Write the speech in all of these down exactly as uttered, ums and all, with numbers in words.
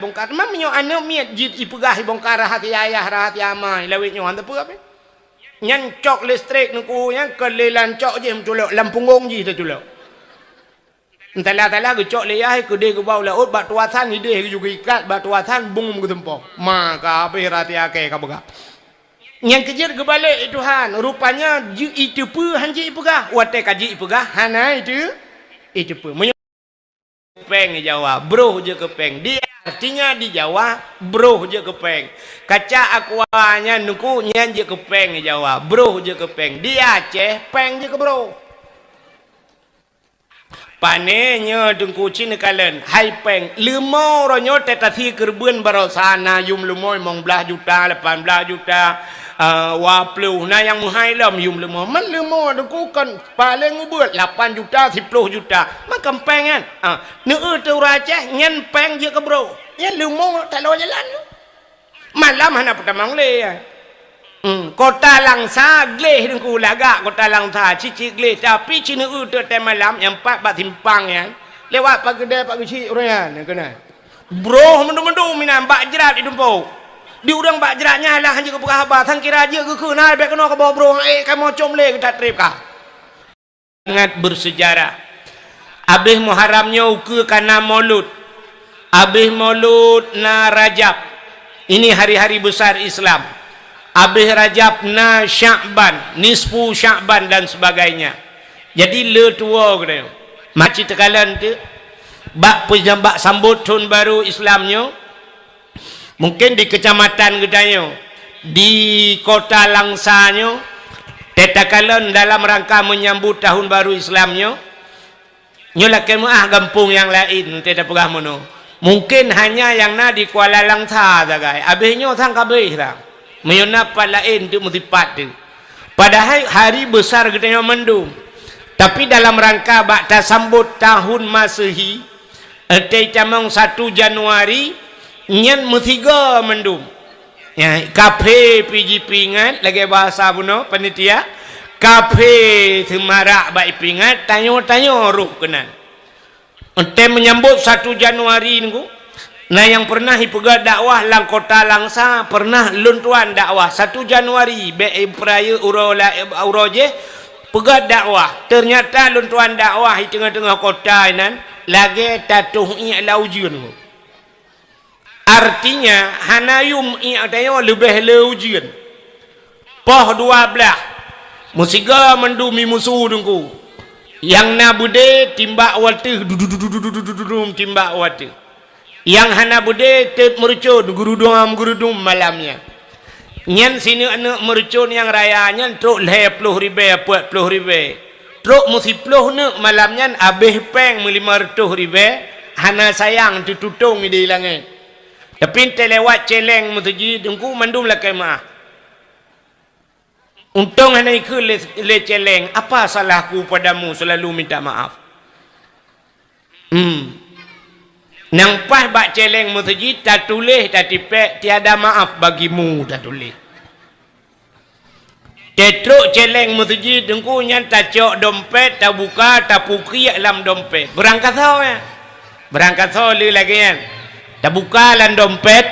Bongkar. Teuma meunyoe aneuk miet jeuet ipeugah ibongkar rahsia ayah, rahsia ama, ilawét nyoe hana peue pih. Nyan cok listrik nyan ku, nyan keu lé lam cok jih meuculok, lam punggong jih teuculok. Entala-tala geucok lé yah, keudeh geuba u laôt, bak tuasan ideh geujok ikat, bak tuasan bung meugeuteumpok. Ma ka habéh rahsia kèe ka peugah. Nyang keujeuet geubalek Tuhan, rupanya jeuet iteupeue han jeuet ipeugah, watèe ka jeuet ipeugah hana iteu-, iteupeue. Meunyoe péng jawa, broh jeuet keu péng. Dia artinya di Jawa, broh jeuet keu péng. Kaca aqua nyan nungku nyan jeuet keu péng jawa, broh jeuet keu péng. Di Aceh, péng jeuet keu broh. Pane nyoe teungku cit neukalon, hai péng, leumo uroe nyoe teuka sie keureubeuen baroesa na yum leumo limong blaih juta, lapan blaih juta, eh, dua ploh, na nyang meuhai lom yum leumo. Man leumo teungku kon paleng ubeuet lapan juta, siploh juta. Makam péng nyan. Ah, neueu teu ureueng Aceh nyan péng jeuet keu broh. Nyan leumo taloe jalan. Malam hana peutamong lé. Hmm, Kota Langsa gleh teungku lagak Kota Langsa, cicik gleh, tapi ci neueu teuk watèe malam nyang pat bak simpang nyan. Lewat Pak Geudè, Pak Geuchik ureueng nyan keunan. Broh mandum-mandum inan bak jrat itumpok. Di ureueng bak jrat nyan lah hanjeuet geupeugah haba, sang kira jeuet geukheun, hai bèk keunoe kaboh broh, eh, kamoe com lé geutat trép kah. Sangat bersejarah. Abéh Muharram nyoe ukeue ka na Maulud. Abéh Maulud na Rajab. Ini hari-hari besar Islam. Abéh Rajab na Sya'ban, nisfu Sya'ban dan sebagainya. Jadi le tuwoe geutanyoe. Maci teukalon teuk bak peujam-, bak sambot thon baru Islam nyoe. Mungkin di kecamatan geutanyoe, di Kota Langsa nyoe, teuka kalon dalam rangka menyambut tahun baru Islam nyoe, nyoe lakèe meu'ah gampông nyang laén teuka peugah meunoe. Mungkin hanya nyang na di Kuala Langsa sagai, abéh nyoe sang ka abéh dah. Meunyoe na pat laén teuk meusipat teuk. Padahai hari besar geutanyoe mandum. Tapi dalam rangka bak tasambot tahun Masehi, Watèe tamong satu Januari, nyan meusigoe mandum. Ya, kaphé pih jipeuingat, lagèe bahasa bunoe panitia, kaphé seumarak bak ipeuingat, tanyoe-tanyoe rôh keunan. Watèe meunyambot satu Januari nyoe, na nyang peureunah ipeugah dakwah lam Kota Langsa, peureunah lôn tuan dakwah satu Januari, bèk ipeurayeuk uroe la-, uroe jéh, peugah dakwah. Teunyata lôn tuan dakwah di teungoh-teungoh kota inan, lagèe tatoh iék lam ujeuen. Artinya, hana yum iék tanyoe leubeh le ujeuen. Poh dua blaih, meusigoe mandum i musu teungku. Nyang na beudé timbak u ateueh, dudum timbak u ateueh. Nyang hana beudé teuk meurucon, gurudum-gurudum malam nyan. Nyan sineuk-neuk meurucon nyang raya nyan trok lhèe ploh ribèe, peuet ploh ribèe. Trok meusiploh neuk malam nyan abéh pèng meulimong reutôh ribèe, hana sayang teututông di langèt. Tapi teuka lewat cèlèng meuseujid, teungku mandum lakèe meu'ah. Untông hana ikheun lé, lé cèlèng, "Apa salahku padamu selalu minta maaf?" Hmm. Nyang paih bak cèlèng meuseujid tatuléh tatipèk, "Tiada maaf bagimu," tatuléh. Teutrok cèlèng meuseujid teungku nyan tacok dompet, tabuka, tapeukiek lam dompet. Beurangkasoe nyan. Beurangkasoe le lagèe nyan. Tabuka lam dompet,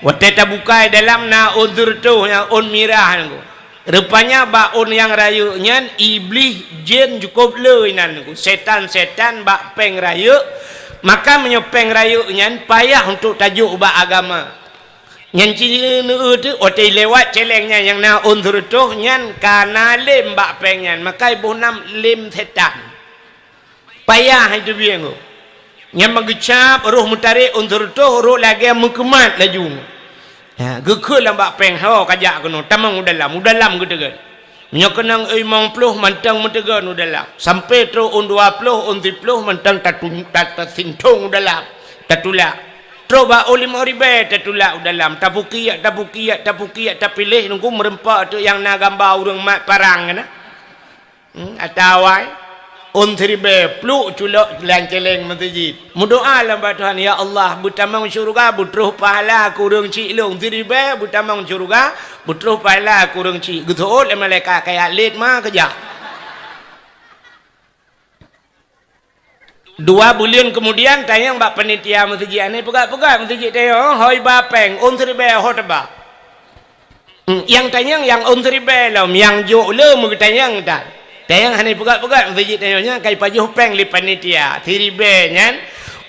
watèe tabuka dalam na ôn seureutôh nyan, ôn mirah nyan. Rupanya bak ôn nyang rayeuk nyan, iblih jén cukôp le inan. Setan-setan bak pèng rayeuk, maka meunyoe pèng rayeuk nyan payah untuk tajok bak agama. Nyan ci neueu teuk, watèe lewat cèlèng nyan nyang na ôn seureutôh nyan ka na lém bak pèng nyan, maka iboh nam lém setan. Payah iteubieng. Nyan meugeucab, roh meutarek ôn seureutôh, roh lagèe meukeumat laju. Ha, geukheun lam bak pèng, "Ho, kajak keunoe, tamong u dalam, u dalam geuteugon." Meunyoe keunong limong ploh mantong meuteugon u dalam. Sampoe trok ôn dua ploh, ôn siploh mantong tatu-, ta-, tasintong u dalam, tatulak. Trok bak ôn limong ribèe tatulak u dalam, tapukiek, tapukiek, tapukiek, tapiléh nunggu meureumpok teuk nyang na gamba ureueng mat parang nyan. Hmm, atawa ôn siribèe pluek culok lam cèlèng meuseujid. Meudoa lam bak Tuhan, "Ya Allah, beutamong syeuruga, beutroh pahala keu ureueng chik lôn. Siribèe beutamong syeuruga, beutroh pahala keu ureueng chik." Geuseuôt lé malaikat, "Kaya lét ma keujak." Dua buleuen keumudian tanyong bak panitia meuseujid, "Hana peugah-peugah meuseujid tanyong, hôi ba péng, ôn siribèe ho teuba." Hmm, nyang tanyong nyang ôn siribèe lom, nyang jok le meugeutanyong tan. Tanyong hana peugah-peugah meuseujid tanyong nyan ka ipajoh péng lé panitia. Siribèe nyan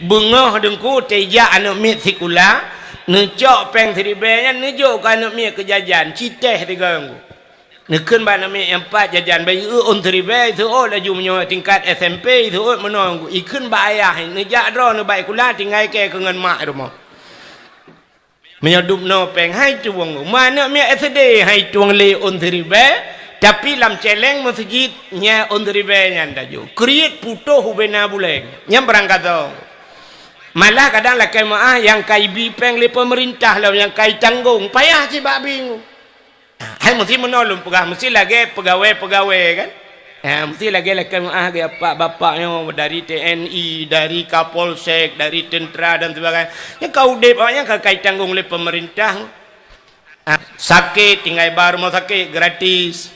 beungoh deungku teujak aneuk miet sikula, neucok péng siribèe nyan neujok keu aneuk miet keu jajan, citéh sigoe. Neukheun bak aneuk miet nyang pat jajan, bèk jiôh ôn siribèe, iseuôt laju meunyoe tingkat S M P, iseuôt meunoe. Ikheun bak ayah, neujak droeneuh bak sikula, tinggai kèe keu ngon mak rumoh. Meunyoe dub noe péng, hai tueng. Meu aneuk miet S D, hai tueng lé ôn siribèe, tapi lam cèlèng meuseujid nyan ôn siribèe nyan tajok. Kriet putôh ubena bulèng. Nyan beurangkasoe. Malah kadang lakèe meu'ah nyang ka ibi péng lé peumeurintah lom nyang ka itanggong, payah cit bak bingung. Hai meusti meunoe lôn peugah, meusti lagèe peugawèe-peugawèe kan? Ha, meusti lagèe lakèe meu'ah geuh bapak-bapak nyoe dari T N I, dari Kapolsek, dari tentera dan sebagainya. Nyang ka udép awaknyan ka, ka itanggong lé peumeurintah. Ha, sakét tinggai ba rumoh sakét gratis.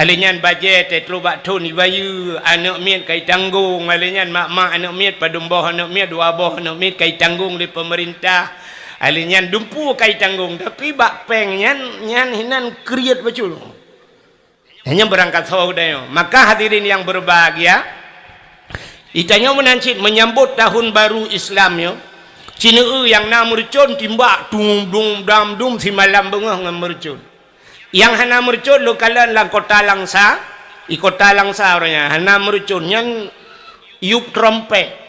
Alèh nyan bajèe trôk bak thôn ibayeue, aneuk miet ka itanggong, alèh nyan mak-mak aneuk miet, padum boh aneuk miet, dua boh aneuk miet ka itanggong lé peumeurintah. Alèh nyan dumpeue ka itanggong, tapi bak péng nyan, nyan hinan kriet bacut. Nyan beurangkasoe geutanyoe. Maka hadirin yang berbahagia, geutanyoe meunan cit meunyambot tahun baru Islam nyoe, sineuk nyang na meureucon timbak dum dum dam dum simalam beungoh ngon meureucon. Nyang hana meureucon lôn kalon lam kota Langsa, di kota Langsa uroe nyan hana meureucon nyan yup trompet.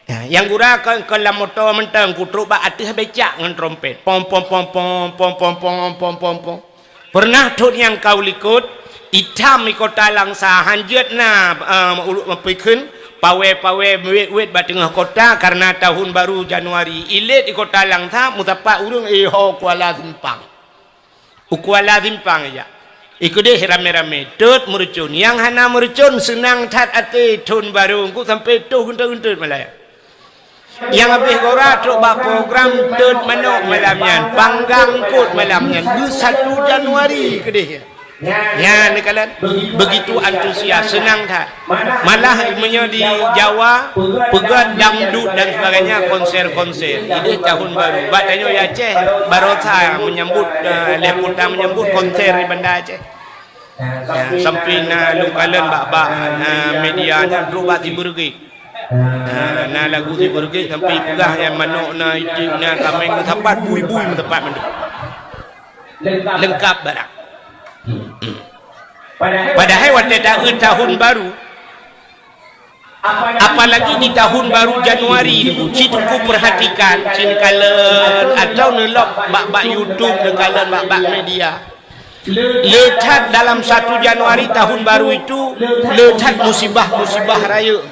Ha, nyang gura kon, kon lam moto mantong, ku trôk bak ateueh becak ngon trompet. Pom, pom, pom, pom. Peureunah thôn nyang ka u likot, itam di kota Langsa, hanjeuet na, eh, ulu-, peue kheun, pawèe-pawèe, wét-wét bak teungoh kota kareuna tahun baru Januari. Ilét di kota Langsa, meusapat ureueng, eh, ho Kuala Simpang. U Kuala Simpang ijak. Ikeudeh ramé-ramé, tot meureucon. Nyang hana meureucon seunang that até thôn barô, engku sampoe toh geuntot-geuntot malam. Nyang habéh gura trok bak program tot manok malam nyan, panggang eungkot malam nyan, beu satu Januari keudeh. Nyan neukalon, begitu antusias, seunang that. Malah meunyoe di Jawa, peugöt dangdut dan sebagainya, konser-konser. Ideh tahun baru. Bak tanyoe di Aceh, barosa meunyambut, eh, lhèe peue thôn meunyambut konser di Banda Aceh. Eh, sampoe na lôn kalon bak, bak, eh, media nyan trok bak Sibeureuguek. Eh, na lagu Sibeureuguek sampoe peugah nyan manok na, iték na, kaméng na, sapat bui-bui meusapat mandum. Leungkap barang. Padahai watèe taeu tahun baru, apalagi di tahun baru Januari, ci teungku peurhatikan, ci neukalon atau neulok bak-bak YouTube, neukalon bak-bak media. Le that dalam satu Januari tahun baru itu, le that musibah-musibah rayeuk.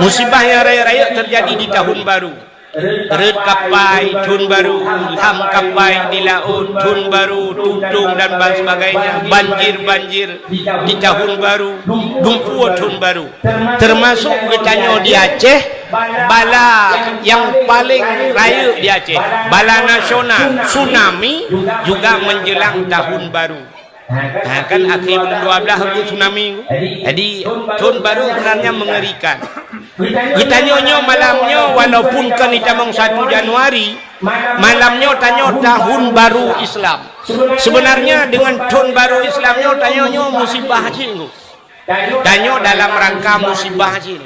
Musibah nyang rayeuk-rayeuk teujadi di tahun baru. Rhöt kapai thôn baru, lham kapai di laôt thôn baru, tutong dan sebagainya, banjir-banjir di tahun baru, dumpeue thôn baru. Teumasok geutanyoe di Aceh, bala nyang paleng rayeuk di Aceh, bala nasional, tsunami juga menjelang tahun baru. Ha, kan akhé buleuen dua blaih laju tsunami. Jadi, thôn baru sebenarnya mengerikan. Geutanyoe nyoe malam nyoe, walaupun kon itamong satu Januari, malam nyoe tanyoe tahun baru Islam. Sebenarnya dengan thôn baru Islam nyoe, tanyoe nyoe musibah cit nyoe. Tanyoe dalam rangka musibah cit.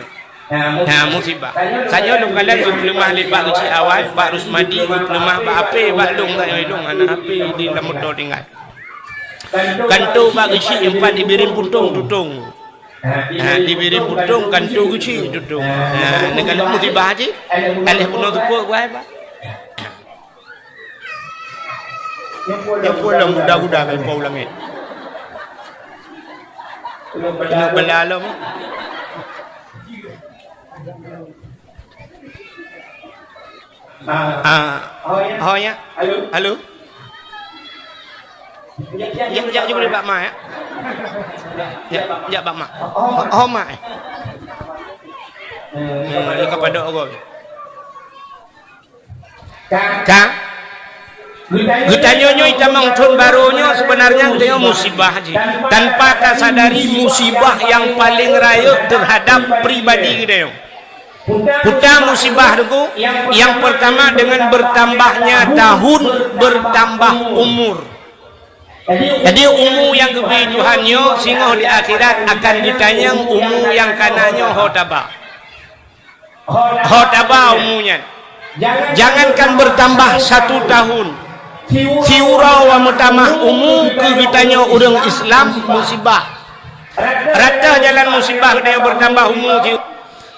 Ha, musibah. Tanyoe lôn kalon geupeuleumah lé Pak Geuchik Awai, Pak Rusmadi, geupeuleumah bak H P, bak lôn, tanyoe lôn hana H P di lam moto tinggai. Kantô Pak Geuchik nyoe pat di Bireuen Puntông tutong. Ha, di Bireuen Puntông kantô Geuchik tutong. Ha, neukalon musibah cit. Aléh peunoh teupeu buai, Pak. Nyoe peue lom guda-guda ka ipau langét. Keuneuk bala lom. Ah, ho ya. Halo. Jak, jak, jak bak mak ya. Jak, jak bak mak. Ho, ho mak eh. Hmm, ni ka padok gol. Ka? Geutanyoe nyoe itamong thôn baru nyoe sebenarnya geutanyoe musibah jih. Tanpa tasadari musibah nyang paleng rayeuk terhadap pribadi geutanyoe. Peue ta musibah Teungku? Yang pertama, dengan bertambahnya tahun, bertambah umur. Jadi, umu nyang geubri Tuhan nyoe singoh di akhirat akan geutanyong umu nyang ka na nyoe ho taba. Ho taba umu nyan. Jangankan bertambah satu tahun, siuroe meutamah umu keu geutanyoe ureuëng Islam musibah. Rata jalan musibah geutanyoe bertambah umu si-,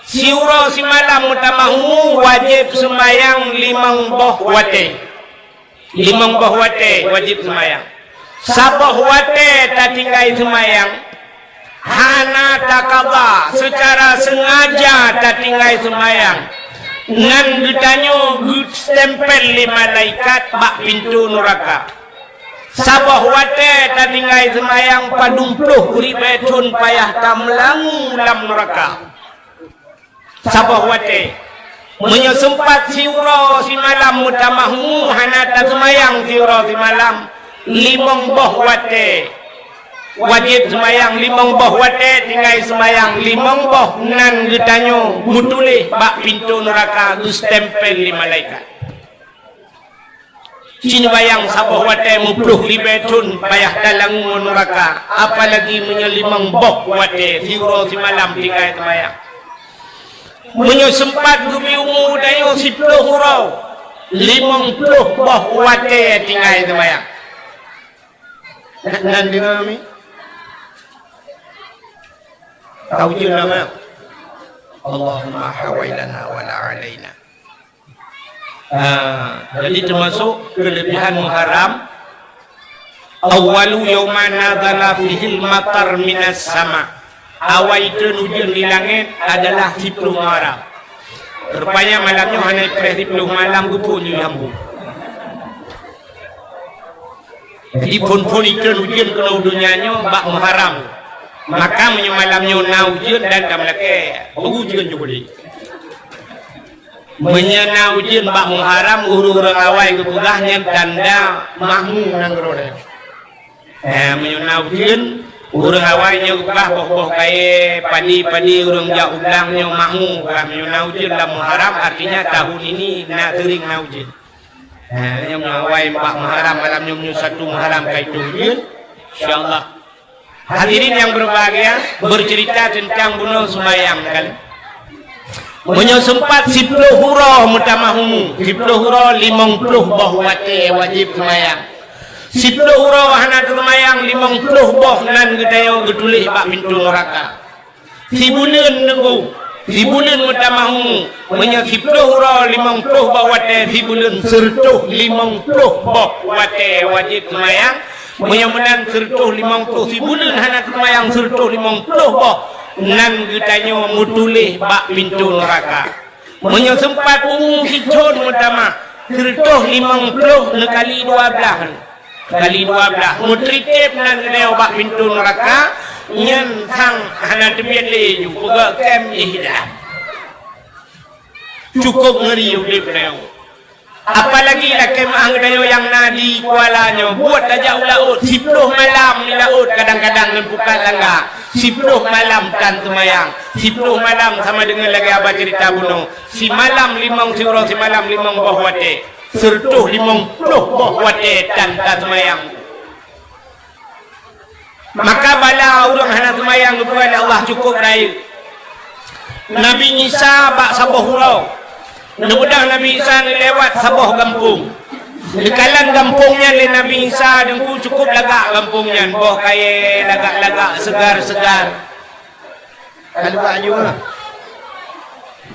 siuroe simalam meutamah umu wajéb seumayang limong boh watée. Limong boh watée wajéb seumayang. Saboh watée tatinggai seumayang, hana takaba, seucara seungaja tatinggai seumayang, nan geutanyoe geustempel lé malaikat bak pintoe nuraka. Saboh watée tatinggai seumayang padum ploh ribée thon payah tameulangue lam nuraka. Saboh watée. Meunyoe seumpat siuroe simalam meutamah umu hana taseumayang siuroe simalam, limong boh watée wajéb seumayang, limong boh watée tinggai seumayang, limong boh nan geutanyoe meutuléh bak pintoe nuraka geustempel lé malaikat. Ci neubayang saboh watée meuploh ribée thon payah talangue ngon nuraka, apalagi meunyoe limong boh watée siuroe simalam tinggai seumayang. Meunyoe seumpat geubri umu tanyoe siploh uroe, limong ploh boh watée tinggai seumayang. Nan deungoe mi? Ka ujeuen lama. Allahumma hawailana wala alaina. Ah, jadi teumasok keulebihan Muharram, awwalu yauman nazala fihil matar minas sama. Awai teun ujeuen di langét adalah siploh Muharram. Rupanya malam nyoe hana ipreh siploh malam geuphon ju jambu. Jadi phon-phon iteun ujeuen keunoe donya nyoe bak Muharram. Maka meunyoe malam nyoe na ujeuen dan ka meulakée, ujeuen ju boleh. Meunyoe na ujeuen bak Muharram, ureuëng-ureuëng awai geupeugah nyan tanda mahmu nanggroe. Eh, meunyoe na ujeuen, ureuëng awai nyoe geupeugah boh-boh kayée, padi-padi ureuëng jak u blang nyoe mahmu, peugah meunyoe na ujeuen lam Muharram, artinya tahun ini na seuring na ujeuen. Eh, nyoe meunyoe awai bak Muharram, malam nyoe meunyoe satu Muharram ka itoh ujeuen, insyaallah. Hadirin yang berbahagia, bercerita tentang bunoe seumayang kali. Meunyoe seumpat siploh uroe meutamah umu, siploh uroe limong ploh boh watée wajéb seumayang. Siploh uroe hana teuseumayang, limong ploh boh nan geutanyoe geutuléh bak pintoe nuraka. Sibuleuen Teungku, sibuleuen meutamah umu, meunyoe siploh uroe limong ploh boh watée sibuleuen, seureutôh limong ploh boh watée wajéb seumayang, meunyoe meunan seureutôh limong ploh sibuleuen hana teuseumayang seureutôh limong ploh boh, nan geutanyoe meutuléh bak pintoe nuraka. Meunyoe seumpat umu sithon meutamah, seureutôh limong ploh neukali dua blaih. Kali dua blaih, meutriteb nan geutanyoe bak pintoe nuraka, nyan sang hana teubiet lé ju peugah kém ihdah. Cukôp ngeuri udeb geutanyoe. Apalagi lakée meuah geutanyoe nyang na di Kuala nyoe, buet tajak u laôt, siploh malam di laôt, kadang-kadang ngon pukat langga, siploh malam tan seumayang, siploh malam sama deungon lagée haba ceurita bunoe, simalam limong siuroe, simalam limong boh watée. Seureutôh limong ploh boh watée tan taseumayang. Maka bala ureuëng hana seumayang geupeugah lé Allah cukôp rayeuk. Nabi Isa bak saboh uroe, neubeudôh Nabi Isa neulewat saboh gampông. Neukalon gampông nyan lé Nabi Isa, Teungku, cukôp lagak gampông nyan, boh kayée lagak-lagak, seugar-seugar. Ka lubak aju, ha.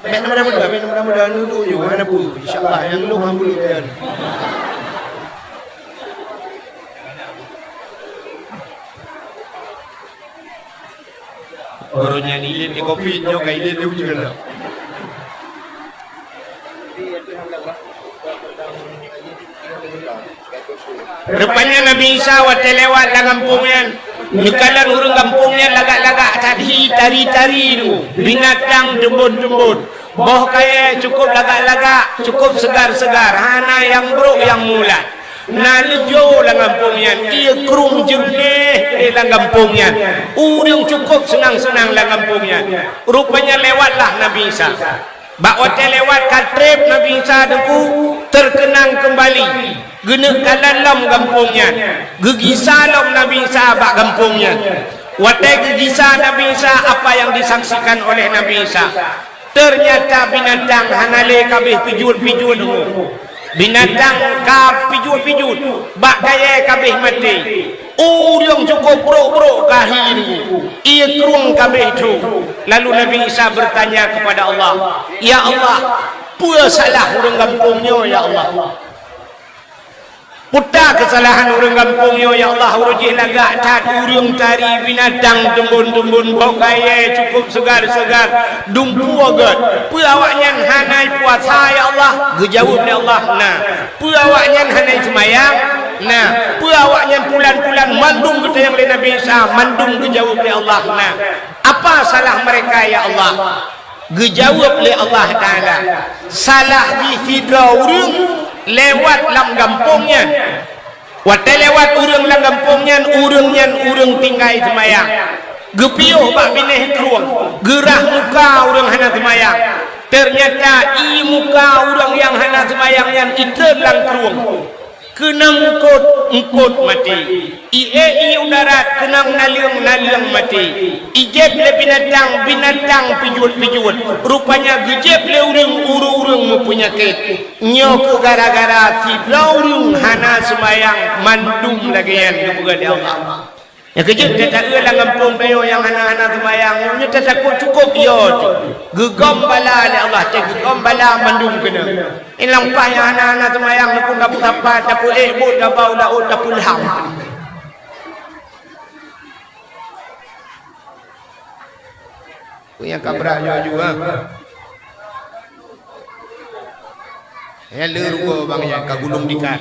Bèk na muda-muda, bèk na muda-muda, neuduek aju, hana peue. Insya Allah, nyang lôn hana peue lôn. Ureueng nyan ilét di covid nyoe ka ilét di ujeuen dah. Rupanya Nabi Isa watée lewat lam gampông nyan, neukalon ureueng gampông nyan lagak-lagak that hi tari-tari tu, binatang teumbon-teumbon. Boh kayée cukôp lagak-lagak, cukôp seugar-seugar, hana nyang brôk nyang mulat. Na leujo lam gampông nyan, ié krueng jeureunéh lam gampông nyan. Ureueng cukôp seunang-seunang lam gampông nyan. Rupanya lewatlah Nabi Isa. Bak watée lewat ka treb Nabi Isa Teungku, terkenang kembali. Geuneuk kalon lom gampông nyan. Geugisa lom Nabi Isa bak gampông nyan. Watée geugisa Nabi Isa, apa yang disaksikan oleh Nabi Isa? Ternyata binatang hana lé ka abéh pijuet-pijuet. Binatang ka pijuet-pijuet, bak kayée ka abéh maté. Ureuëng cukôp brôk-brôk ka hi, ié krueng ka abéh tho. Lalu Nabi Isa bertanya kepada Allah, "Ya Allah, peue salah ureuëng gampông nyoe, ya Allah? Peue keusalahan ureuëng gampông nyoe, ya Allah, ureuëng jih lagak that, ureuëng tari, binatang teumbon-teumbon, boh kayée cukôp seugar-seugar, dumpeue gét. Peue awaknyan hana puasa, ya Allah?" Geujaweueb lé Allah, "Na." "Peue awaknyan hana seumayang?" "Na." "Peue awaknyan pulan-pulan?" Mandum geutanyong lé Nabi Isa, mandum geujaweueb lé Allah, "Na." "Apa salah mereka, ya Allah?" Geujaweueb lé Allah Taala, "Salah jih sidroe ureuëng lewat lam gampông nyan. Watée lewat ureuëng lam gampông nyan, ureuëng nyan ureuëng tinggai seumayang. Geupiôh bak binéh krueng, geurah muka ureuëng hana seumayang. Ternyata ié muka ureuëng nyang hana seumayang nyan itreun lam krueng. Keunong eungkôt, eungkôt maté. Ié, ié u darat, keunong naleueng, naleueng maté. Ijieb lé binatang, binatang pijuet-pijuet. Rupanya geujieb lé ureuëng, ureuëng-ureuëng meupeunyakét. Nyoe keuh gara-gara sidroe ureuëng hana seumayang, mandum lagée nyan geupeugah lé Allah." Nyang keujeuet that-that lam gampông tanyoe nyang hana-hana seumayang, nyoe tatakot cukôp yo teuh. Geugom bala lé Allah, teuh geugom bala mandum keunoe. Ilang paih nyang hana-hana seumayang, neupeusapat, tapeuék buet, tabau laôt, tapeulham. Peue nyang ka brat laju, ha? Nyang le rugoe bang nyan ka gulong tikar.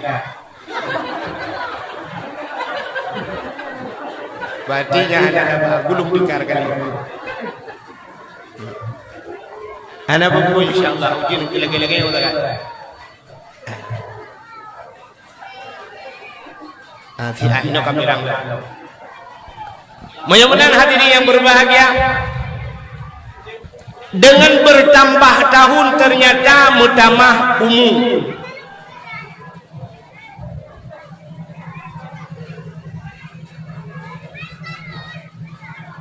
Berarti nyan hana laba, gulong tikar kali. Hana peue-peue, insya Allah, ujeuen lagée-lagée uroe nyoe. Ah, siat inoe kami rang. Meunyoe meunan hadirin yang berbahagia, dengan bertambah tahun ternyata meutamah umu.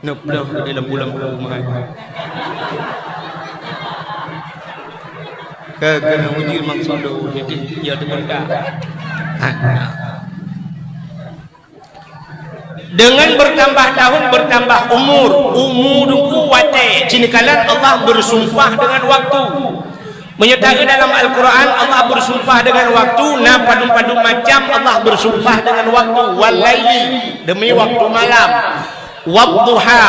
Neuploh di lampu-lampu meuhan. Keu, keu ujeuen maksud lôn, jadi ya teupeudak. Dengan bertambah tahun, bertambah umur. Umu Teungku watée, jinoe kalon Allah bersumpah dengan waktu. Meunyoe taeu dalam Al-Quran, Allah bersumpah dengan waktu, na padum-padum macam Allah bersumpah dengan waktu. Wal laili, demi waktu malam. Wadduha,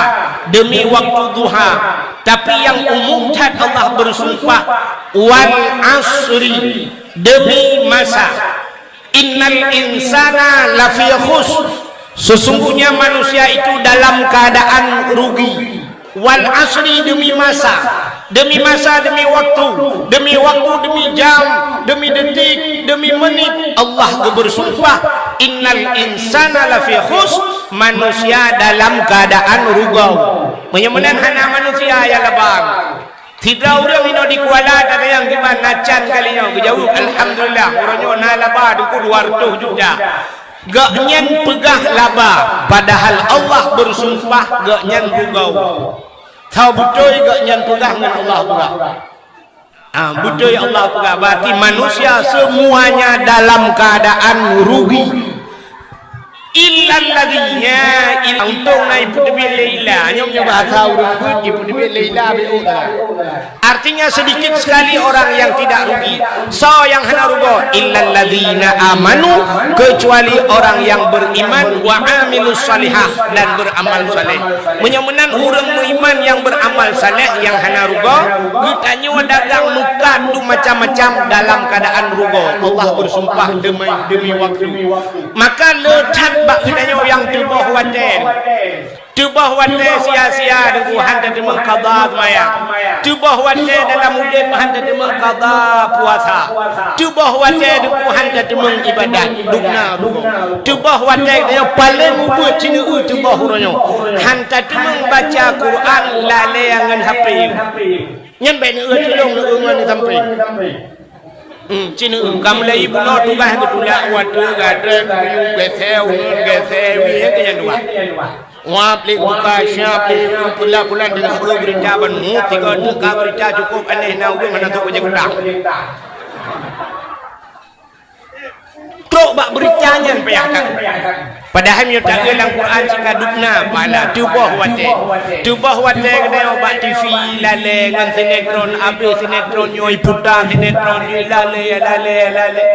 demi waktu duha. Tapi yang umum that Allah bersumpah, wal asri, demi masa. Innal insana lafi khusr. Sesungguhnya manusia itu dalam keadaan rugi. Wal asri, demi masa. Demi masa, demi waktu. Demi waktu, demi jam, demi detik, demi menit. Allah geubersumpah, innal insana lafi khusr, manusia dalam keadaan rugoe. Meunyoe meunan hana manusia nyang laba. Sidroe ureuëng inoe di Kuala tatanyong kiban na can kali nyoe, geujaweueb, "Alhamdulillah, uroe nyoe na laba Teungku dua reutôh juta." Gobnyan peugah laba, padahal Allah bersumpah gobnyan rugoe. Tho beutôi gobnyan peugah ngon Allah peugah. Ah, beutôi Allah peugah, berarti manusia semuanya dalam keadaan rugi. Illalladzina, il-, untông na ipeuteubiet lé illa. Nyoe meunyoe bahasa ureuëng beuet, ipeuteubiet lé illa, B O. Artinya sedikit sekali orang yang tidak rugi. Soe nyang hana rugoe? Illalladzina amanu, kecuali orang yang beriman, wa amilus salihah, dan beramal saleh. Meunyoe meunan ureuëng meuiman nyang beuramal saleh nyang hana rugoe, geutanyoe dagang mukat tu macam-macam dalam keadaan rugoe. Allah bersumpah demi, demi waktu. Maka le that bak geutanyoe nyang teuboh watée. Teuboh watée sia-sia Teungku han tateumeung qada seumayang. Teuboh watée dalam udeb han tateumeung qada puasa. Teuboh watée Teungku han tateumeung ibadat, dum na rugoe. Teuboh watée nyoe paleng ubeuet sineuk teuboh uroe nyoe. Han tateumeung baca Quran lalée ngon H P. Nyan bèk neueu tulông, neueu ngon sampoe. Hmm, ci neueu. Ka mulai bunoe tugaih geutulak u ateueh, gadreng, geuyue, geusé uneuen, geusé wie, nyan keuh nyan tugaih. Wap lé buka, siap lé, peula-peula deungoe beurita ban mu, tiga teuka beurita cukôp aneh, na ureueng hana sôk bajèe kutang. Trok bak beurita nyan payah that. Padahai meunyoe taeu lam Quran sika dubna pahala, teuboh watèe. Teuboh watèe keudéh bak T V lalée ngon sinetron, abéh sinetron nyoe iputa sinetron nyoe lalée, lalée, lalée.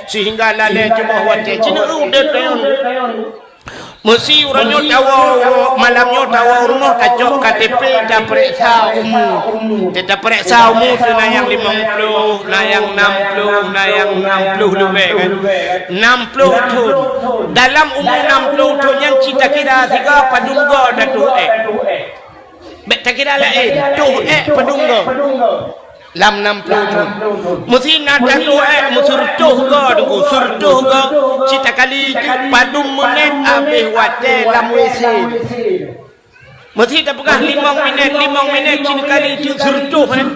Sehingga lalée teuboh watèe. Ci neueu udép tanyoe. Meusi uroe nyoe tawoe, malam nyoe tawoe rumoh tacok K T P, tapeuriksa umu. Tapeuriksa umu teuh na nyang limong ploh, na nyang nam ploh, na nyang nam ploh leubeh kan. Nam ploh thon. Dalam umu nam ploh thon nyan ci takira siga padum goe tatoh ék. Bèk takira laén, toh ék padum goe. Lam nam ploh thon. Meusi na tatoh ék meuseureutoh goe teungku, seureutoh goe. Ci takali teuk padum minét abéh watèe lam W C. Meusi tapeugah limong minét, limong minét ci takali teuk seureutoh ék.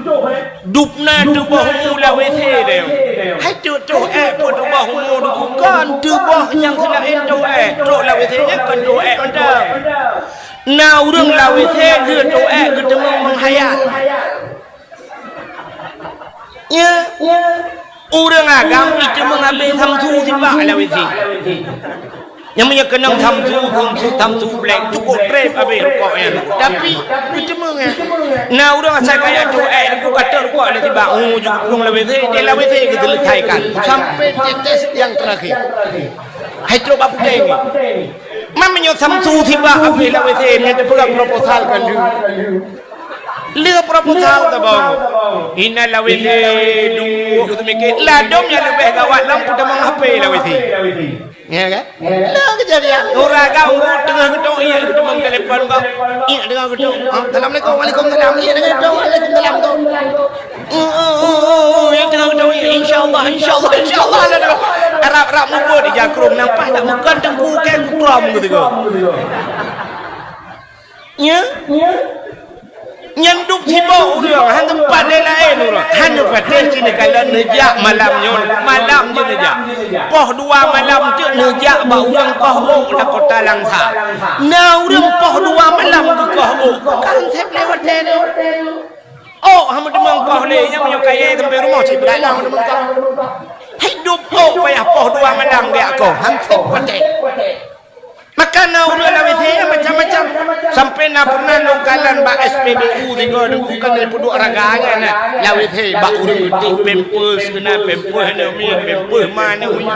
Dubna teuboh umu lam W C deh. Hai teuk toh ék peue teuboh umu teungku, kon teuboh nyang seulaén toh ék. Trok lam W C nyan kon toh ék mantong. Na ureueng lam W C geutoh ék geuteumeung meunghayal. Ya, ureueng agam iteumeung abéh samsu sibak lam W C. Nyang meunyoe keunong samsu, samsu, samsu black, cukôp trép abéh rukok nyan. Tapi iteumeung, eh. Na ureueng asai kaya toh ék, teungku ka toh rukok lam sibak, oh, jiplueng lam W C, di lam W C geuseuleusaikan. Sampai tetes nyang terakhir. Hai trok bak puténg. Man meunyoe samsu sibak abéh lam W C, nyan teupeugah proposal kan jeuet. Lheueh proposal tabong. Inan lam W C duek, geuteumiké. Ladôm nyang leubeh gawat lom peutamong H P lam W C. Ya kan? Lheueh keujadian. Ureueng agam teungoh geutok, iya geutamong telepon kah. Iya teungoh geutok. Ah, assalamualaikum, waalaikumsalam. Iya teungoh geutok, waalaikumsalam tu. Oh, oh, oh, oh, oh, iya teungoh geutok, iya. Insyaallah, insyaallah, insyaallah. Arab-arab mubot di jakrong nampak tak muka tengku kan kutrom gitu. Ya? Nyan duek sibok ureueng, hana teumpat lé laén ureueng. Hana patéh ci neukalon neujak malam nyoe, malam jeuet neujak. Poh dua malam teuk neujak bak ureueng koh ôk lam kota Langsa. Na ureueng poh dua malam geukoh ôk. Kan sép lé watèe nyoe. Ôk hana meuteumé koh lé, nyang meunyoe kayèe sampai rumoh cit brat na hana meuteumé koh. Hidup ôk payah poh dua malam geujak koh, han sép watèe. Maka na ureueng lam W C macam-macam. Sampai na pernah lôn kalon bak S P B U tiga deungon keuneuk peuduek raga nyan na. Lam W C bak ureueng geutik pampers keunan, pampers aneuk miet, pampers ma aneuk miet.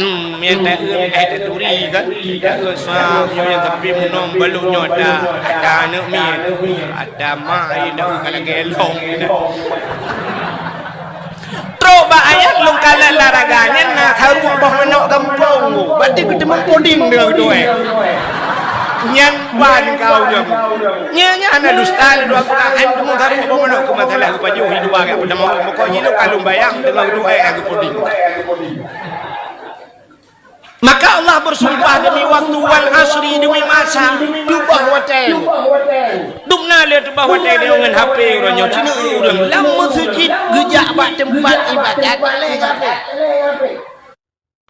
Hmm, miet taeu, eh, taturi kan. Taeu sa nyoe tapi meunong balok nyoe ata, ata aneuk miet. Ata mak ai taeu ka lagèe lôn. Trok bak ayat lôn kalon lam raga nyan na saruek boh manok gampông. Berarti geuteumé poding deungon geuduek. Nyan ban kau nyan. Nyan, nyan hana dusta lé dua guna. Hai teumé saruek boh manok keu masalah geupajoh hidup agak peutamong. Pokok jih lôn kalon bayang deungon geuduek ai geupoding. Maka Allah bersumpah demi waktu, wal asri, demi masa, teuboh watèe. Dum na lé teuboh watèe deungon H P uroe nyoe, ci neueu ureueng lam meuseujid geujak bak teumpat ibadat, lé H P.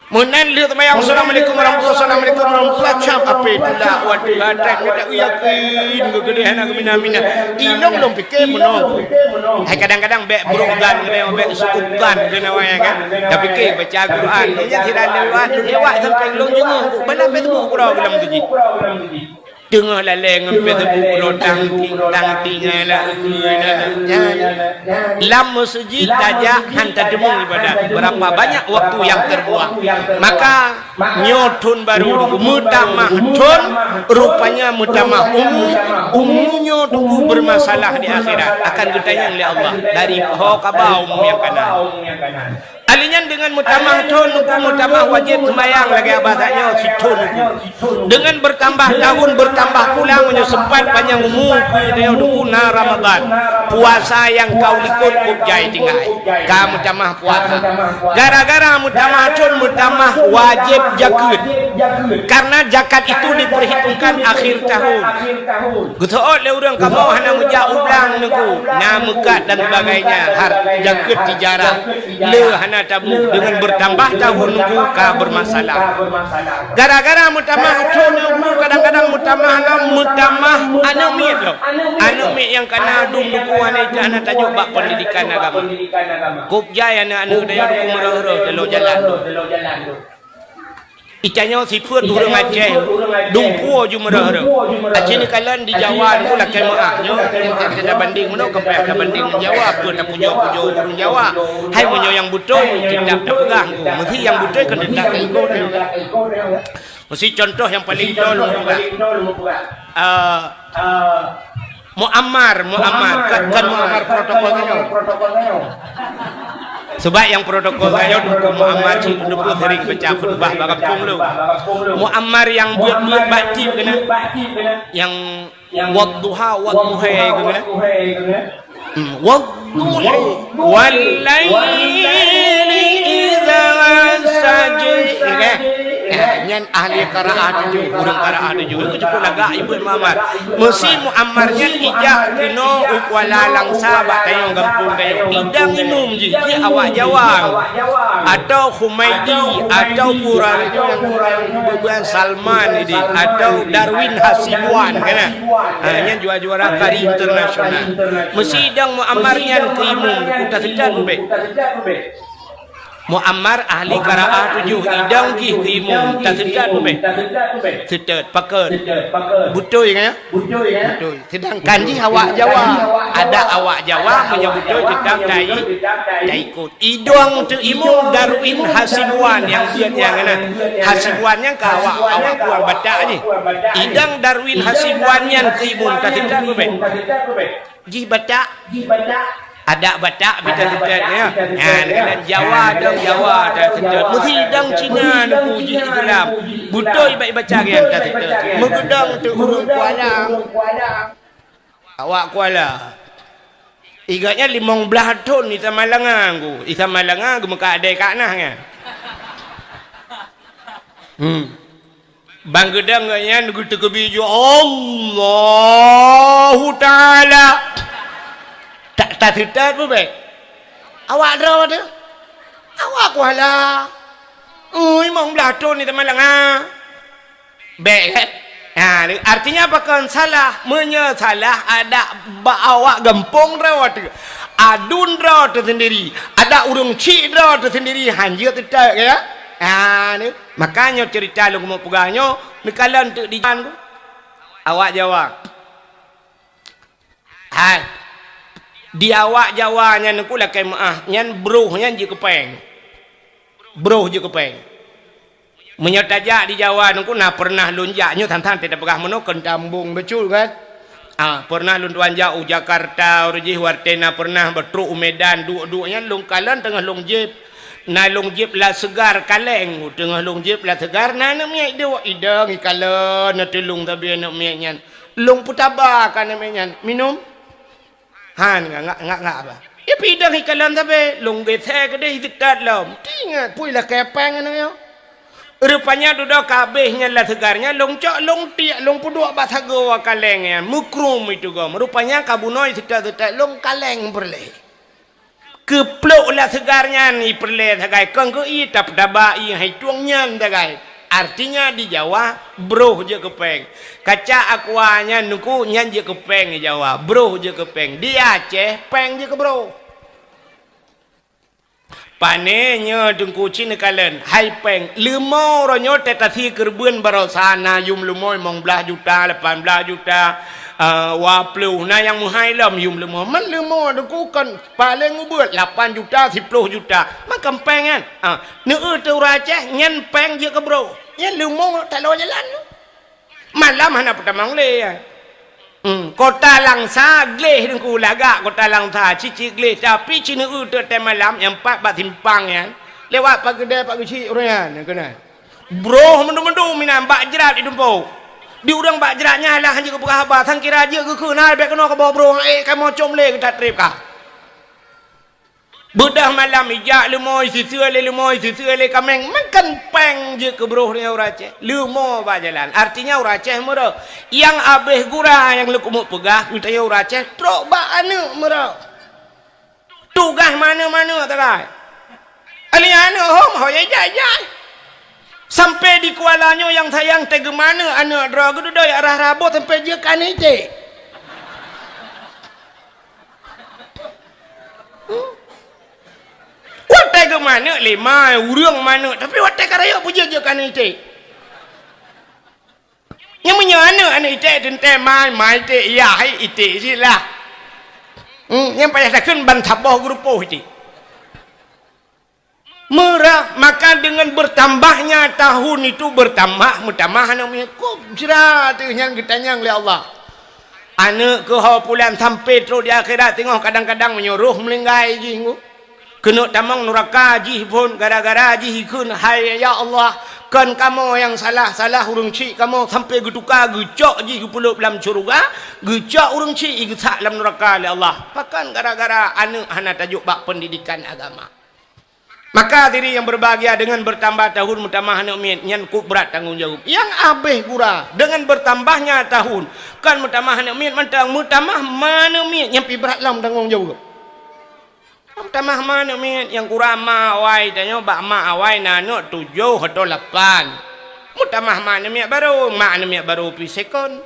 Meunan lheueh seumayang, "Assalamualaikum warahmatullahi, assalamualaikum warahmatullahi," cap H P tulak, waduh, adak mita yakin, geugeuleh hana geumina-mina. Ilong lom pike meunoe. Hai kadang-kadang bèk brok gan keunoe, bèk sukuk gan keunoe, ya kan? Tapike baca Quran. Nyan sira lewat, lewat sampai lôn jenguk. Bala Facebook uroe lom tu jih. Teungoh lalée ngon Facebook uroe tang ting, tang ting, ala nyan. Lam meuseujid tajak han tateumong ibadat. Berapa banyak waktu yang terbuang. Maka Nyoe thon barô teungku, meutamah thon, rupanya meutamah umu, umu nyoe teungku bermasalah di akhirat, akan geutanyong lé Allah dari ho kaba umu nyang kana. Ali nyan deungon meutamah thon teungku, meutamah wajéb seumayang lagée abah tanyoe sithon teungku. Deungon bertambah tahun, bertambah pula meunyoe sempat panjang umu teungku, na Ramadan, puasa nyang ka u likot kôb jai tinggai, ka meutamah puasa. Gara-gara meutamah thon, meutamah wajéb jakeuet. Karena zakat itu diperhitungkan akhir tahun. Geuseuôt lé ureuëng kamoe hana meujak u blang Teungku, na meukat dan sebagainya, har-, jakeuet tijarah, le hana tabu, dengan bertambah tahun Teungku ka bermasalah. Gara-gara meutamah ucon Teungku, kadang-kadang meutamah lom, meutamah aneuk miet lom. Aneuk miet nyang kana dum Teungku hana ijazah, hana tajok bak pendidikan agama. Kôb jai aneuk-aneuk dayah Teungku meureuh-reuh teulo jalan tu. Itanyoe sifeuet ureuëng Aceh, dumpeue ju meureuh-reuh. Aci neukalon di Jawa Teungku lakée meuáh nyoe, tabandéng meunoe, ka payah tabandéng ngon Jawa, peue tapujoe-pujoe ureuëng Jawa. Hai meunyoe nyang beutôi, teutap tapeugah Teungku. Meusi nyang beutôi kan teutap taikot. Meusi contoh nyang paleng beutôi lôn peugah. Eh, Muammar, Muammar, kon, kon Muammar protokol tanyoe. Sebab nyang protokol tanyoe Teungku Muammar cit Teungku sering baca khutbah bak gampông lôn. Muammar nyang buet-buet bak tieb keunan. Nyang wadduha, wadduha keunan. Hmm, wadduha. Wal laili idza sajja. Ya, nyan ahli qiraah tujoh, ureuëng qiraah tujoh. Itu cukup lagak ibu Muammar. Meusi Muammar nyan ijak keunoe u Kuala Langsa bak tanyoe gampông tanyoe. Idang imum jih, jih awak Jawa. Atau Humaidi, atau Quran, bukan Salman ini, atau Darwin Hasibuan, kan? Ha, nyan juara-juara kari internasional. Meusi idang Muammar nyan keu imum, ku taseutôt bek. Muammar ahli qiraah tujoh, idang jih keu imum, taseutôt bek. Seutôt, pakat. Beutôi kan ya? Beutôi. Seudangkan jih awak Jawa. Adak awak Jawa meunyoe beutôi teutap tai-, taikot. Idang teu imum Darwin Hasibuan nyang buet nyang na. Hasibuan nyan ka awak, awak puang Batak jih. Idang Darwin Hasibuan nyan keu imum taseutôt bek. Jih Batak. Adak Batak pih taseutôt, ya. Nyan, kadang Jawa, dong Jawa taseutôt. Meusi dong Cina Teungku jih Islam. Beutôi baca-baca nyan taseutôt. Meugeudong teu ureuëng Kuala. Awak Kuala. Ingat nyan limong blaih thon di Samalanga Teungku. Di Samalanga geumeukat adai kat nah nyan. Hmm. Ban geudong gobnyan geuteukeubi ju Allahu Ta'ala. Tak taseutôt peue bek? Awak droe teuh? Awak Kuala. Ui, limong blaih thon di Samalanga. Bek kan? Ha, artinya apa kon salah? Meunyoe salah, adak bak awak gampông droe teuh. Aduen droe teuh sendiri. Adak ureuëng chik droe teuh sendiri. Hanjeuet teutot, ya? Ha, ni. Makanya cerita lôn keumeung peugah nyoe, neukalon teuk di Jawa. Awak Jawa. Hai. Di awak Jawa nyan Teungku lakée meuáh, nyan broh nyan jeuet keu péng. Broh jeuet keu péng. Meunyoe tajak di Jawa Teungku na pernah lôn jak nyoe than-than teupeugah meunoe kon tambong beutôi kan? Ah, pernah lôn tuan jak u Jakarta, ureuëng jih watée na pernah beutrok u Medan, duek-duek nyan lôn kalon teungoh lôn jieb. Na lôn jieb lam seugar kaleng, teungoh lôn jieb lam seugar na aneuk miet duek, idong ikalon na teulông sabe aneuk miet nyan. Lôn peutaba keu aneuk miet nyan, minum. Han, ngak, ngak, ngak, ngak apa? Ipidong ikalon sabe, lôn geusé keudeh iseutôt lom. Tingat pui lakée péng aneuk nyoe. Rupanya dudoe ka abéh nyan lam seugar nyan, lôn cok, lôn tiek, lôn peuduek bak sagoe kaleng nyan, meukrum itu gom. Rupanya ka bunoe iseutôt-seutôt lôn kaleng peureulée. Keuplok lam seugar nyan ipeureulée sagai, kon keu ie tap-, taba ie hai tueng nyan sagai. Artinya di Jawa, broh jeuet keu péng. Kaca aqua nyan Teungku nyan jeuet keu péng di Jawa, broh jeuet keu péng. Di Aceh, péng jeuet keu broh. Pane nyoe Teungku cit neukalon, hai péng, leumo uroe nyoe teuh tasie keureubeuen baroesa na yum leumo limong blaih juta, lapan blaih juta, eh, dua ploh, na nyang meuhai lom yum leumo. Man leumo Teungku kon paleng ubeuet lapan juta, siploh juta. Man kon péng nyan. Ah, neueu teuh ureuëng Aceh, nyan péng jeuet keu broh. Nyan leumo taloe jalan. Malam hana peutamong lé, ya. Hmm, Kota Langsa gleh Teungku lagak Kota Langsa, cicik gleh, tapi ci neueu teuk tée malam nyang pat bak simpang nyan, lewat Pak Geudée, Pak Geuchik ureuëng nyan, keunan. Broh mandum-mandum inan bak jrat idumpok. Di ureuëng bak jrat nyan lah hanjeuet geupeugah haba, sang kira jeuet geukheun hai bék keunoe kaboh broh, eh, kamoe com lé geutat treb kah. Beudôh malam ijak leumo, iseuseu lé leumo, iseuseu lé kaméng, meukan péng jeuet keu broh nyan ureueng Aceh. Leumo bak jalan. Artinya ureueng Aceh meurok. Nyang abéh gura nyang leukumeuk peugah, geutanyoe ureueng Aceh trok bak aneuk meurok. Tugaih maneuk-maneuk tagai. Aneuk-aneuk hom ho jai-jai. Sampai di Kuala nyoe nyang sayang teuh geumaneuk aneuk droe geududoe arah rabot sampai jeuet keu aneuk iték. Watèe geumaneuk lé ma ureueng maneuk, tapi watèe ka rayeuk peujeuet jeuet keu aneuk iték. Nyang meunyoe aneuk, aneuk iték teuntèe ma, ma iték, yah iték cit lah. Hmm, nyang payah takheun ban saboh geurupoh iték. Meurah, maka dengan bertambahnya tahun itu bertambah, meutamah aneuk miet. Kok jra teuh nyan geutanyong lé Allah. Aneuk keuh ho pulan sampai trok di akhirat teungoh kadang-kadang meunyoe roh meuninggai jih ngu. Keuneuk tamong nuraka jih phon gara-gara jih ikheun, "Hai ya Allah, kon kamoe nyang salah, salah ureueng chik kamoe sampai geutuka geucok jih geupeulop lam syeuruga, geucok ureueng chik geusak lam nuraka lé Allah." Pakon gara-gara aneuk hana tajok bak pendidikan agama. Maka hadirin yang berbahagia, dengan bertambah tahun meutamah aneuk miet nyan kok brat tanggong jaweueb. Nyang abéh gura, dengan bertambahnya tahun, kon meutamah aneuk miet mantong, meutamah ma aneuk miet nyan pi brat lom tanggong jaweueb. Meutamah ma aneuk miet nyang kurang ma awai tanyoe bak ma awai na aneuk tujoh atau lapan. Meutamah ma aneuk miet barô, ma aneuk miet barô pi sekon.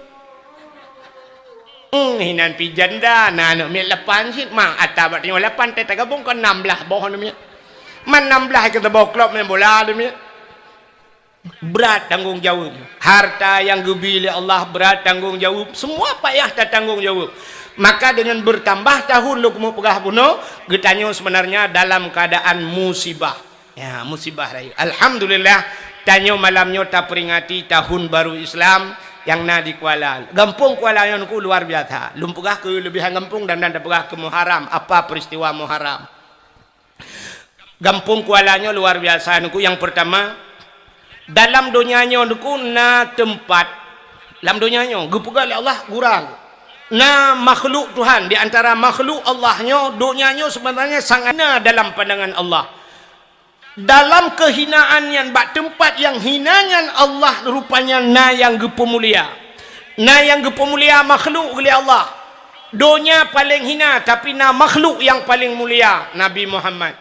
Hmm, hinan pi janda, na aneuk miet lapan cit, ma ata bak tanyoe lapan, tai tagabong kon nam blaih boh aneuk miet. Man nam blaih keu saboh klub main bola aneuk miet. Brat tanggong jaweueb. Harta nyang geubi lé Allah brat tanggong jaweueb. Semua payah tatanggong jaweueb. Maka dengan bertambah tahun lôn keumeung peugah bunoe, geutanyoe sebenarnya dalam keadaan musibah. Ya, musibah rayeuk. Alhamdulillah, tanyoe malam nyoe taperingati tahun baru Islam nyang na di Kuala. Gampông Kuala nyoe nuku luar biasa. Lôn peugah keu lebihan gampông dan, dan tapeugah keu Muharram. Apa peristiwa Muharram? Gampông Kuala nyoe luar biasa nuku. Yang pertama, dalam donya nyoe nuku na tempat, lam donya nyoe geupeugah lé Allah gurang. Na makhluk Tuhan, di antara makhluk Allah nyoe, donya nyoe sebenarnya sangat hina dalam pandangan Allah. Dalam kehinaan nyan, bak teumpat nyang hina nyan, Allah rupanya na nyang geupeumulia. Na nyang geupeumulia makhluk lé Allah. Donya paleng hina, tapi na makhluk nyang paleng mulia, Nabi Muhammad.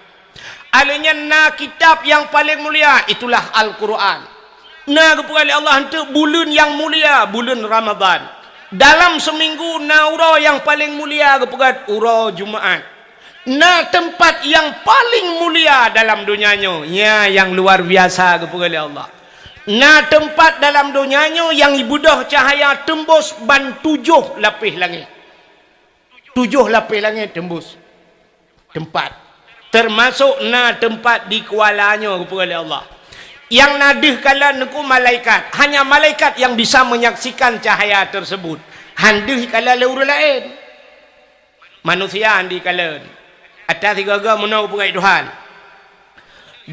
Alheuh nyan na kitab nyang paleng mulia, itulah Al-Qur'an. Na geupeugah lé Allah, "Eunteuk buleuen nyang mulia, buleuen Ramadhan." Dalam seuminggu na uroe nyang paleng mulia geupeugah uroe Jumaat. Na teumpat nyang paleng mulia dalam donya nyoe, nya nyang luar biasa geupeugah lé Allah. Na teumpat dalam donya nyoe nyang ibeudôh cahaya teumbôs ban tujoh lapéh langét. Tujoh lapéh langét teumbôs. Teumpat. Teumasok na teumpat di Kuala nyoe geupeugah lé Allah. Nyang na deuh kalon nuku malaikat. Hanya malaikat nyang bisa menyaksikan cahaya tersebut. Han deuh kalon lé ureueng laén. Manusia han deuh kalon. Ata sigoe-goe meunoe geupeugah Tuhan.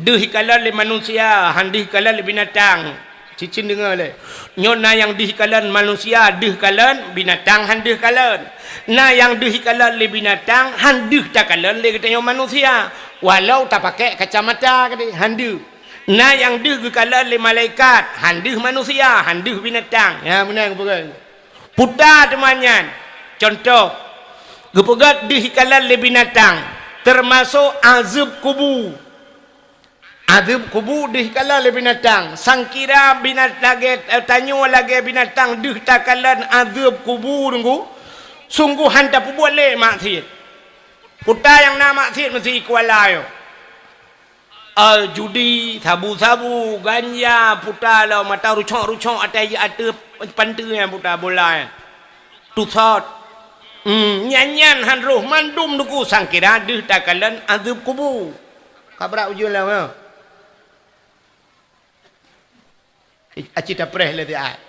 Deuh ikalon lé manusia, han deuh ikalon lé binatang. Cicin deungoe lé. Nyoe na nyang deuh ikalon manusia, deuh kalon binatang, han deuh kalon. Na nyang deuh ikalon lé binatang, han deuh takalon lé geutanyoe manusia. Walau tapakèk kacamata keudéh, han deuh. Na nyang deuh geukalon lé malaikat, han deuh manusia, han deuh binatang. Nyan meunan geupeugah. Puta teuma nyan. Cuntoh, geupeugah deuh ikalon lé binatang, teumasok azeueb kubu. Azeueb kubu deuh ikalon lé binatang. Sangkira binat-, lagèe, eh, tanyoe lagèe binatang deuh takalon azeueb kubu nunggu, sunggoh han tapeubuet lé maksiet. Puta nyang na maksiet meusi Kuala nyoe. Eh, judi, sabu-sabu, ganja, puta lom, mata rucok-rucok ateueh, ateueh panteue nyan puta bola nyan. Tusot. Hmm, nyan-nyan han roh mandum nuku sangkira deuh takalon azeueb kubu. Ka brat ujeuen lom, ya. Aci tapreh lé siat.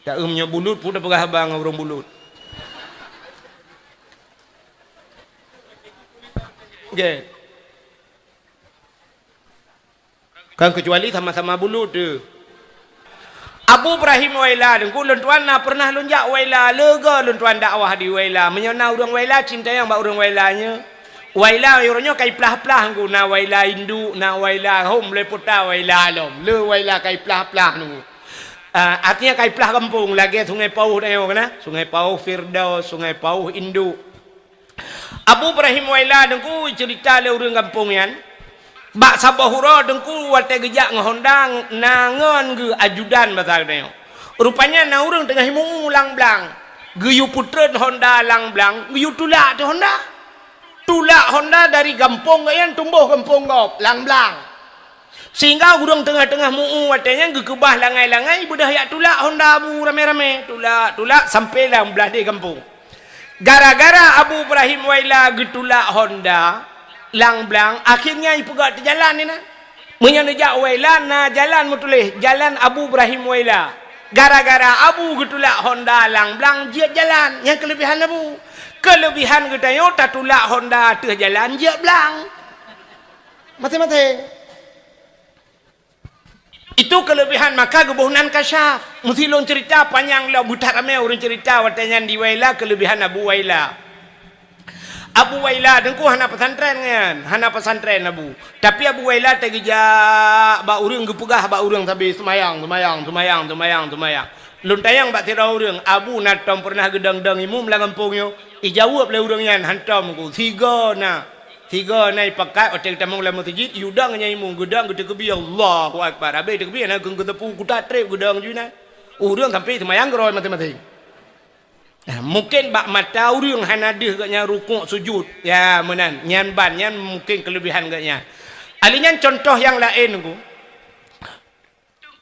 Taeu meunyoe bulut, peue tapeugah haba ngon ureueng bulut. Gét. Kan kecuali sama-sama bulut tu. Abu Ibrahim Waila, Teungku, lôn tuan na pernah lôn jak Waila, leuga lôn tuan dakwah di Waila. Meunyoe na ureueng Waila, cinta nyang bak ureueng Waila nyoe. Waila uroe nyoe ka iplah-plah ngon, na Waila induk, na Waila hom, le puta Waila lom. Le Waila ka iplah-plah ngon. Ah, artinya ka iplah gampông, lagèe Sungai Pauh tanyoe kan, ah? Sungai Pauh Firdaus, Sungai Pauh Induk. Abu Ibrahim Waila Teungku, cerita lé ureueng gampông nyan. Bak saboh uroe Teungku watèe geujak ngon honda, na ngon geuh ajudan basa geutanyoe. Rupanya na ureueng teungoh imu-u lam blang. Geuyue peutreun honda lam blang, geuyue tulak ateueh honda. Tulak honda dari gampông gobnyan tumbôh gampông gob, lam blang. Sehingga ureueng teungoh-teungoh mu-u watèe nyan geukeubah langai-langai beudôh jak tulak honda Abu ramé-ramé. Tulak, tulak sampoe lam blaih deh gampông. Gara-gara Abu Ibrahim Waila geutulak honda lam blang, akhirnya ipeugah teujalan inan. Meunyoe neujak Waila na jalan meutuléh, Jalan Abu Ibrahim Waila. Gara-gara Abu geutulak honda lam blang jeuet jalan, nyan keuleubihan Abu. Keuleubihan geutanyoe tatulak honda ateueh jalan jeuet blang. Maté-maté. Itu keuleubihan maka geuboh nan kasyaf. Meusi lôn cerita panyang lom, beutat ramé ureueng cerita watèe nyan di Waila keuleubihan Abu Waila. Abu Waila Teungku hana pesantren nyan, hana pesantren Abu. Tapi Abu Waila teugeujak bak ureueng geupeugah bak ureueng sabe seumayang, seumayang, seumayang, seumayang, seumayang. Lôn tanyong bak sidroe ureueng, "Abu na tom peureunah geudong-dong imum lam gampông nyoe?" Ijaweueb lé ureueng nyan, "Hantom ku, sigoe na." Sigoe na ipakat watèe geutamong lam meuseujid, yue dong nyan imum geudong geuteukeubie, "Allahu Akbar." Abéh teukeubie na geuteupeue kuta trép geudong ju na. Ureueng sampoe seumayang keudroe maté-maté. Nah, mungken bak mata ureueng hana deuh gobnyan rukuk sujud. Ya, meunan. Nyan ban, nyan mungken keuleubihan gobnyan. Alèh nyan contoh nyang laén ku.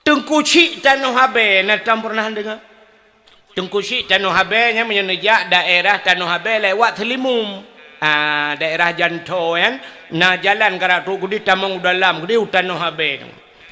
Teungku Chik Tanoh Abée, na tom peureunah deungoe? Teungku Chik Tanoh Abée nyan meunyoe neujak daerah Tanoh Abée lewat Seulimum. Ah, daerah Janto nyan, na jalan ka rot trok keudéh tamong u dalam keudéh u Tanoh Abée.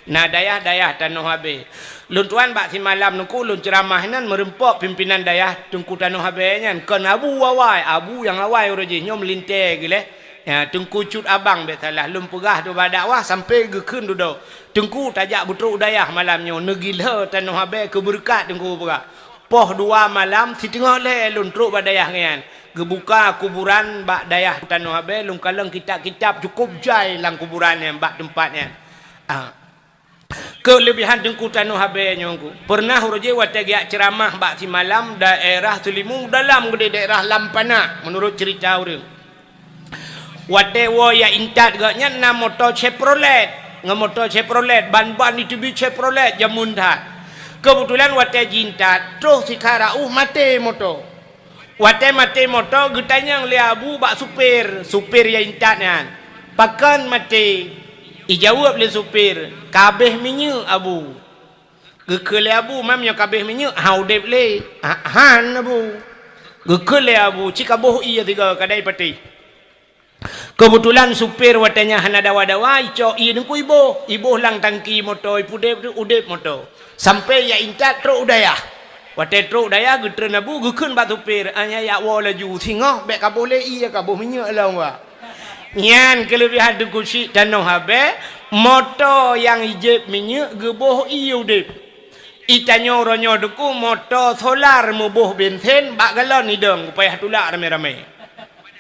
Na dayah-dayah Tanoh Abée. Lôn tuan bak simalam Teungku lôn ceuramah inan meureumpok pimpinan dayah Teungku Tanoh Abée nyan. Kon Abu awai, Abu nyang awai uroe jih nyoe meulintèe geuh lé. Ya, Teungku Cut Abang bèk salah. Lôn peugah dua bak dakwah sampoe geukheun dudoe. Teungku tajak beutrok u dayah malam nyoe, neugilhô Tanoh Abée keu beureukat Teungku peugah. Poh dua malam siteungoh lhèe lôn trok bak dayah nyan. Geubuka kuburan bak dayah Tanoh Abée, lôn kalon kitab-kitab cukôp jai lam kuburan nyan bak teumpat nyan. Ah. Keuleubihan Teungku Tanoh Abée nyoe Teungku. Peureunah uroe jih watèe geujak ceuramah bak simalam daerah Seulimum dalam keudéh daerah Lampanak, meunurot ceurita ureueng. Watèe woe jak intat gobnyan na moto Chevrolet. Ngon moto Chevrolet, ban-ban jiteubiet Chevrolet jameun that. Keubeutulan watèe jiintat, troh sikara ueh maté moto. Watèe maté moto geutanyong lé Abu bak supir, supir jak intat nyan, "Pakon maté?" Ijaweueb lé supir, "Ka abéh minyeuk, Abu." Geukheun lé Abu, "Meunyoe ka abéh minyeuk, han udeb lé?" "Ha-, han, Abu." Geukheun lé Abu, "Ci ka boh ié sigoe kadai patéh." Keubeutulan supir watèe nyan hana dawa-dawa, icok ié Teungku iboh, iboh lam tangki moto, ipeudeb, udeb moto. Sampoe jak intat trok u dayah. Watèe trok u dayah geutreun Abu geukheun bak supir, "Nyan jak woe laju, singoh bèk ka boh lé ié, ka boh minyeuk lom wak." Nyan keuleubihan Teungku Chik Tanoh Abée, moto nyang ijép minyeuk geuboh ié udeb. Itanyoe uroe nyoe Teungku moto solar meuboh bensen bak galon idong, geupayah tulak ramé-ramé.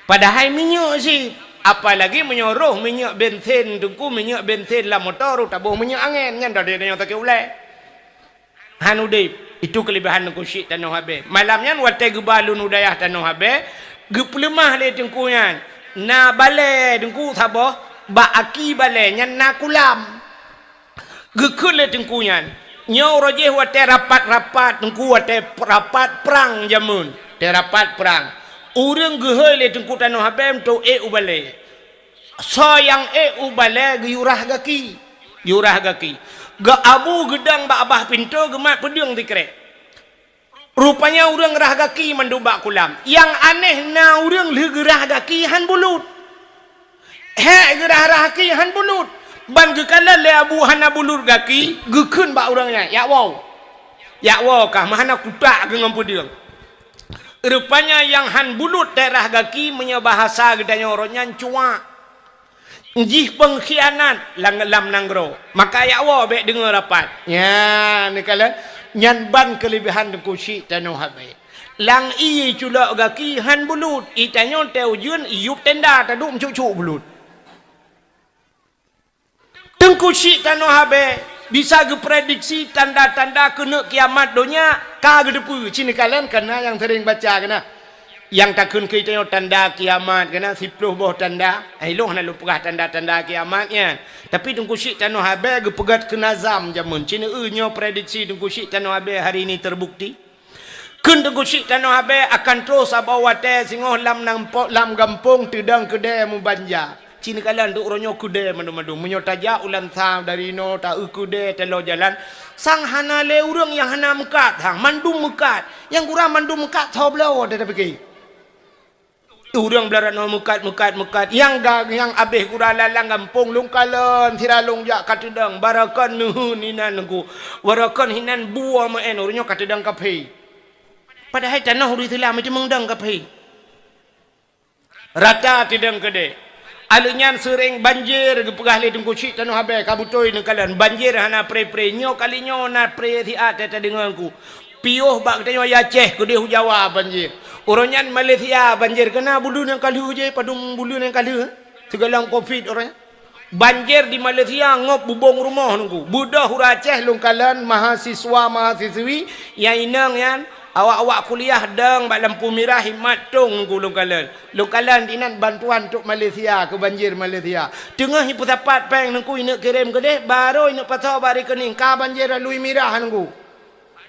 Padahai minyeuk cit, apalagi meunyoe roh minyeuk bensen Teungku, minyeuk bensen lam moto roh taboh minyeuk angén, nyan dada tanyoe sakét ulèe. Han udeb, itu keuleubihan Teungku Chik Tanoh Abée. Malam nyan watèe geuba lôn u dayah Tanoh Abée, geupeuleumah lé Teungku nyan. Na balèe Teungku saboh, bak aki balèe nyan na kulam. Geukheun lé Teungku nyan, nyoe uroe jih watèe rapat-rapat, Teungku watèe rapat prang jameun, watèe rapat prang. Ureueng geuhôi lé Teungku Tanoh Abée untuk ék u balèe. Soe nyang ék u balèe geuyue rhah gaki, geuyue rhah gaki. Geu Abu geudong bak babah pintoe geumat peudeueng sikrek. Rupanya ureueng rhah gaki mandum bak kulam. Nyang aneh na ureueng lheueh geurhah gaki han bulut. Hék geurhah-rhah gaki han bulut. Ban geukalon lé Abu hana bulut gaki, geukheun bak ureueng nyan, "Jak woe. Jak woe kah, meuhana kutak keuh ngon peudeueng." Rupanya nyang han bulut teuk rhah gaki meunyoe bahasa geutanyoe uroe nyan cuak. Jih peungkhianat lam, lam nanggroe. Maka jak woe bèk deungoe rapat. Nyan, neukalon, nyan ban keuleubihan Teungku Chik Tanoh Abée. Lam ie culok gaki han bulut, i tanyoe teu ujeuen, i yup tenda taduek meucuk-cuk bulut. Teungku Chik Tanoh Abée bisa geuprediksi tanda-tanda keuneuk kiamat donya ka geuteupeue. Ci neukalon kana nyang seuring baca kana. Nyang takheun keu tanyoe tanda kiamat kana siplôh boh tanda. Eh, ilôn hana lôn peugah tanda-tanda kiamat nyan. Tapi Teungku Chik Tanoh Abée geupeugah keu nazam jameun. Ci neueu nyoe prediksi Teungku Chik Tanoh Abée hari ini terbukti. Kheun Teungku Chik Tanoh Abée akan troh saboh watée singoh lam nampo-, lam gampông teudong keudée meubanja. Ci neukalon duek uroe nyoe keudée mandum-mandum. Meunyoe tajak u Lansa dari inoe taeu keudée taloe jalan, sang hana lé ureuëng nyang hana meukat, sang mandum meukat. Nyang gura mandum meukat soe bloe watée tapike. Ureuëng beularot nyoe meukat, meukat, meukat. Nyang ga-, nyang abéh gura lalang gampông lôn kalon sira lôn jak ka teudong, barokon neuheun inan Teungku. Barokon hinan bue meu'en ureuëng nyoe ka teudong kaphé. Padahai tanoh ureuëng Islam itu meudong kaphé. Rata teudong keudée. Aleuh nyan seuring banjir geupeugah lé Teungku Chik Tanoh Abée ka beutôi neukalon. Banjir hana pré-pré. Nyoe kali nyoe na pré siat teudeungoe Teungku. Piôh bak geutanyoe Aceh keudeh u Jawa banjir. Uroe nyan Malaysia banjir keuna buleuen nyang ka lheueh jih, padum buleuen nyang ka lheueh. Sigohlom covid uroe nyan. Banjir di Malaysia ngop bubông rumoh Teungku. Beudôh ureuëng Aceh lôn kalon mahasiswa-mahasiswi nyang inong nyan awak-awak kuliah dong bak lampu mirah imat tong Teungku lôn kalon. Lôn kalon inan bantuan untuk Malaysia keu banjir Malaysia. Teungoh ipeusapat péng Teungku ineuk kirém keudeh, barô ineuk pasoe bak rekening ka banjir alui mirah Teungku.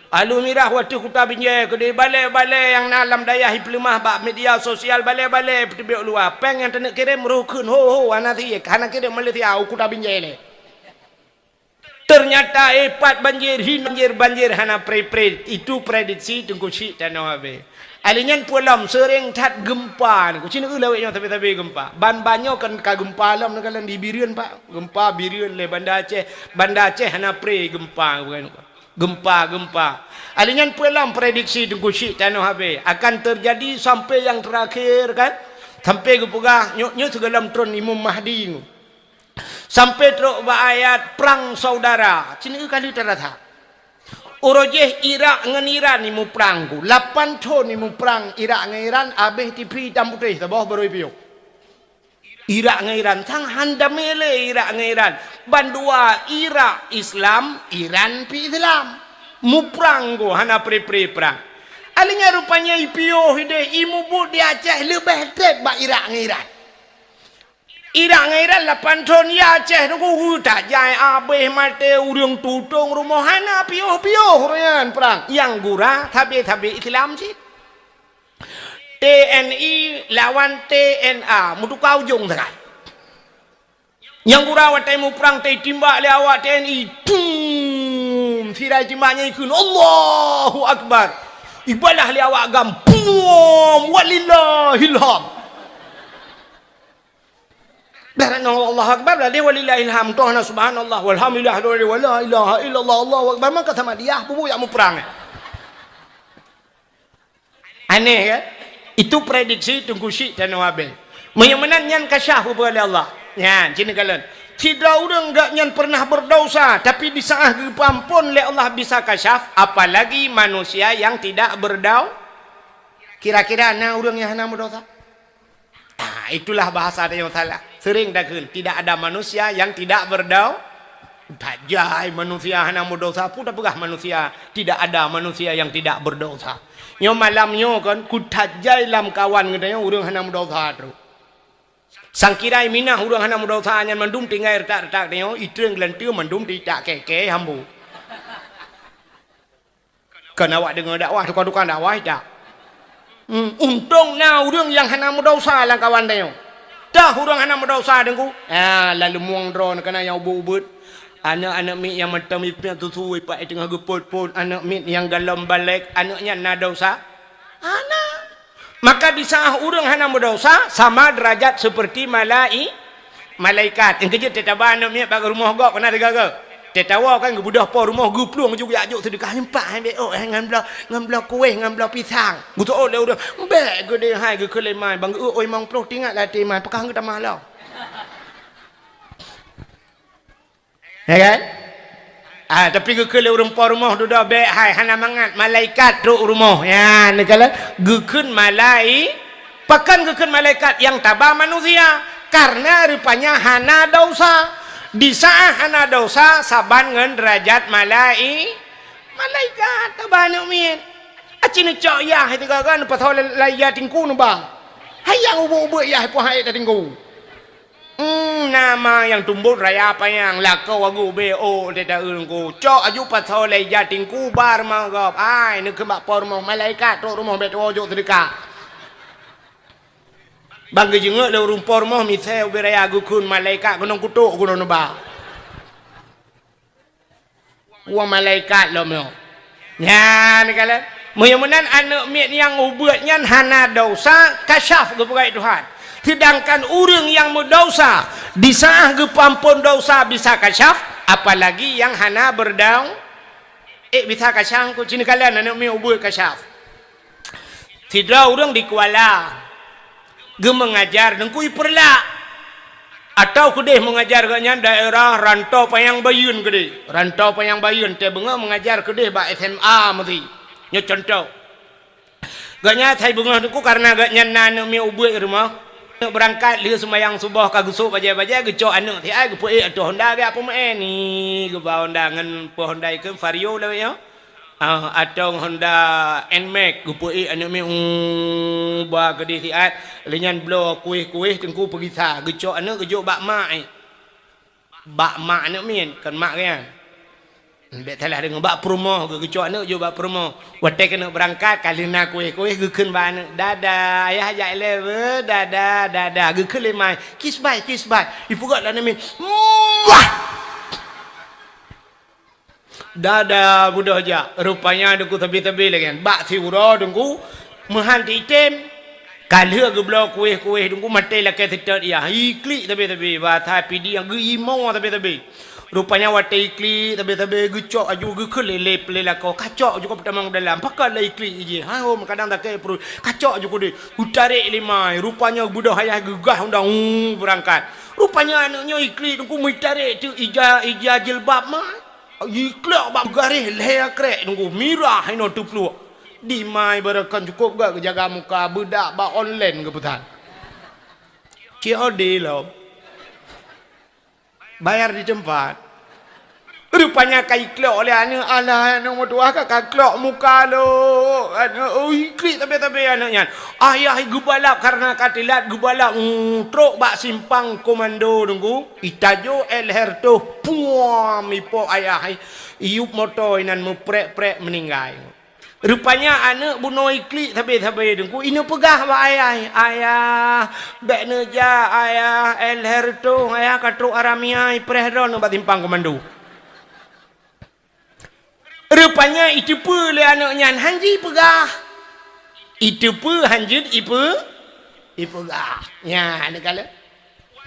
Alui mirah watée Kuta Binjai keudeh balée-balée nyang na lam dayah ipeuleumah bak media sosial balée-balée peuteubiet luwa. Péng nyang taneuk kirém roh kheun ho-ho hana siek, hana kirém Malaysia u Kuta Binjai lé. Ternyata ipat banjir, hin banjir, banjir hana pré-pré. Itu prediksi Teungku Chik Tanoh Abée. Aleuh nyan peue lom seuring that gempa Teungku. Ci neueu lawét nyoe sabe-sabe gempa. Ban-ban nyoe kan ka gempa lom neukalon di Bireuen Pak. Gempa Bireuen lé Banda Aceh. Banda Aceh hana pré gempa bukan. Gempa, gempa. Aleuh nyan peue lom prediksi Teungku Chik Tanoh Abée akan terjadi sampai yang terakhir kan. Sampai geupeugah nyoe, nyoe sigohlom tron Imum Mahdi. Sampai trok bak ayat prang saudara. Ci neueu ka lheueh tarasa. Uroe jih Irak ngon Iran imuprang Teungku. Lapan thon imuprang Irak ngon Iran, abéh TV itam putéh saboh barô ipiôh. Irak ngon Iran, sang han damé lé Irak ngon Iran. Bandua Irak Islam, Iran pi Islam. Muprang Teungku hana pré-pré prang. Aleuh nyan rupanya ipiôh ideh imubuet di Aceh leubeh treb bak Irak ngon Iran. Irak ngon Iran lapan thon ya Aceh Teungku tajai abéh maté ureuëng tutong rumoh hana piôh-piôh ureuëng nyan prang. Nyang gura sabe-sabe Islam cit. TNI lawan TNA meutuka ujong sagai. Nyang gura watée muprang teuh timbak lé awak TNI. Tum! Sira timbak nyan ikheun Allahu Akbar. Ibalah lé awak GAM. Pum! Walillahilham. Dah nyoe Allahu Akbar, dah deh walillahil hamd, toh na subhanallah, walhamdulillah, wala ilaha illallah, Allahu Akbar, maka sama dia bubu yak muprang. Aneh kan? Itu prediksi Teungku Chik Tanoh Abée. Meunyoe meunan nyan kasyaf bubu oleh Allah. Nyan, sini kalian. Sidroe ureuëng gak nyan pernah berdosa, tapi di saat geupeuampon lé Allah bisa kasyaf, apalagi manusia yang tidak berdau-, kira-kira na ureuëng nyang hana meudosa? Ah, itulah bahasa ada yang salah. Sering takheun, tidak ada manusia yang tidak berdau-, tajai manusia hana meudosa, peue tapeugah manusia, tidak ada manusia yang tidak berdosa. Nyoe malam nyoe kan, kutajai lam kawan geutanyoe ureuëng hana meudosa trok. Sangkira minah ureuëng hana meudosa nyan mandum tinggai retak-retak tanyoe, itreng geulante mandum ditak keke hambo. Kan awak deungoe dakwah, tukang-tukang dakwah dak. Hmm, untông na ureuëng nyang hana meudosa lam kawan tanyoe. Dah ureuëng hana meudosa Teungku. Ha, lalu mueng droe kana nyang ubeuet-ubeuet. Aneuk-aneuk miet nyang mantong miet susu ipat teungoh geupot-pot, aneuk miet nyang galom balek, aneuk nyan na dosa? Hana. Maka di saat ureuëng hana meudosa sama derajat seperti malai-, malaikat. Nyang keujeuet teutaba aneuk miet bak rumoh gob keunan teugaga. Teutawa kan geubeudôh po rumoh geuplueng ju jak jok seudeukah nyeumpak hai bék ôk hai ngon bloe, ngon bloe kueh ngon bloe pisang. Geuteuôt lé ureuëng, bék geudeh hai geukheun lé mai bang geuôt oi limong ploh tingat lam até mai peukah geutamah lom. Ya kan? Ah, tapi geukheun lé ureuëng po rumoh dudoe bék hai, hana mangat, malaikat trok rumoh. Ya, neukalon geukheun malai-, pakon geukheun malaikat nyang taba manusia? Karena rupanya hana dosa. Di saat hana dosa, saban ngon derajat malai-, malaikat taba aneuk miet. Aci neucok yah itu gaga neupasoe lai yah tingku neuba. Hai nyang ubeut-ubeut yah poh hai tatingku. Hmm, nama nyang tumbot raya panyang, lakoe wagu B O teuta eungku. Cok aju pasoe lai yah tingku bar manggob. Ai, neukheun bak po rumoh, malaikat trok rumoh bék tuwoe jok seudeuka. Bang geujeungeuk lé ureuëng po rumoh misée ubé raya geukheun malaikat keunong kutok keunong neuba. Wah malaikat lom nyoe. Nyan kalon. Meunyoe meunan aneuk miet nyang ubeut nyan hana dosa, kasyaf geupeugah Tuhan. Sedangkan ureuëng nyang meudosa, di saat geupeuampon dosa bisa kasyaf, apalagi nyang hana beudau-, eh, bisa kasyaf, ku sini kalon aneuk miet ubeut kasyaf. Sidroe ureuëng di Kuala geumeungajar Teungku i Peureulak, atau keudeh meungajar geuhnyan daerah Rantau Panyang Bayeuen keudeh. Rantau Panyang Bayeuen teuh beungoh meungajar keudeh bak S M A meusi. Nyoe cuntoh. Geuhnyan asai beungoh Teungku kareuna geuhnyan na aneuk miet ubeut i rumoh. Aneuk beurangkat lheueh seumayang suboh ka geusôk bajée-bajée geucok aneuk siat geupeuék ateueh honda geujak peumeu'en. Ni geuba honda ngon peue honda ikheun Vario lawét nyoe. Ah, atong Honda Nmax geupeuék aneuk miet, uh, ba keudeh siat. Lheueh nyan bloe kueh-kueh Teungku peugisa, geucok aneuk geujok bak mak, eh. Bak mak aneuk miet, kon mak geuhnyan. Bék salah deungoe, bak peurumoh geu-, geucok aneuk jok bak peurumoh. Watée keuneuk beurangkat, ka lheueh na kueh-kueh geukheun bak aneuk, "Dada, ayah jak ilée beuh, dada, dada." Geukheun lé mai, "Kiss bye, kiss bye." Ipeugah lé aneuk miet, "Wah!" Dada mudoh jak, rupanya Teungku sabe-sabe lagée nyan. Bak siuroe Teungku meuhan teuitem. Ka lheueh geubloe kueh-kueh Teungku maté lakée seutôt yah. Iklik sabe-sabe, basa pidi nyang geuimoe sabe-sabe. Rupanya watée iklik sabe-sabe geucok aju geukheun lé lé lakoe, "Kacok ju ka peutamong dalam, pakon lé iklik ijih." Hai hom kadang sakét pruet, "Kacok ju kudeh." Geutarek lé mai, rupanya mudoh ayah geugah undang, uh, beurangkat. Rupanya aneuk nyoe iklik Teungku meutarek teuk ija, ija jilbab mai. Jiklok bak garéh lhée krek Teungku, mirah inoe teupluek. Di mai barokon cukôp gak geujaga muka, beudak bak online geupeusan. C O D lom. Bayar di teumpat. Rupanya ka iklok lé aneuk, "Alah, aneuk meutuah ka, ka klok muka lôn." Aneuk, oh, iklik sabe-sabe aneuk nyan. Ayah geubalap kareuna ka teulat geubalap, mm, trok bak simpang komando Teungku. Itajok L R toh, puam, ipok ayah, iyup moto inan meuprek-prek meuninggai. Rupanya aneuk bunoe iklik sabe-sabe Teungku, ineuk peugah bak ayah, "Ayah, bék neujak ayah, L R toh ayah ka trok aramia ipreh droeneuh bak simpang komando." Rupanya iteupeue lé aneuk nyan han jipeugah. Iteupeue han jeuet ipe-, ipeugah. Nyan neukalon.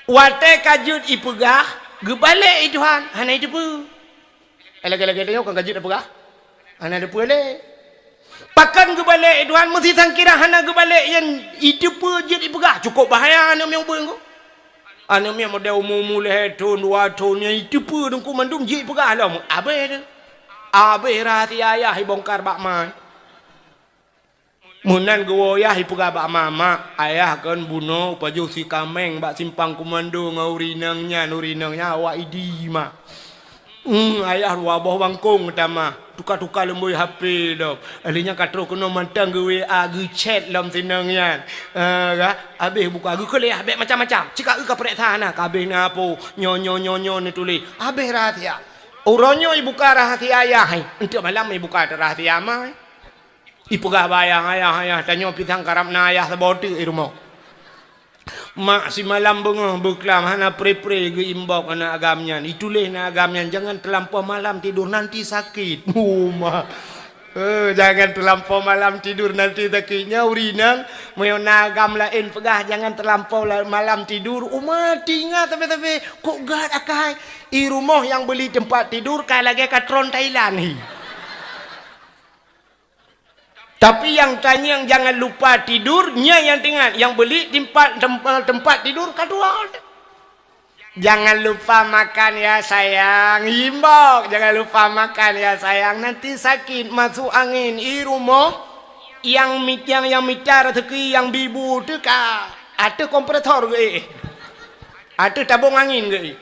Watée ka jeuet ipeugah, geubalek i Tuhan, hana iteupeue. Eh, lagée-lagée tanyoe kan ka jeuet ipeugah. Hana iteupeue lé. Pakon geubalek i Tuhan, meusi sangkira hana geubalek nyang iteupeue jeuet ipeugah. Cukôp bahaya aneuk miet ubeut Teungku. Aneuk miet model umu-umu lhée thon, dua thon, nyang iteupeue Teungku mandum jeuet ipeugah lom. Abéh teuh. Abéh rahsia ayah ibongkar bak ma. Meunan geuwoe ayah ipeugah bak ma, "Mak, ayah kon bunoe pajoh si kaméng bak simpang komando ngon ureuëng inong nyan, ureuëng inong nyan awak Idi, Mak." Hmm, ayah dua boh bangkong geutama, tuka-tuka lumbôi H P lom. Lheueh nyan ka trok keunoe mantong geu-W A, geuchat lom si inong nyan. Ah, ka, habéh buka, geukheun lé ayah bék macam-macam. Cika eu ka peuriksa na, ka habéh na po, nyoe, nyoe, nyoe, nyoe neutuléh. Habéh rahsia. Uroe nyoe ibuka rahsia ayah, eh. Enteuk malam ibuka rahsia ma, eh. Ipeugah bak ayah, "Ayah, ayah, tanyoe pisang karab na ayah saboh teuk i rumoh." Mak simalam beungoh beuklam hana pre-pre geu-inbox aneuk agam nyan. Ituléh aneuk agam nyan, "Jangan terlampau malam tidur, nanti sakit." Oh, ma. Eh, "Jangan terlampau malam tidur, nanti sakit." Nyan ureuëng inong, meunyoe aneuk agam laén peugah, "Jangan terlampau la-, malam tidur." Uma, teuingat sabe-sabe, "Kok gét akai." I rumoh nyang beuli teumpat tidur ka lagée ka tron Thailand hi. Tapi nyang tanyong jangan lupa tidur, nyan nyang teuingat, nyang beuli teumpat, teumpat tidur ka dua. Jangan lupa makan ya sayang. Imbok, jangan lupa makan ya sayang. Nanti sakit masuk angin. I rumoh nyang mit-, nyang, nyang mita raseuki nyang bibu teuka. Ateueh kompresor geuék. Ateueh tabong angin geuék.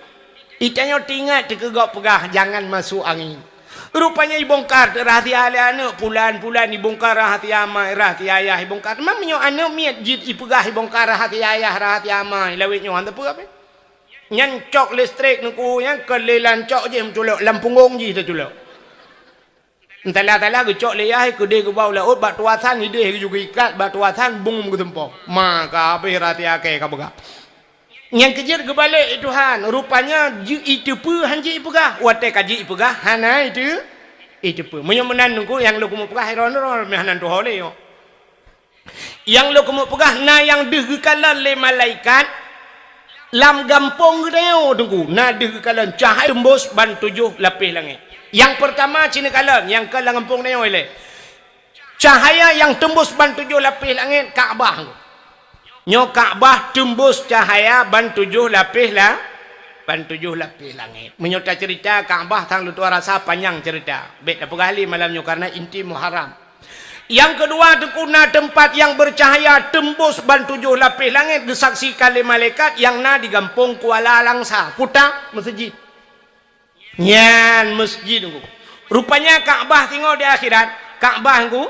Itanyoe teuingat teukeugok peugah, jangan masuk angin. Rupanya ibongkar rahasia lé aneuk, pulan-pulan ibongkar rahasia amai, rahasia ayah ibongkar. Teuma meunyoe aneuk miet jeuet ipeugah ibongkar rahasia ayah, rahasia amai, lawét nyoe hana peue. Nyan cok listrik nungku, nyan keu lé lam cok jih meuculok, lam punggong jih teuculok. Entala-tala geucok lé yah, keudeh geubau laôt, bak tuasan ideh geujok geuikat, bak tuasan bung meugeuseumpok. Ma ka habéh rahasia kèe ka peugah. Nyang keujeuet geubalek Tuhan, rupanya jeuet iteupeue han jeuet ipeugah. Watèe ka jeuet ipeugah, hana iteu-, iteupeue. Meunyoe meunan nungku, nyang lôn keumeung peugah, iron-iron meuh hana tuho lé nyoe. Nyang lôn keumeung peugah na nyang deuh geukalon lé malaikat lam gampông geutanyoe teungku, na deuh geukalon cahya teumbus ban tujoh lapéh langét. Nyang peurtama cit neukalon, nyang ka lam gampông tanyoe ilèe. Cahya nyang teumbus ban tujoh lapéh langét Ka'bah. Nyoe Ka'bah teumbus cahya ban tujoh lapéh la-, ban tujoh lapéh langét. Meunyoe taceurita Ka'bah sang leutuah rasa panyang ceurita. Bèk tapeugah lé malam nyoe kareuna inti Muharram. Nyang keudua, teungku na teumpat nyang beucahya teumbus ban tujoh lapéh langét geusaksikan lé malaikat nyang na di gampông Kuala Langsa, Kuta Meuseujid. Nyan meuseujid teungku. Rupanya Ka'bah singoh di akhirat, Ka'bah teungku,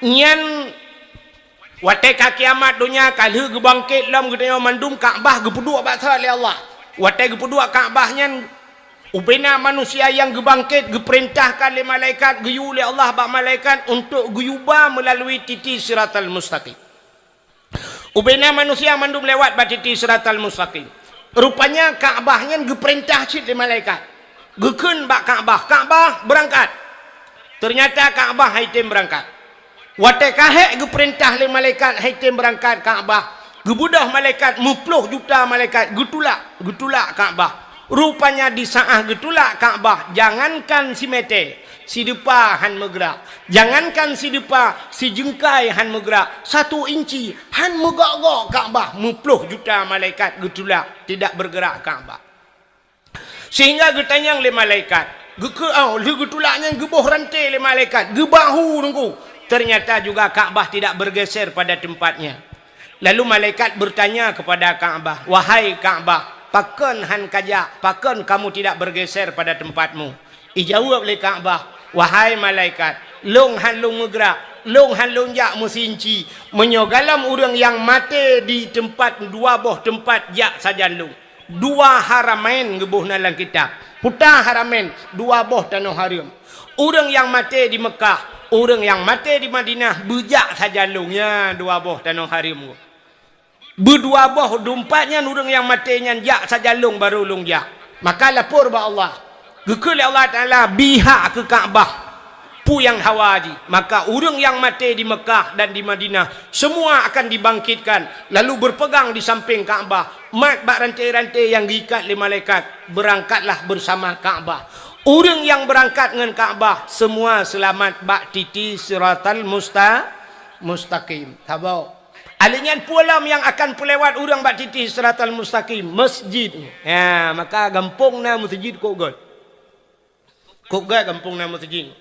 nyan watèe ka kiamat donya ka lheueh geubangkét lom geutanyoe mandum Ka'bah geupeuduek bak sabat lé Allah. Watèe geupeuduek Ka'bah nyan Ubena manusia nyang geubangkét geupeurintahkan lé malaikat, geuyue lé Allah bak malaikat untuk geuyueba meulalui titi Siratal Mustaqim. Ubena manusia mandum lewat bak titi Siratal Mustaqim. Rupanya Ka'bah nyan geupeurintah cit lé malaikat. Geukheun bak Ka'bah, "Ka'bah, beurangkat!" Teunyata Ka'bah han item beurangkat. Watèe ka hék geupeurintah lé malaikat han item beurangkat Ka'bah, geubeudôh malaikat, meuploh juta malaikat geutulak, geutulak Ka'bah. Rupanya di saát geutulak Ka'bah, jangankan simètè, sideupah han meugeurak. Jangankan sideupah, sijeungkai han meugeurak, satu inci han meugok-gok Ka'bah, meuploh juta malaikat geutulak, tidak bergerak Ka'bah. Sehingga geutanyong lé malaikat, geukeu-, oh, lheueh geutulak nyan geuboh ranté lé malaikat, geubahu teungku. Ternyata juga Ka'bah tidak bergeser pada tempatnya. Lalu malaikat bertanya kepada Ka'bah, "Wahai Ka'bah, pakon han kajak, pakon kamu tidak bergeser pada tempatmu?" Ijaweueb lé Ka'bah, "Wahai malaikat, lôn han lôn meugeurak, lôn han lôn jak meusinci. Meunyoe galom ureuëng nyang maté di teumpat dua boh teumpat jak sajan lôn." Dua haramain geuboh na lam kitab. Kuta haramain, dua boh tanoh hareuem. Ureuëng nyang maté di Meukah, ureuëng nyang maté di Madinah, beujak sajan lôn, nyan dua boh tanoh hareuem. Beudua boh teumpat nyan ureuëng nyang maté nyan jak sajan lôn barô lôn jak. Maka lapor bak Allah. Geukheun lé Allah Taala, "Bri hak keu Ka'bah peue nyang hawa jih." Maka ureuëng nyang maté di Meukah dan di Madinah, semua akan dibangkitkan, lalu berpegang di samping Ka'bah, mat bak ranté-ranté nyang geuikat lé malaikat, beurangkatlah beusama Ka'bah. Ureuëng nyang beurangkat ngon Ka'bah, semua seulamat bak titi Siratal Musta-, Mustaqim. Saboh. Alèh nyan peue lom nyang akan peulewat ureuëng bak titi Siratal Mustaqim? Meuseujid. Ya, maka gampông na meuseujid kok göt. Kok göt gampông na meuseujid.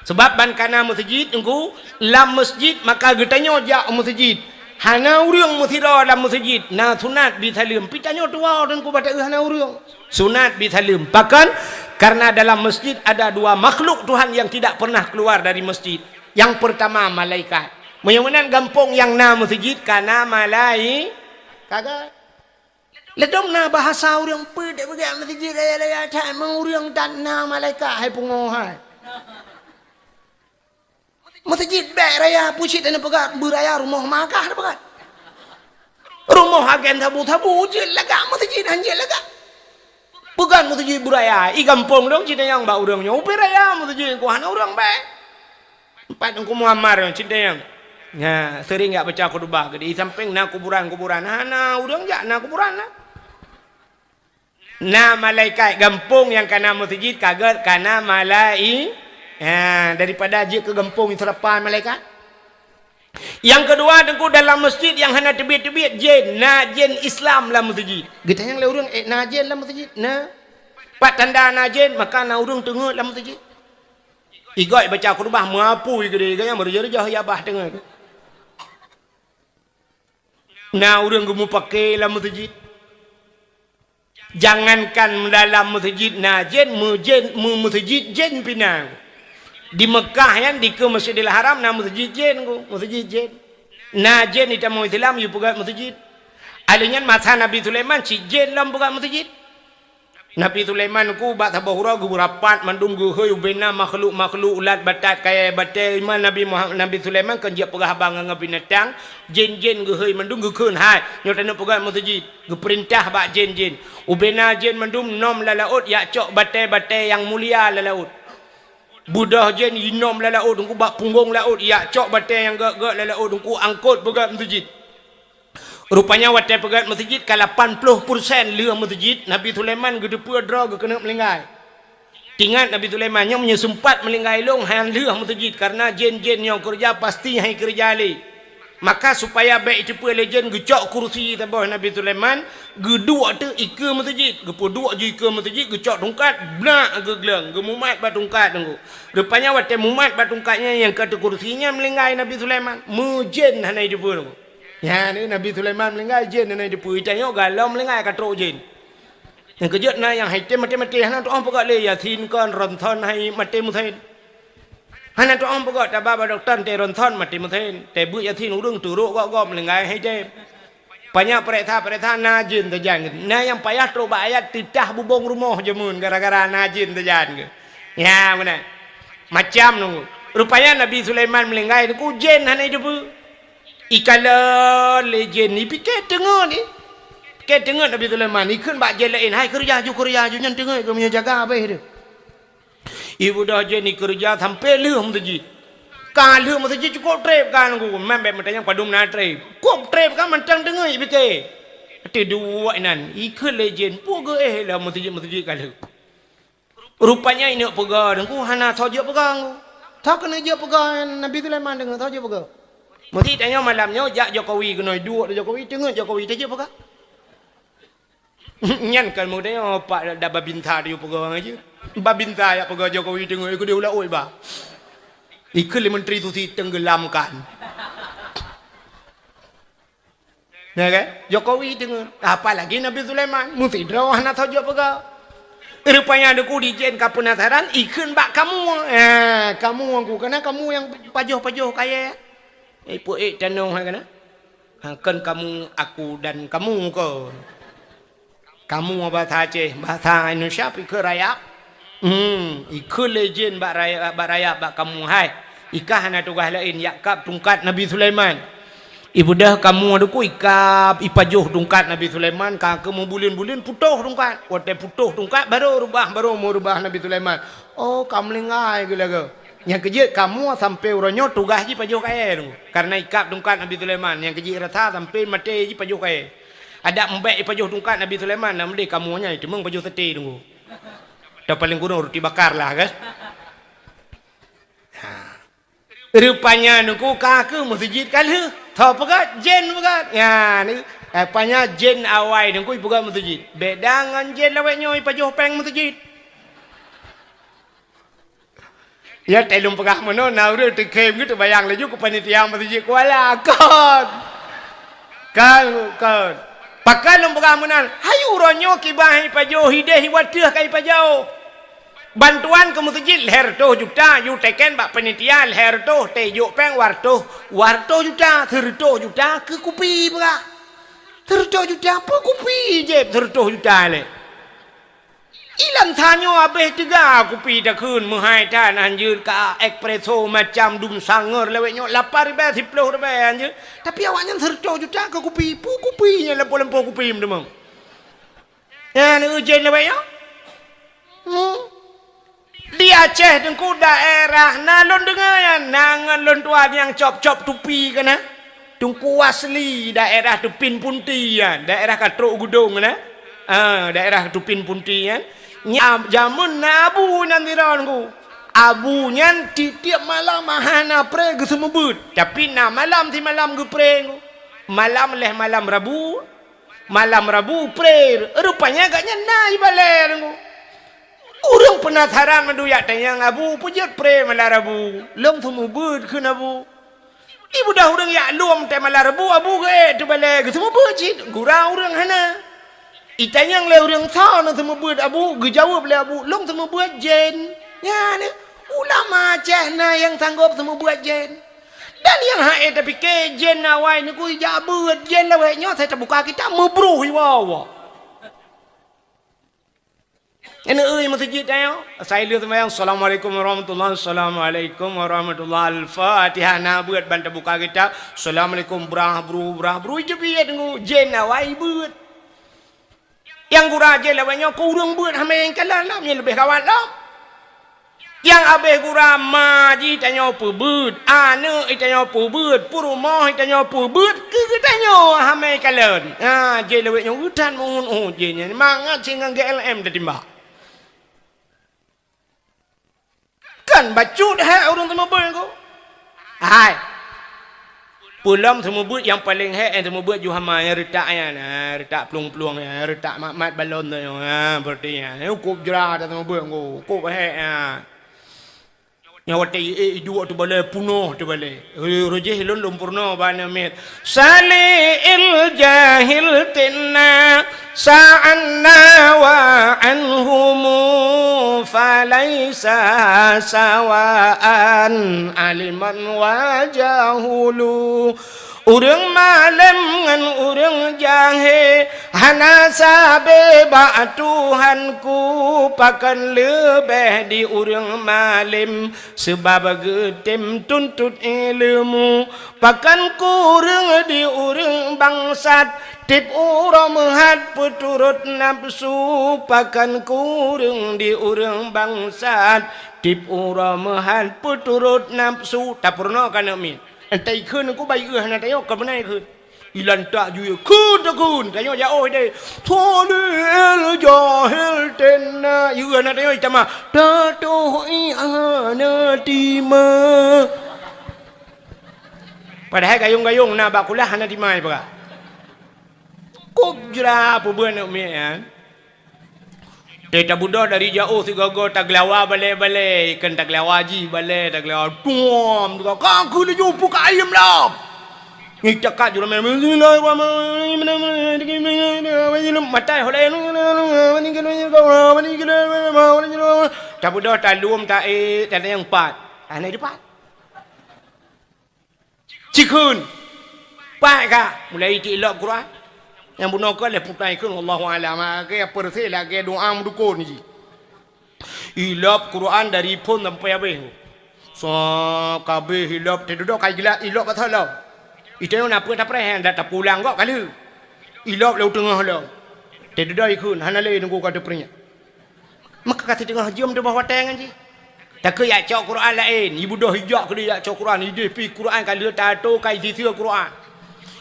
Sebab ban ka na meuseujid, teungku, lam meuseujid, maka geutanyoe jak meuseujid. Hana ureuëng meusidroe lam meuseujid, na sunat bri saleuem. Pi tanyoe tuwoe teungku bak taeu hana ureuëng. Sunat bri saleuem. Pakon? Karena dalam masjid ada dua makhluk Tuhan yang tidak pernah keluar dari masjid. Yang pertama malaikat. Meunyoe meunan gampông nyang na meuseujid ka na malai-, ka göt. Ladôm na bahasa ureuëng peuet dek peugah meuseujid raya-raya that, meureueng that na malaikat hai pungoh hai. Meuseujid bèk raya, peue cit tapeugah beuraya rumoh magah tapeugah. Rumoh agen sabu-sabu jeuet lagak, meuseujid han jeuet lagak. Peugah meuseujid beuraya, i gampông dong Citayong bak ureuëng nyoe, ubé raya meuseujid ku hana ureuëng bèk. Empat Teungku Muammar nyoe Citayong. Nya, seuring jak baca khutbah, di sampéng na kuburan-kuburan, hana ureuëng jak na kuburan na. Na malaikat gampông nyang ka na meuseujid ka göt ka na malai-, ha, daripada jeuet keu gampông nyang seurapa malaikat. Nyang keudua, Teungku, dalam meuseujid nyang hana teubiet-teubiet jén, na jén Islam lam meuseujid. Geutanyong lé ureuëng, "Eh, na jén lam meuseujid?" Na. Pat tanda na jén, maka na ureuëng teungeut lam meuseujid. Igoe baca khutbah, meupui keudeh, igoe nyang meureujoh-reujoh, ya bah teungeut. Na ureuëng geumupake lam meuseujid. Jangankan dalam meuseujid na jén, meujén, meu-, meuseujid jén pih na. Di Meukah nyan, dikeue Masjidil Haram na meuseujid jén, meuseujid jén. Na jén di tamong Islam, yue peugöt meuseujid. Alèh nyan masa Nabi Sulaiman, cit jén lom peugöt meuseujid. Nabi Sulaiman ku bak saboh uroe geubeurapat mandum geuhôi ubena makhluk-makhluk ulat batat kayèe batèe iman Nabi Muhammad, Nabi Sulaiman kon jeuet peugah haba ngon binatang, jén-jén geuhôi mandum geukheun hai, nyoe taneuk peugah meuseujid, geupeurintah bak jén-jén. Ubena jén mandum nom lam laôt yak cok batèe-batèe nyang mulia lam laôt. Beudoh jén inom lam laôt, teungku bak punggong laôt, yak cok batèe nyang gèt-gèt lam laôt, teungku angkot peugah meuseujid. Rupanya watèe peugöt meuseujid ka lapan ploh persen lheueh meuseujid, Nabi Sulaiman geuteupeue droe geukeuneuk meulinggai. Teuingat Nabi Sulaiman nyoe meunyoe seumpat meulinggai lôn han lheueh meuseujid, kareuna jén-jén nyang keureuja pasti han keureuja lé. Maka supaya bèk jiteupeue lé jén geucok kursi saboh Nabi Sulaiman, geuduek teuk ikeue meuseujid, geupeuduek ju ikeue meuseujid, geucok tungkat, blak geugleueng, geumumat bak tungkat teungku. Rupanya watèe mumat bak tungkat nyan nyang ka teukursi nyan meulinggai Nabi Sulaiman, meujén hana jiteupeue teungku. Nyan Nabi Sulaiman meulinggai, jén hana jiteupeue. Tanyoe galom meulinggai ka trok jén. Nyang keujeuet na nyang hai tem maté-maté, hana tu'oh peugah lé Yasin kon, ronson hai maté meusen. Hana tu'oh peugah taba bak dokto teu ronson maté meusen. Teu beuet Yasin ureuëng teurok gop-gop meulinggai hai tem. Panya peuriksa-peuriksa na jén teujan. Na nyang payah trok bak ayat teutah bubông rumoh jameun gara-gara na jén teujan keu. Nya meunan. Macam nunggu. Rupanya Nabi Sulaiman meulinggai teungku jén hana jiteupeue. Ikalon lé jén, ipike teungeut ni. Pike teungeut Nabi Sulaiman, ikheun bak jén laén, "Hai keureuja ju, keureuja ju, nyan teungeut keu meunyoe jaga abéh deuh." Ibudoh jén ikeureuja sampoe lheueh meuseujid. Ka lheueh meuseujid cukôp trép ka nunggu, man bèk meutanyong padum na trép. Cukôp trép ka mantong teungeut ipike. Até duek inan, ikheun lé jén, peue geuéh lam meuseujid-meuseujid ka lheueh. Rupanya ineuk peugah teungku hana tho jeuet peugah teungku. Tho keuneuk jeuet peugah Nabi Sulaiman deungoe tho jeuet peugah. Meusi tanyoe malam nyoe jak Jokowi keunoe duek di Jokowi teungeut Jokowi tho jeuet peugah. Nyan kan meutanyoe pak da babinsa di peugah ngon jeuet. Babinsa jak peugah Jokowi teungeut ikeu di ulak oi ba. Ikeu lé menteri susi tenggelamkan. Ya kan? Jokowi deungon. Apalagi Nabi Sulaiman. Meusidroe hana sajoe peugah. Rupanya deungon dijén ka penasaran, ikheun bak kamoe. Ha, kamoe ku. Kana kamoe nyang pajoh-pajoh kayèe. Eh, peuék tanoh hai kana. Ha, kon kamoe aku dan kamoe kon. Kamoe bahasa Aceh, bahasa Indonesia pih keu rayap. Hmm, ikheun lé jén bak rayap, bak rayap bak kamoe hai. Ikah hana tugaih laén, yak kab tungkat Nabi Sulaiman. Ibeudôh kamoe deungon ikab, ipajoh tungkat Nabi Sulaiman, ka keu meubuleuen-buleuen putôh tungkat. Watèe putôh tungkat, barô reubah, barô meureubah Nabi Sulaiman. Oh, ka meulinggai geuh lagèe. Nyang keujeuet kamoe sampoe uroe nyoe tugaih jih pajoh kayèe deungon. Kareuna ikab tungkat Nabi Sulaiman, nyang keujeuet rasa sampoe maté jih pajoh kayèe. Adak mbek ipajoh tungkat Nabi Sulaiman, na meudeh kamoe nyan, teuma pajoh saté deungon. Atau paléng kurang roti bakar lah kan. Ha. Rupanya nungku ka keu meuseujid ka lheueh. Tho peugah, jén peugah. Ya, ni, rupanya jén awai nungku ipeugah meuseujid. Beda ngon jén lawét nyoe ipajoh péng meuseujid. Ya, teuh lôn peugah meunoe, na ureueng teukhém geuh teubayang laju keu panitia meuseujid Kuala. Kon. Kon, kon. Pakon lôn peugah meunan, hai uroe nyoe kiban hai pajoh, hideh iwat teuh ka ipajoh. Bantuan keu meuseujid lhèe reutôh juta, yue teken bak panitia lhèe reutôh, teuh jok péng dua reutôh, dua reutôh juta, sireutôh juta keu kupi peugah. Sireutôh juta peue kupi jép sireutôh juta lé. Ilam tanyoe habéh teuga kupi takheun meuhai tan hanjeuet ka espresso macam dum sangeur lawét nyoe lapan ribèe siploh ribèe hanjeuet. Tapi awaknyan sireutôh juta keu kupi. Peue kupi nyan lampôh-lampôh kupi meuteumong. Nyan ujeuen lawét nyoe. Hmm. Di Aceh teungku daerah na lôn deungoe nyan, na ngon lôn tuan nyang cop-cop tupi kana. Teungku asli daerah Tupin Punti nyan, daerah ka trok Gudong na. Ah, daerah Tupin Punti nyan. Nya, jameun na abu nan sidroe teungku. Abu nyan tiep-tiep malam hana pré geuseumeubeuet, tapi na malam simalam geupré. Malam lheuh malam Rabu, malam Rabu pré. Rupanya gobnyan na i balèe. Ureueng peunasaran mandum jak tanyong Abu, peue jeuet pré malam Rabu? Lôn seumeubeuet kheun Abu. Ibudah ureueng jak lom teuh malam Rabu, Abu geuék teubalèe geuseumeubeuet cit, gura ureueng hana. Itanyong lé ureueng, "Soe nyang seumeubeuet Abu?" Geujaweueb lé Abu, "Lôn seumeubeuet jén." Nyan, ulama Aceh na nyang sanggob seumeubeuet jén. Dan nyang hana tapike jén awai nyoe keu ijak beuet jén lawét nyoe, asai tabuka kitab meubroh iwoe-woe. Nyan eu meuseujid tanyoe, asai lheueh seumayang, "Assalamualaikum warahmatullahi, assalamualaikum warahmatullahi, Al-Fatihah." Na beuet ban tabuka kitab, "Assalamualaikum, brah, bru, brah, bru." Ijeuet-jeuet ngon jén awai beuet. Nyang gura jén lawét nyoe keu ureueng beuet hana meukalon lom, nyan leubeh gawat lom. Nyang abéh gura ma jih tanyoe peubeuet, aneuk tanyoe peubeuet, peurumoh tanyoe peubeuet, keu geutanyoe hana meukalon. Ha, jén lawét nyoe geutan meuhun-hun jén nyan, mangat singoh G L M tatimbak. Kan bacut hék ureueng seumeubeuet ko. Hai. Peulom seumeubeuet nyang paleng hék, nyang seumeubeuet ju hama, nyang reutak nyan, ha, reutak plueng-plueng nyan, reutak mat-mat balon tu nyan, ha, seperti nyan. Nyan kop jra dah seumeubeuet ko, kop hék nyan. Nyan watèe iék iduek teubalèe, punoh teubalèe. Rujéh lôn lôn peurunoe bak aneuk miet. Sali'il jahil tinna sa'anna wa anhumu falaisa sawa'an aliman wa jahulu. Ureueng malém ngon ureueng jahé hana sabé bak Tuhanku, pakon leubeh di ureueng malém, seubab geutem tuntot ileumèe. Pakon kureueng di ureueng bangsat, tiep uroe meuhat peuturot nafeusu. Pakon kureueng di ureueng bangsat, tiep uroe meuhat peuturot nafeusu. Tapeurunoe keu aneuk miet. Entah ikheun ku bai eu hana tayok, ka beuna ikheun. Ilantak ju kheun takheun, tanyoe jak oh deh. Sali'il jahil tinna. Yue na tanyoe itamah. Tatoh i hana tima. Padahai gayong-gayong na bak kulah hana tima ipeugah. Kop jra peubeuet aneuk miet nyan. Teuh tabeudôh dari jaoh sigoe-goe tageulawa balèe-balèe, ikheun tageulawa jih balèe, tageulawa tuam, ka keu laju peuka ayam lom. Ngicakat jurumèe, "Bismillahirrahmanirrahim." Matai holai. Tabeudôh talom taék, tatanyong pat. Hana dipat. Cikheun. Pat ka. Mulai itilop Quran. Nyang bunoe keu lheueh putai kheun, wallahu a'lam. Lagèe peureuséh lagèe doa meudukon jih. Ilop Quran dari phon sampai habéh. Sa kabéh ilop, teududoe ka ilat ilop ka thalom. Itanyong na peue tapreh, dak tapulang gok ka lheueh. Ilop lé u teungoh lom. Teududoe ikheun, hana lé nunggu ka teupeuringat. Maka ka siteungoh jeuem teuboh watèe ngon jih. Takheun jak cok Quran laén, ibeudôh ijak keudéh jak cok Quran, idéh pi Quran ka lheueh tato ka isiseu Quran.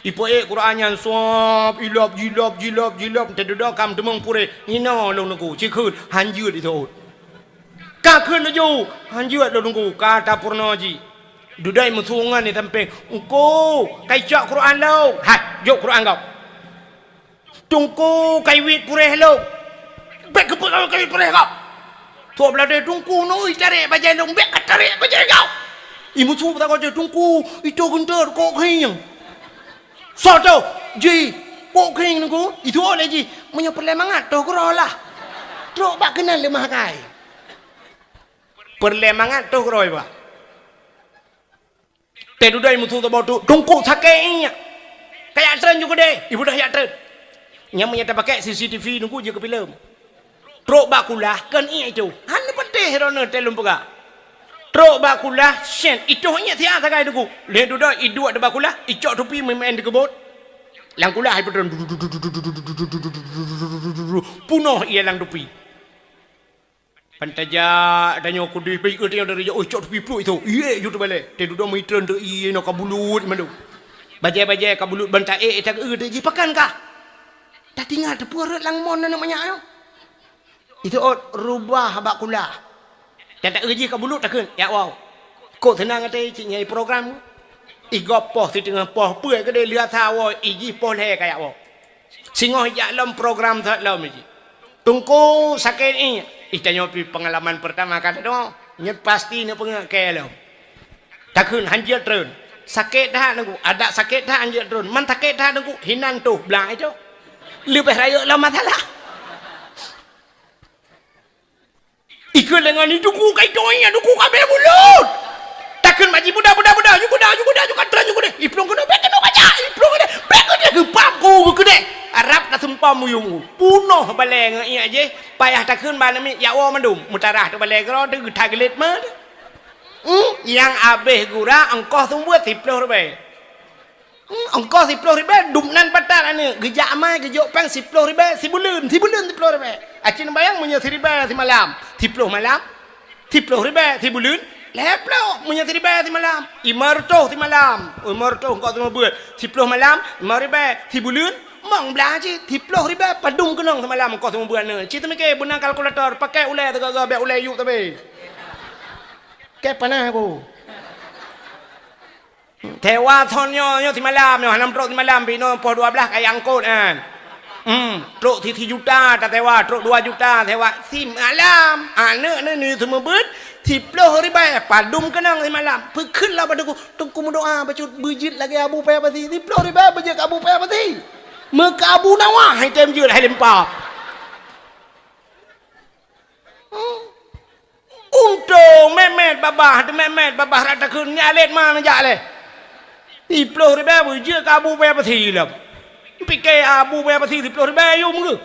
Ipeuék Quran nyan suab, ilop, jilop, jilop, jilop, teududoe ka meuteumong purèh. Inoe lôn nunggu, cikheun, hanjeuet iteuôt. Ka kheun laju, hanjeuet lôn nunggu, ka tapeurunoe jih. Dudoe meusu ngon di sampéng, "Teungku, kai cok Quran lôn." "Hai, jok Quran gob." "Teungku, kai wét purèh lôn." "Bèk keupeue kamoe kai wét purèh gob." "Trok beuladé Teungku, nui tarek bajèe lôn, bèk katarek bajèe gob." Imeusu beutanggong jaweueb, "Teungku, itu geunteut kok kring." "Soe toh?" "Jih, kok kring Teungku." Itu lé jih, "Meunyoe peureulèe mangat toh keudroe lah. Trok bak keunan leumah kai." Peureulèe mangat toh keudroe, Pak. Teududoe meusu saboh tu, "Teungku sakét ié nyan. Kajak treun ju keudéh." Ibeudôh jak treun. Nyan meunyo tapakèk C C T V nunggu jeuet keu filem. Trok bak kulah, kheun ié itu. Hana patéh droeneuh teuh lôn peugah. Trok bak kulah, sét, itoh ié siat sagai Teungku. Lheueh dudoe iduek di bak kulah, icok tupi meumaén dikeubot. Lam kulah ipeutreun. Punoh ié lam tupi. Ban tajak tanyoe keudéh, bèk tanyoe dari jauh, "Oi, cok tupi pluek itu." Ié ju teubalèe. Teududoe meutreun teu ié nyoe ka bulut mandum. Bajèe-bajèe ka bulut ban taék, tageu teu jih pakan kah. Tatinggai teupeue rhot lam mon aneuk manyak nyoe. Itu ôt rubah bak kulah. Dan taeu jih ka bulut takheun, "Jak woe." Kok seunang até cit nyan program. Igob poh siteungoh poh peue keudeh lheueh asa woe, ijih poh lhèe ka jak woe. Singoh ijak lom program that lom jih. Teungku sakét ié. Ih, tanyoe pih peungalaman peurtama ka teudeungoe. Nyan pasti neupeungeuet kèe lom. Takheun han jeuet treun. Sakét that Teungku. Adak sakét that han jeuet treun. Man sakét that Teungku. Hinan toh blang itu. Leubeh rayeuk lom masalah. Ikheun lé ngon ié, "Teungku ka itong ié, Teungku ka bèe bulut." Takheun bak jih, "Beudah, beudah, beudah, yue beudah, yue beudah, yue ka treun, yue keudeh. Iplueng keunoe, bèk keunoe kajak, iplueng keudeh, bèk keudeh." Geupap ku, bèk keudeh. Arab taseumpom muyueng. Punoh balèe ngon ié jih, payah takheun bak aneuk miet, "Jak woe mandum." Meutarah teuh balèe keudroe, teuh geutha geulet meuh. Hmm, nyang abéh gura ongkoh seumeubeuet siploh ribèe. Hmm, ongkoh siploh ribèe, dum nan patat aneuk. Geujak amai, geujok péng siploh ribèe sibuleuen, sibuleuen siploh ribèe. Aci neubayang meunyoe siribèe simalam, siploh malam, siploh ribèe sibuleuen, lhèe ploh meunyoe siribèe simalam, limong reutôh simalam, limong reutôh ongkoh seumeubeuet, siploh malam, limong ribèe sibuleuen, mong blaih cit, siploh ribèe padum keunong simalam ongkoh seumeubeuet aneuk. Ci teumike beuna kalkulator, pakai ulèe sigoe-goe, bèk ulèe yup sabe. Kèe panas aku. Sewa thon nyoe, nyoe simalam, nyoe hana trok simalam, pih nyoe poh dua blaih ka angkot nyan. Hmm, trok si, sijuta tasewa, trok dua juta sewa simalam. Aneuk nyoe, nyoe seumeubeuet siploh ribèe, padum keunong simalam. Peukheun lah bak teungku, "Teungku meudoa bacut beujeuet lagèe Abu Paya Pasi, siploh ribèe beujeuet keu Abu Paya Pasi." Meuka Abu Nawas hai tem jeuet hai limpa. Hmm. Untông mèt-mèt babah, teuh mèt-mèt babah rata kheun nyan lét ma neujak lé. Siploh ribèe beujeuet keu Abu Paya Pasi lom. Pike Abu Paya Pasi siploh ribèe yum keuh.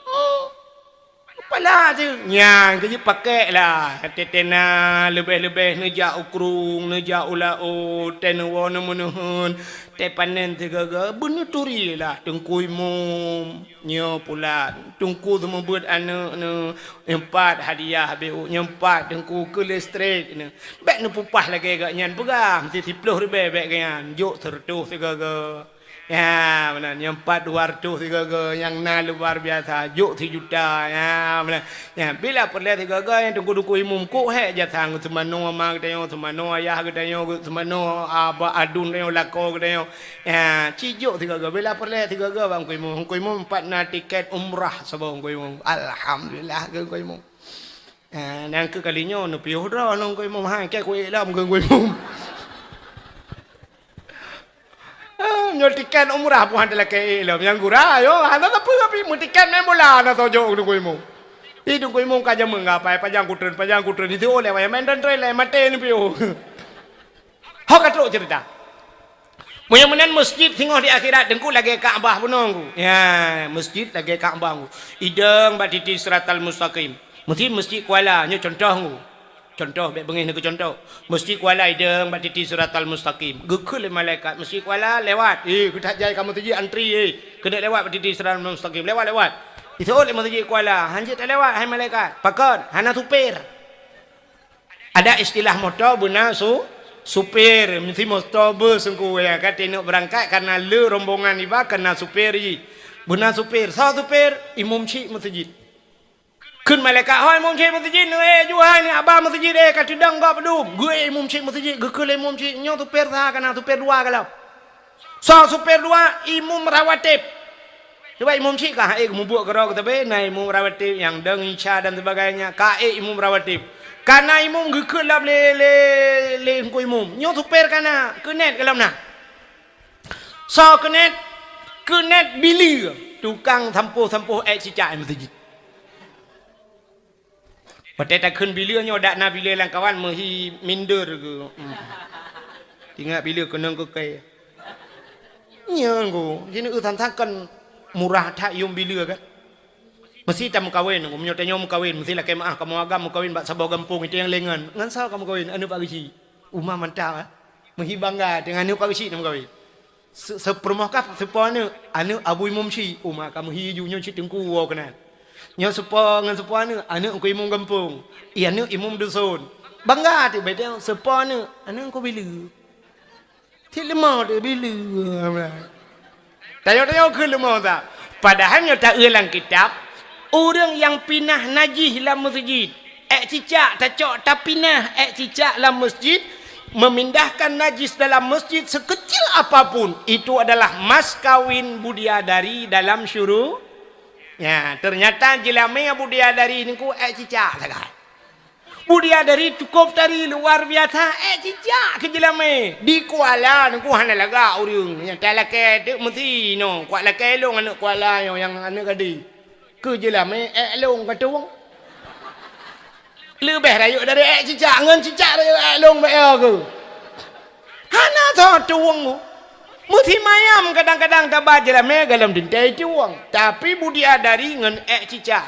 Hmm. Pala cit. Nyan keuh jeuet pakèk lah. Teuh-teuh na leubeh-leubeh neujak u krueng, neujak u laôt, teuh neuwoe neumeunuhon, teuh panen sigoe-goe, beuneuturi lah Teungku Imum. Nyoe pula, Teungku seumeubeuet aneuk nyoe, nyoe pat hadiah beu, nyoe pat Teungku keu listrik nyoe. Bèk neupeupah lagèe gobnyan peugah, meusti siploh ribèe bèk gobnyan, jok seureutôh sigoe-goe. Ya, meunan, nyoe pat dua reutôh sigoe-goe, nyang na luar biasa, jok sijuta, ya, meunan. Ya, bila peureulèe sigoe-goe nyang Teungku-teungku Imum kok hék jasa ngon seumanoe ma geutanyoe, seumanoe ayah geutanyoe, seumanoe aba aduen geutanyoe, lakoe geutanyoe. Ya, ci jok sigoe-goe, bila peureulèe sigoe-goe bak Teungku Imum. Teungku Imum pat na tiket umrah saboh Teungku Imum. Alhamdulillah keu Teungku Imum. Ya, nyang keu kali nyoe neupiôh droe ngon Teungku Imum, hai kèe kuék lom keu Teungku Imum. Ah, nyoe tiket umrah pun hana lakèe ék lom. Nyang gura, yo, hana sapeue pih meutiket main bola na soe jok Teungku Imum. Ih, Teungku Imum ka jameun gapai, pajan kutreun, pajan kutreun. Itu oleh wayang main tren-tren lé, maté neupiôh. Ho ka trok ceurita. Meunyoe meunan masjid singoh di akhirat Teungku lagèe Ka'bah bunoe Teungku. Ya, masjid lagèe Ka'bah Teungku. Idong bak titi siratal mustaqim. Meusti masjid Kuala, nyoe contoh Teungku. Contoh, bèk beungéh neukeu contoh. Masjid Kuala idong bak titi siratal mustaqim. Geukheun lé malaikat, "Masjid Kuala lewat." Eh, keu that jai ka meuseujid antri, eh. Keuneuk lewat bak titi siratal mustaqim. Lewat, lewat. Iseuôt lé masjid Kuala, "Hanjeuet talewat, hai malaikat." "Pakon?" "Hana supir." Ada istilah moto beuna su-, supir. Meusti moto bus Teungku, ya kan, teuneuk beurangkat kareuna le rombongan iba keuna supir jih. Beuna supir. Soe supir? Imum chik meuseujid. Kheun malaikat, "Hoi imum chik meuseujid, neuék ju hai ni aba meuseujid, eh, ka teudong gob dum." Geuék imum chik meuseujid, geukheun lé imum chik, "Nyoe supir sa kana, supir dua ka lom." Soe supir dua? Imum rawatib. Cuba imum chik ka ék mubuet keudroe keutabe, na imum rawatib nyang dong isya dan sebagainya, ka ék imum rawatib. Kana imum geukheun lom lé, lé, lé Teungku Imum. "Nyoe supir kana, keunet ka lom na." Soe keunet? Keunet bileue, tukang sampôh-sampôh èk cicak meuseujid. Watèe takheun bileue nyoe dak na bileue lam kawan meuhi minder keu. Hmm. Ingat bileue keunong keu kèe. Nyan Teungku, jihnyan eu sang-sang kan murah that yum bileue kan. Meusti tameukawen, meunyoe tanyoe meukawen, meusti lakèe meu'ah kamoe agam meukawen bak saboh gampông, itu nyang lé ngon. Ngon soe kameukawen? Aneuk Pak Geuchik. Uma mantap, eh. Meuhi bangga, teungoh aneuk Pak Geuchik na meukawen. Se-, seupeurumoh kah, seupôt aneuk, aneuk Abu Imum Chik, uma ka meuhi ju, nyoe cit teungku woe keunan. Nyoe seupôt ngon seupôt aneuk, aneuk Teungku Imum gampông. Ih, aneuk imum dusun. Bangga teuh, bèk teuh, seupôt aneuk, aneuk Teungku Bileue. Cit leumô teuh Bileue. Tanyoe-tanyoe kheun leumô that. Padahai nyoe taeu lam kitab, ureueng nyang pinah najih lam meuseujid, Ék cicak tacok tapinah ék cicak lam masjid, memindahkan najis dalam masjid sekecil apapun, itu adalah mas kawin budiadari dalam syuru-. Ya, ternyata jeulamé budiadari ningku ék cicak sagai. Budiadari cukup tari luar biasa, ék cicak keu jeulamé. Di Kuala ningku hana lagak ureuëng. Nyang talakée teuk meusi nyoe, kuat lakée lôn aneuëk Kuala nyoe nyang aneuëk gadéh. Keu jeulamé ék lôn ka tueng. Leubeh rayeuk dari ék cicak ngon cicak rayeuk ék lôn bak ya keu. Hana tho tueng. Meusimayam kadang-kadang taba jeulamé galom teuntée tueng. Tapi budiadari ngon ék cicak.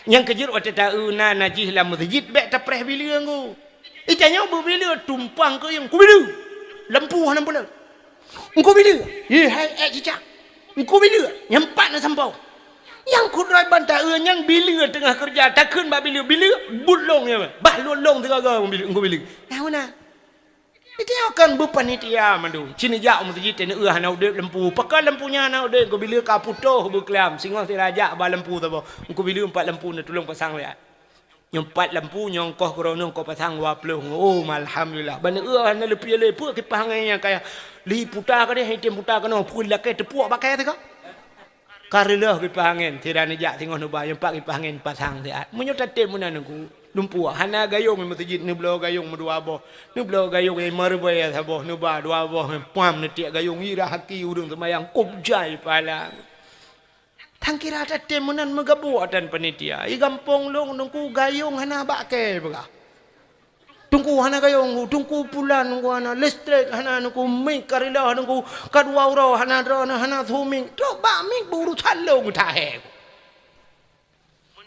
Nyang keujeuet watée taeu na najih lam meuseujid bék tapreh bileue nggu. Itanyoe beubileue tumpang keu nyang kubileue. Lampu hana buleuen. Engkau bila? Ye hai ék cicak. Engkau bila? Nyang pat na sampoe. Nyang kudroe ban taeu nyan bila teungoh keureuja takheun bak bila, bila buet lôn nyan. Bah lôn lôn teugaga bila, engkau bila. Nah, mana? Itu kan beupanitia mandum. Cini jak meuseujid teuh neueu hana udeb lampu. Pakon lampu nyan hana udeb, engkau bila ka putôh beuklam. Singoh sira jak ba lampu saboh. Engkau bila empat lampu na tulông pasang lihat. Nyoe pat lampu nyang koh keudroe nyoe koh pasang dua ploh. Oh, alhamdulillah. Ban eu hana leupie lé peue kipah angén nyang kaya. Li puta ka deh, item puta keunoe, peue lakée teupuak bak kayée teuka. Ka reuloh kipah angén, sira neujak singoh neuba, nyoe pat kipah angén pasang siat. Meunyoe tatem meunan nungku, lumpuak, hana gayong meuseujid, neubloe gayong meudua boh. Neubloe gayong nyang meureubai saboh, neuba dua boh, puam neutiek gayong, ira haki ureuëng seumayang, kop jai pahala. Tan kira tatem meunan meugabuk atan panitia. I gampông lôn nungku gayong hana bak kée peugah. Tungku hana gayong, tungku pulan nungku hana, listrik hana nungku, mik ka rila nungku, ka dua uroe hana droe, hana su mik. Trok bak mik beurusan lôn tahe.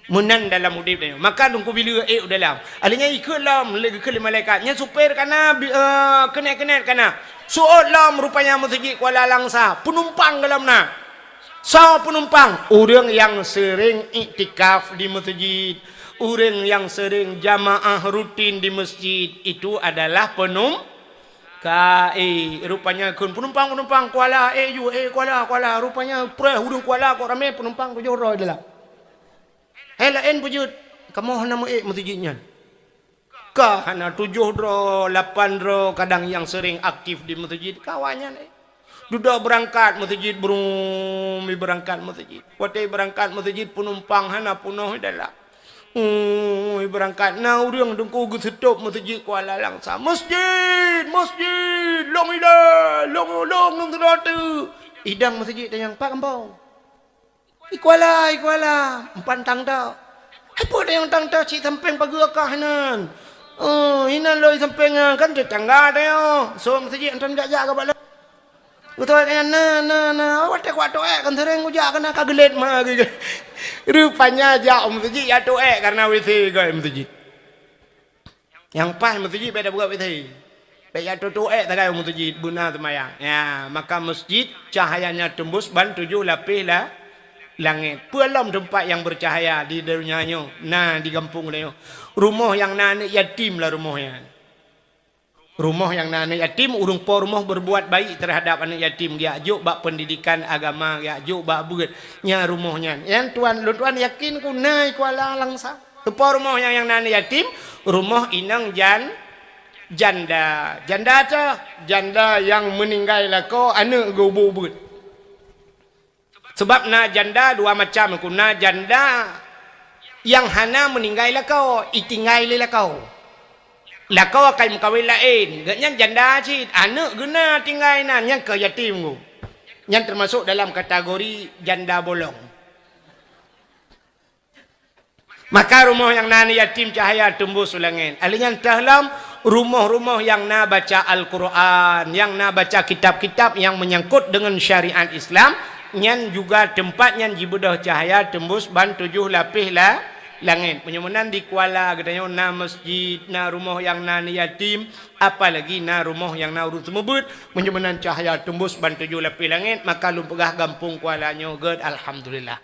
Meunan dalam udeb tanyoe. Maka nungku bila ék u dalam. Alheuh nyan ikheun lom lé geukheun lé malaikat. Nyan supir kana, bi-, eh, keunet-keunet kana. Suot lom rupanya meuseujid Kuala Langsa. Penumpang golom na. Soe penumpang? Ureuëng nyang seuring iktikaf di meuseujid, ureuëng nyang seuring jamaah rutin di meuseujid, itu adalah penum-, ka, eh, rupanya kheun penumpang-penumpang Kuala, eh, ju, eh, Kuala, Kuala. Rupanya preh ureuëng Kuala kok ramé penumpang tujoh droe dalam. Hai laén beujeuet, kamoe hana meu-ék meuseujid nyan. Ka hana tujoh droe, lapan droe, kadang nyang seuring aktif di meuseujid, ka awaknyan, eh. Dudoe beurangkat meuseujid, brum, i beurangkat meuseujid. Watée i beurangkat meuseujid, penumpang hana peunoh i dalam. Ui, beurangkat na ureuëng teungku geuseutôb meuseujid Kuala Langsa. "Masjid! Masjid! Lông ilée! Lông, lông, lông sidroe teuk!" Idang meuseujid tanyong, "Pat gampông?" "I Kuala, i Kuala, empan tang tok." "Hai peue tanyong tang tok cit sampéng pageue kah inan?" "Oh, inan lôn i sampéng nyan kan teutangga tanyong. Sôk meuseujid anton jak-jak ka bak lôn." Beutôi kan na, na, na. Watée kuat toék kan seuring kujak keunan ka geulet ma geuh. Rupanya jak u meuseujid jak toék karena W C goi meuseujid. Nyang paih meuseujid bék tabuka W C. Bék jak toék sagai u meuseujid beuna seumayang. Ya, maka meuseujid cahayanya tembus ban tujoh lapéh la-, langét. Peue lom teumpat nyang beucahaya di donya nyoe, na di gampông nyoe. Rumoh nyang na aneuëk yatim lah rumoh nyan. Rumoh nyang na aneuëk yatim, ureuëng po rumoh berbuat baik terhadap aneuëk yatim, geujak jok bak pendidikan agama, geujak jok bak beuet. Nyan rumoh nyan. Nyan tuan, lôn tuan yakin ku na i Kuala Langsa. Teupo rumoh nyang, nyang na aneuëk yatim, rumoh inong jan-, janda. Janda teuh, janda nyang meuninggai lakoe, aneuëk geubu beuet. Sebab na janda dua macam, ku na janda nyang hana meuninggai lakoe, itinggai lé lakoe. Lakoe ka imeukawen laén, gobnyan janda cit, aneuëk geuh na tinggai nan, nyan keuh yatim ku. Nyan teumasok dalam kategori janda bolong. Maka rumoh nyang na aneuëk yatim cahya teumbus u langét. Alheuh nyan teuh lom rumoh-rumoh nyang na baca Al-Qur'an, nyang na baca kitab-kitab nyang menyangkut dengan syariat Islam, nyan juga teumpat nyan jibeudôh cahya teumbus ban tujoh lapéh la-, langét. Meunyoe meunan di Kuala geutanyoe na masjid, na rumoh nyang na aneuëk yatim, apalagi na rumoh nyang na ureuëng seumeubeuet, meunyoe meunan cahya teumbus ban tujoh lapéh langét, maka lôn peugah gampông Kuala nyoe gét, alhamdulillah.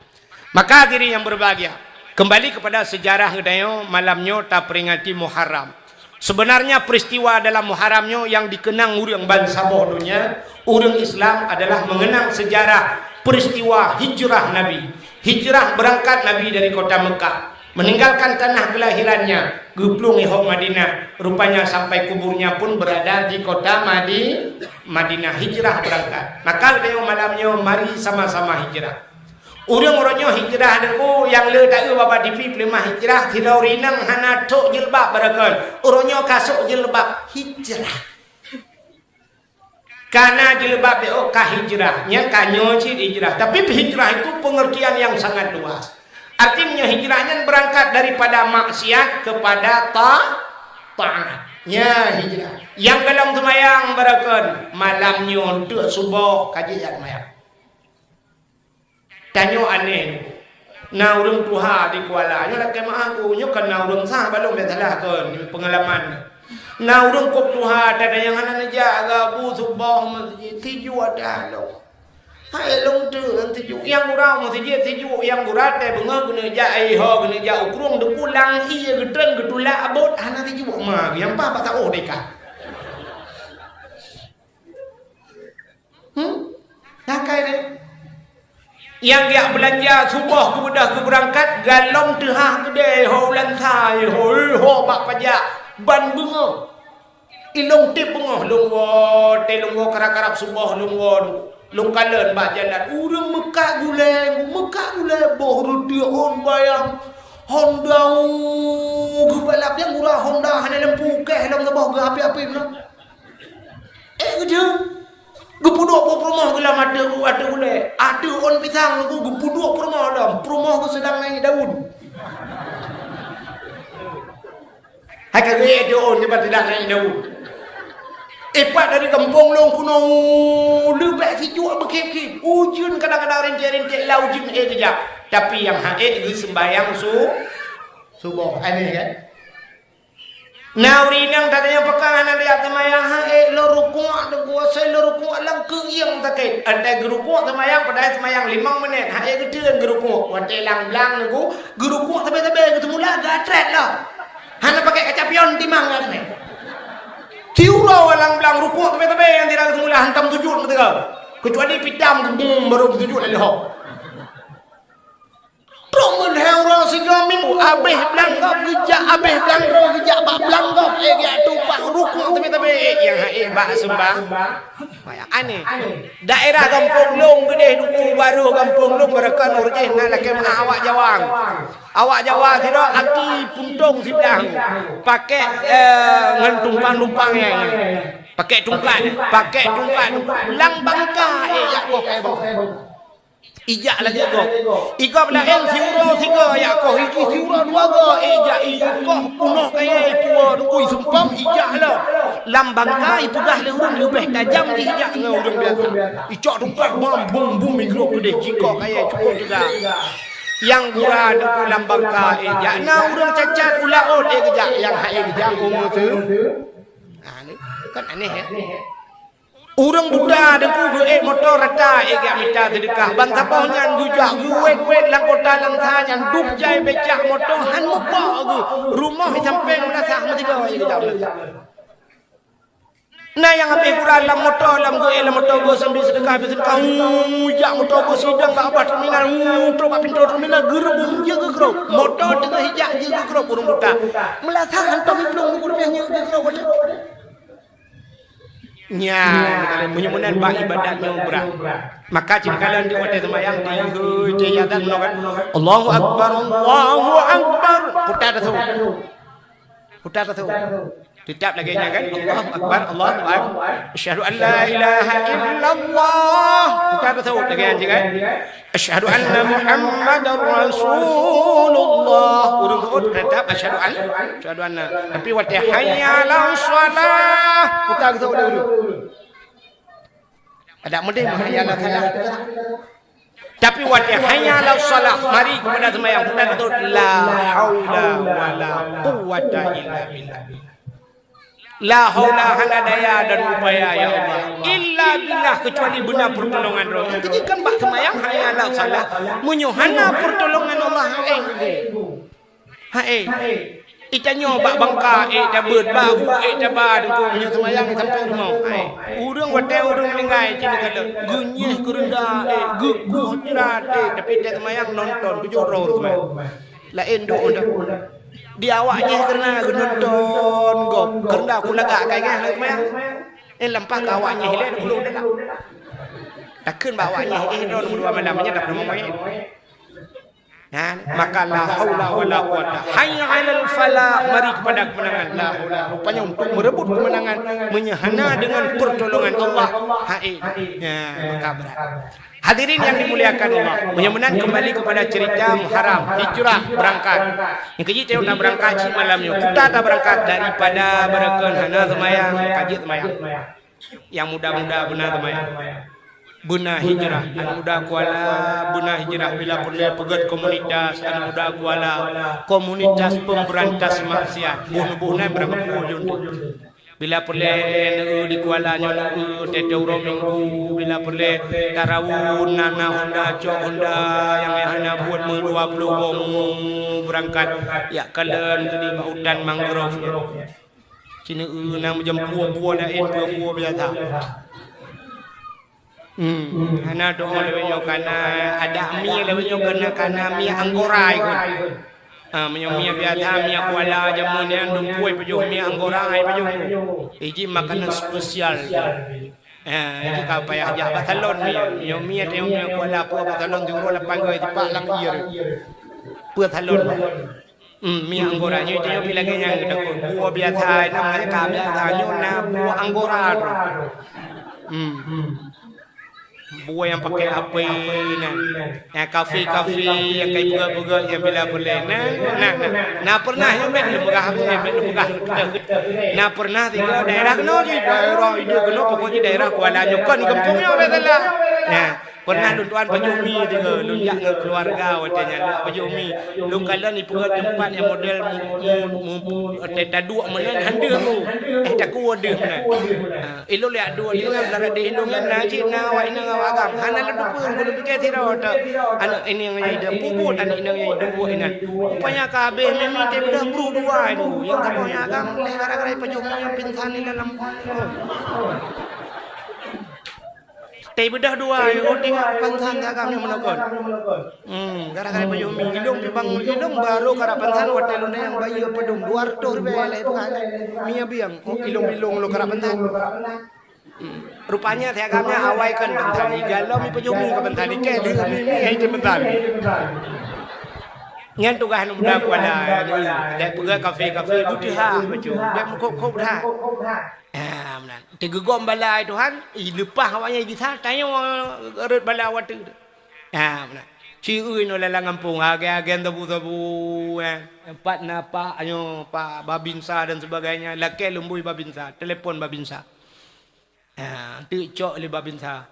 Maka hadirin yang berbahagia, kembali kepada sejarah geutanyoe, malam nyoe taperingati Muharram. Sebenarnya peristiwa dalam Muharram nyoe nyang dikenang ureuëng bansaboh donya, ureuëng Islam adalah mengenang sejarah peristiwa hijrah Nabi, hijrah berangkat Nabi dari kota Mekah. Meninggalkan tanah kelahirannya, geuplueng i hok Madinah. Rupanya sampai kuburnya pun berada di kota Madi-, Madinah, hijrah berangkat. Maka lagèe nyoe malam nyoe mari sama-sama hijrah. Ureueng uroe nyoe hijrah deungon nyang le taeu bak T V peuleumah hijrah, sidroe inong hana trok jilbab barokon. Uroe nyoe ka sok jilbab, hijrah. Kana jilbab B O ka hijrah, nyan ka nyoe cit hijrah. Tapi hijrah itu pengertian yang sangat luas. Artinya hijrah nyan berangkat daripada maksiat kepada ta-, taat. Nya hijrah. Nyang golom seumayang barokon, malam nyoe teuk suboh ka jijak seumayang. Tanyoe aneh. Na ureueng tuha di Kuala, nyoe lakèe meu'ah ku, nyoe kan na ureueng sah balom bèk salah kon, nyoe peungalaman. Na ureueng kôk tuha, ata nyang hana neujak gabu suboh meuseujid, sijuek ata lom. Hai lôn teuk ngon sijuek, nyang gura meuseujid sijuek, nyang gura teuh beungoh keuneuk jak ai ho, keuneuk jak u krueng, deukulang ie geutreun geutulak abot, hana sijuek ma, nyang paih bak taoh deka. Hmm? Nakai deh. Nyang jak beulanja suboh geubeudôh geubeurangkat, galom teuhah keudè, ho ulansa, ho, ho bak pajak, ban beungoh. Ilôn tiep beungoh, lôn woe, teuh lôn woe karab-karab suboh, lôn woe, lôn kalon bak jalan. Ureueng meukat gulèe, meukat gulèe, boh reuteuh hon bayang, Honda, geubalap nyang gura Honda, hana lampu, kèh lom saboh geuhapé-hapé meunan. Eh, geujeuet. Geupeuduek boh peurumoh geulam ateueh, ateueh ulèe. Ateueh ôn pisang nyoe geupeuduek peurumoh lom. Peurumoh geuh seudang naik daun. Hai ka geuék ateueh ôn nibak seudang naik daun. Ipat dari gampông lôn keunoe leubeh sijuek beukhiep-khiep. Ujeuen kadang-kadang rinték-rinték lam ujeuen ék geujak. Tapi nyang han ék geuseumbahyang su-, suboh. Aneh kan? Na ureueng inong tatanyong, "Pakon hana tajak seumayang?" "Han ék lôn rukuk, Teungku, asai lôn rukuk lam keuieng sakét." Watèe geurukuk seumayang, padahai seumayang limong menit, han ék geuteun geurukuk. Watèe lam blang Teungku, geurukuk sabé-sabé, geuteumula geuatrét lom. Hana pakèk kaca pion timang geuatrét. Siuroe lam blang rukuk sabé-sabé nyang sira geuteumula hantom sujud meuteugah. Keucuali pitam geubum baru sujud lheuh. Trok meulhèe uroe sigoe minggu, abéh blang gob geujak, abéh blang droe geujak bak blang gob, éh, geujak tumpah rukuk teubé-teubé, éh, nyang han ék bak seumbah. Aneh. Daerah gampông lôn geudeh duku barô gampông lôn barokon ureueng na lakèe meu'ah awak Jawa. Awak Jawa sidroe aki puntông siblah. Pakèk, éh, ngon tumpang-tumpang nyang, pakèk tungkat, pakèk tungkat, lam bangka, éh, jak koh kayèe boh. Ijak lagèe gob. Igob laén siuroe sigoe jak koh, iji siuroe dua goe, ijak iji koh peunoh kayèe ipuwoe dukui seumpam ijak lom. Lam bangka ipeugah lé ureueng leubeh tajam jih ijak ngon ureueng biasa. Icok tungkat bom, bum, bum, igrôp keudeh jikoh kayèe cukôp teuga. Nyang gura dukui lam bangka ijak. Na ureueng cacat u laôt ék geujak, nyang han ék geujak umu teu. Nah, ni kan aneh ya. Ureueng buta Teungku geuék moto rata ék geujak mita seudeukah. Ban saboh nyan geujak geuwét-wét lam kota lam sa nyan dum jai becak moto han meupo geuh. Rumoh i sampéng meulasah meusigoe ék geujak meulasah. Na nyang habéh gura lam moto, lam geuék lam moto geuh sambil seudeukah, sambil seudeukah. Uu, jak moto geuh sidang bak babah terminal. Uu, trok bak pintoe terminal geureubung jeuet geugrôp. Moto teungoh ijak jeuet geugrôp ureueng buta. Meulasah hantom iplueng meugrôp nyang jeuet geugrôp. Nyan, meunyoe meunan bak ibadat nyoe brat. Maka cit kalon di watèe seumayang, di hôi, di adat nyoe kan. Allahu Akbar, Allahu Akbar. Putar tasawuf. Putar tasawuf. Tetap lagèe nyan kan. Allahu Akbar, Allahu Akbar. Asyhadu an la ilaha illallah. Putar tasawuf lagèe nyan kan. Asyhadu anna Muhammadar Rasulullah. Ureueng seuôt tetap asyhadu an, asyhadu anna. Tapi watèe hayya 'alas shalah, putar tasawuf dulu. Adak meudeh hayya 'alas shalah. Tapi watèe hayya 'alas shalah, mari keupada seumayang, putar tasawuf la haula wala quwwata illa billah. La haula, hana daya dan upaya, ya Allah, illa billah, kecuali beuna pertolongan Droe. Jadi kan bak seumayang hayya 'alas shalah, meunyoe hana pertolongan Allah, hai, hai. Itanyoe bak bangka ék tabeuet, bak bu ék taba, Teungku, meunyoe seumayang sampai rumoh. Hai. Ureueng watèe ureueng meuninggai cit ka lheueh, geunyeh keureunda ék, geukueh jirat ék, tapi watèe seumayang nonton, tujoh droe seumayang. Laén duek dah. Di awak nyeh keureuna geunonton gob, keureuna kulagak kai geh lagak meu'ah. Eh, lampah keu awak nyeh ilée dulu dah. Takheun bak awak nyeh, eh, droe dua malam nyan dah peurumoh main. Nah, maka la haula wala quwata. Hayya 'alal falah, mari kepada kemenangan. La haula. Rupanya untuk merebut kemenangan, meunyoe hana dengan pertolongan Allah, hai. Ya, maka berat. Hadirin yang dimuliakan Allah, meunyoe meunan kembali kepada cerita Muharram, hijrah, berangkat. Nyang keujeuet tanyoe tabeurangkat cit malam nyoe, kuta tabeurangkat daripada beureukan hana seumayang, ka jeuet seumayang. Nyang muda-muda beuna seumayang. Beuna hijrah, aneuk muda Kuala beuna hijrah bila peureulée peugét komunitas aneuk muda Kuala, komunitas pemberantas maksiat. Boh-boh nyan beurangkat peue jeuet. Bila peureulée neu di Kuala nyoe neu tete uroe Minggu, bila peureulée tarawon na na honda cok honda nyang hana buet meudua ploh gong beurangkat jak kalon keudeh bak utan mangrove. Ci neu na meujampu-jampu laén peue-peue biasa. Hmm, hana doa lewat nyoe kana ada mie lewat nyoe kana kana mie anggora ikut. Ah, meunyoe mie biasa, mie Kuala jameun nyan dum pue pajoh mie anggora ai pajoh. Iji makanan spesial. Ah, iji ka payah jak bak salon mie. Meunyoe mie teuh mie Kuala pue bak salon siuroe lapan goi sipak lam ie. Pue salon. Hmm, mie anggora nyoe teuh pih lagée nyang geutakot. Buah biasa, nama ka biasa nyoe na buah anggora tu. Hmm. Buah nyang pakai api nyan. Nyang kafe-kafe, nyang kai peugah-peugah, nyang bila peureulée. Nah, nah, nah. Na pernah nyoe bèk lôn peugah, bèk lôn peugah. Na pernah tiga daerah keunoe jih, daerah idup keunoe, pokok jih daerah Kuala nyoe kon gampông nyoe bèk salah. Nah, pernah lôn tuan pajoh mi tiga, lôn jak ngon keluarga watèe nyan lôn pajoh mi. Lôn kalon ipeugah teumpat nyang model mu-, mu-, mu-, watèe taduek meunan han deuh mu. Eh, takue deuh meunan. Ha. Ilôn lé adoe lé nyan, lara deh ilôn nyan na cit na awak inong awak agam. Hana lôn teupeue, lôn pike sidroe teuk. Aneuk inong nyang ideh pubut, aneuk inong nyang ideh buet inan. Rupanya ka habéh mimi teuh beudoh bruh dua itu. Nyang saboh nyang agam lé gara-gara pajoh mi nyang pingsan di dalam. Teuh beudoh dua itu tinggai pingsan agam nyang meunoe kon. Hmm, gara-gara pajoh mi ilôn pi bang ilôn baru karap pingsan watèe lôn nyang bayi padum dua ratus ribèe lé bukan. Mi abiang, oh, ilôn-ilôn lôn karap pingsan. Hmm. Rupanya si agam nyan awai kon pingsan, igalom ipajoh mi ka pingsan, ikèe deuh mi, mi hai pingsan. Nyan tugaih aneuk muda Kuala, dek peugah kafe-kafe, beuteuha bacut, dek meukhop-khop that. Ah, meunan. Teugeugom bala Tuhan, ileupah awak nyan gisa, tanyoe rhot bala watèe. Ah, meunan. Ci ui nyoe lam gampông, agen-agen sabu-sabu, eh. Pat na pak nyoe, pak babinsa dan sebagainya, lakèe leumbôi babinsa, telepon babinsa. Ha, teuk cok lé babinsa.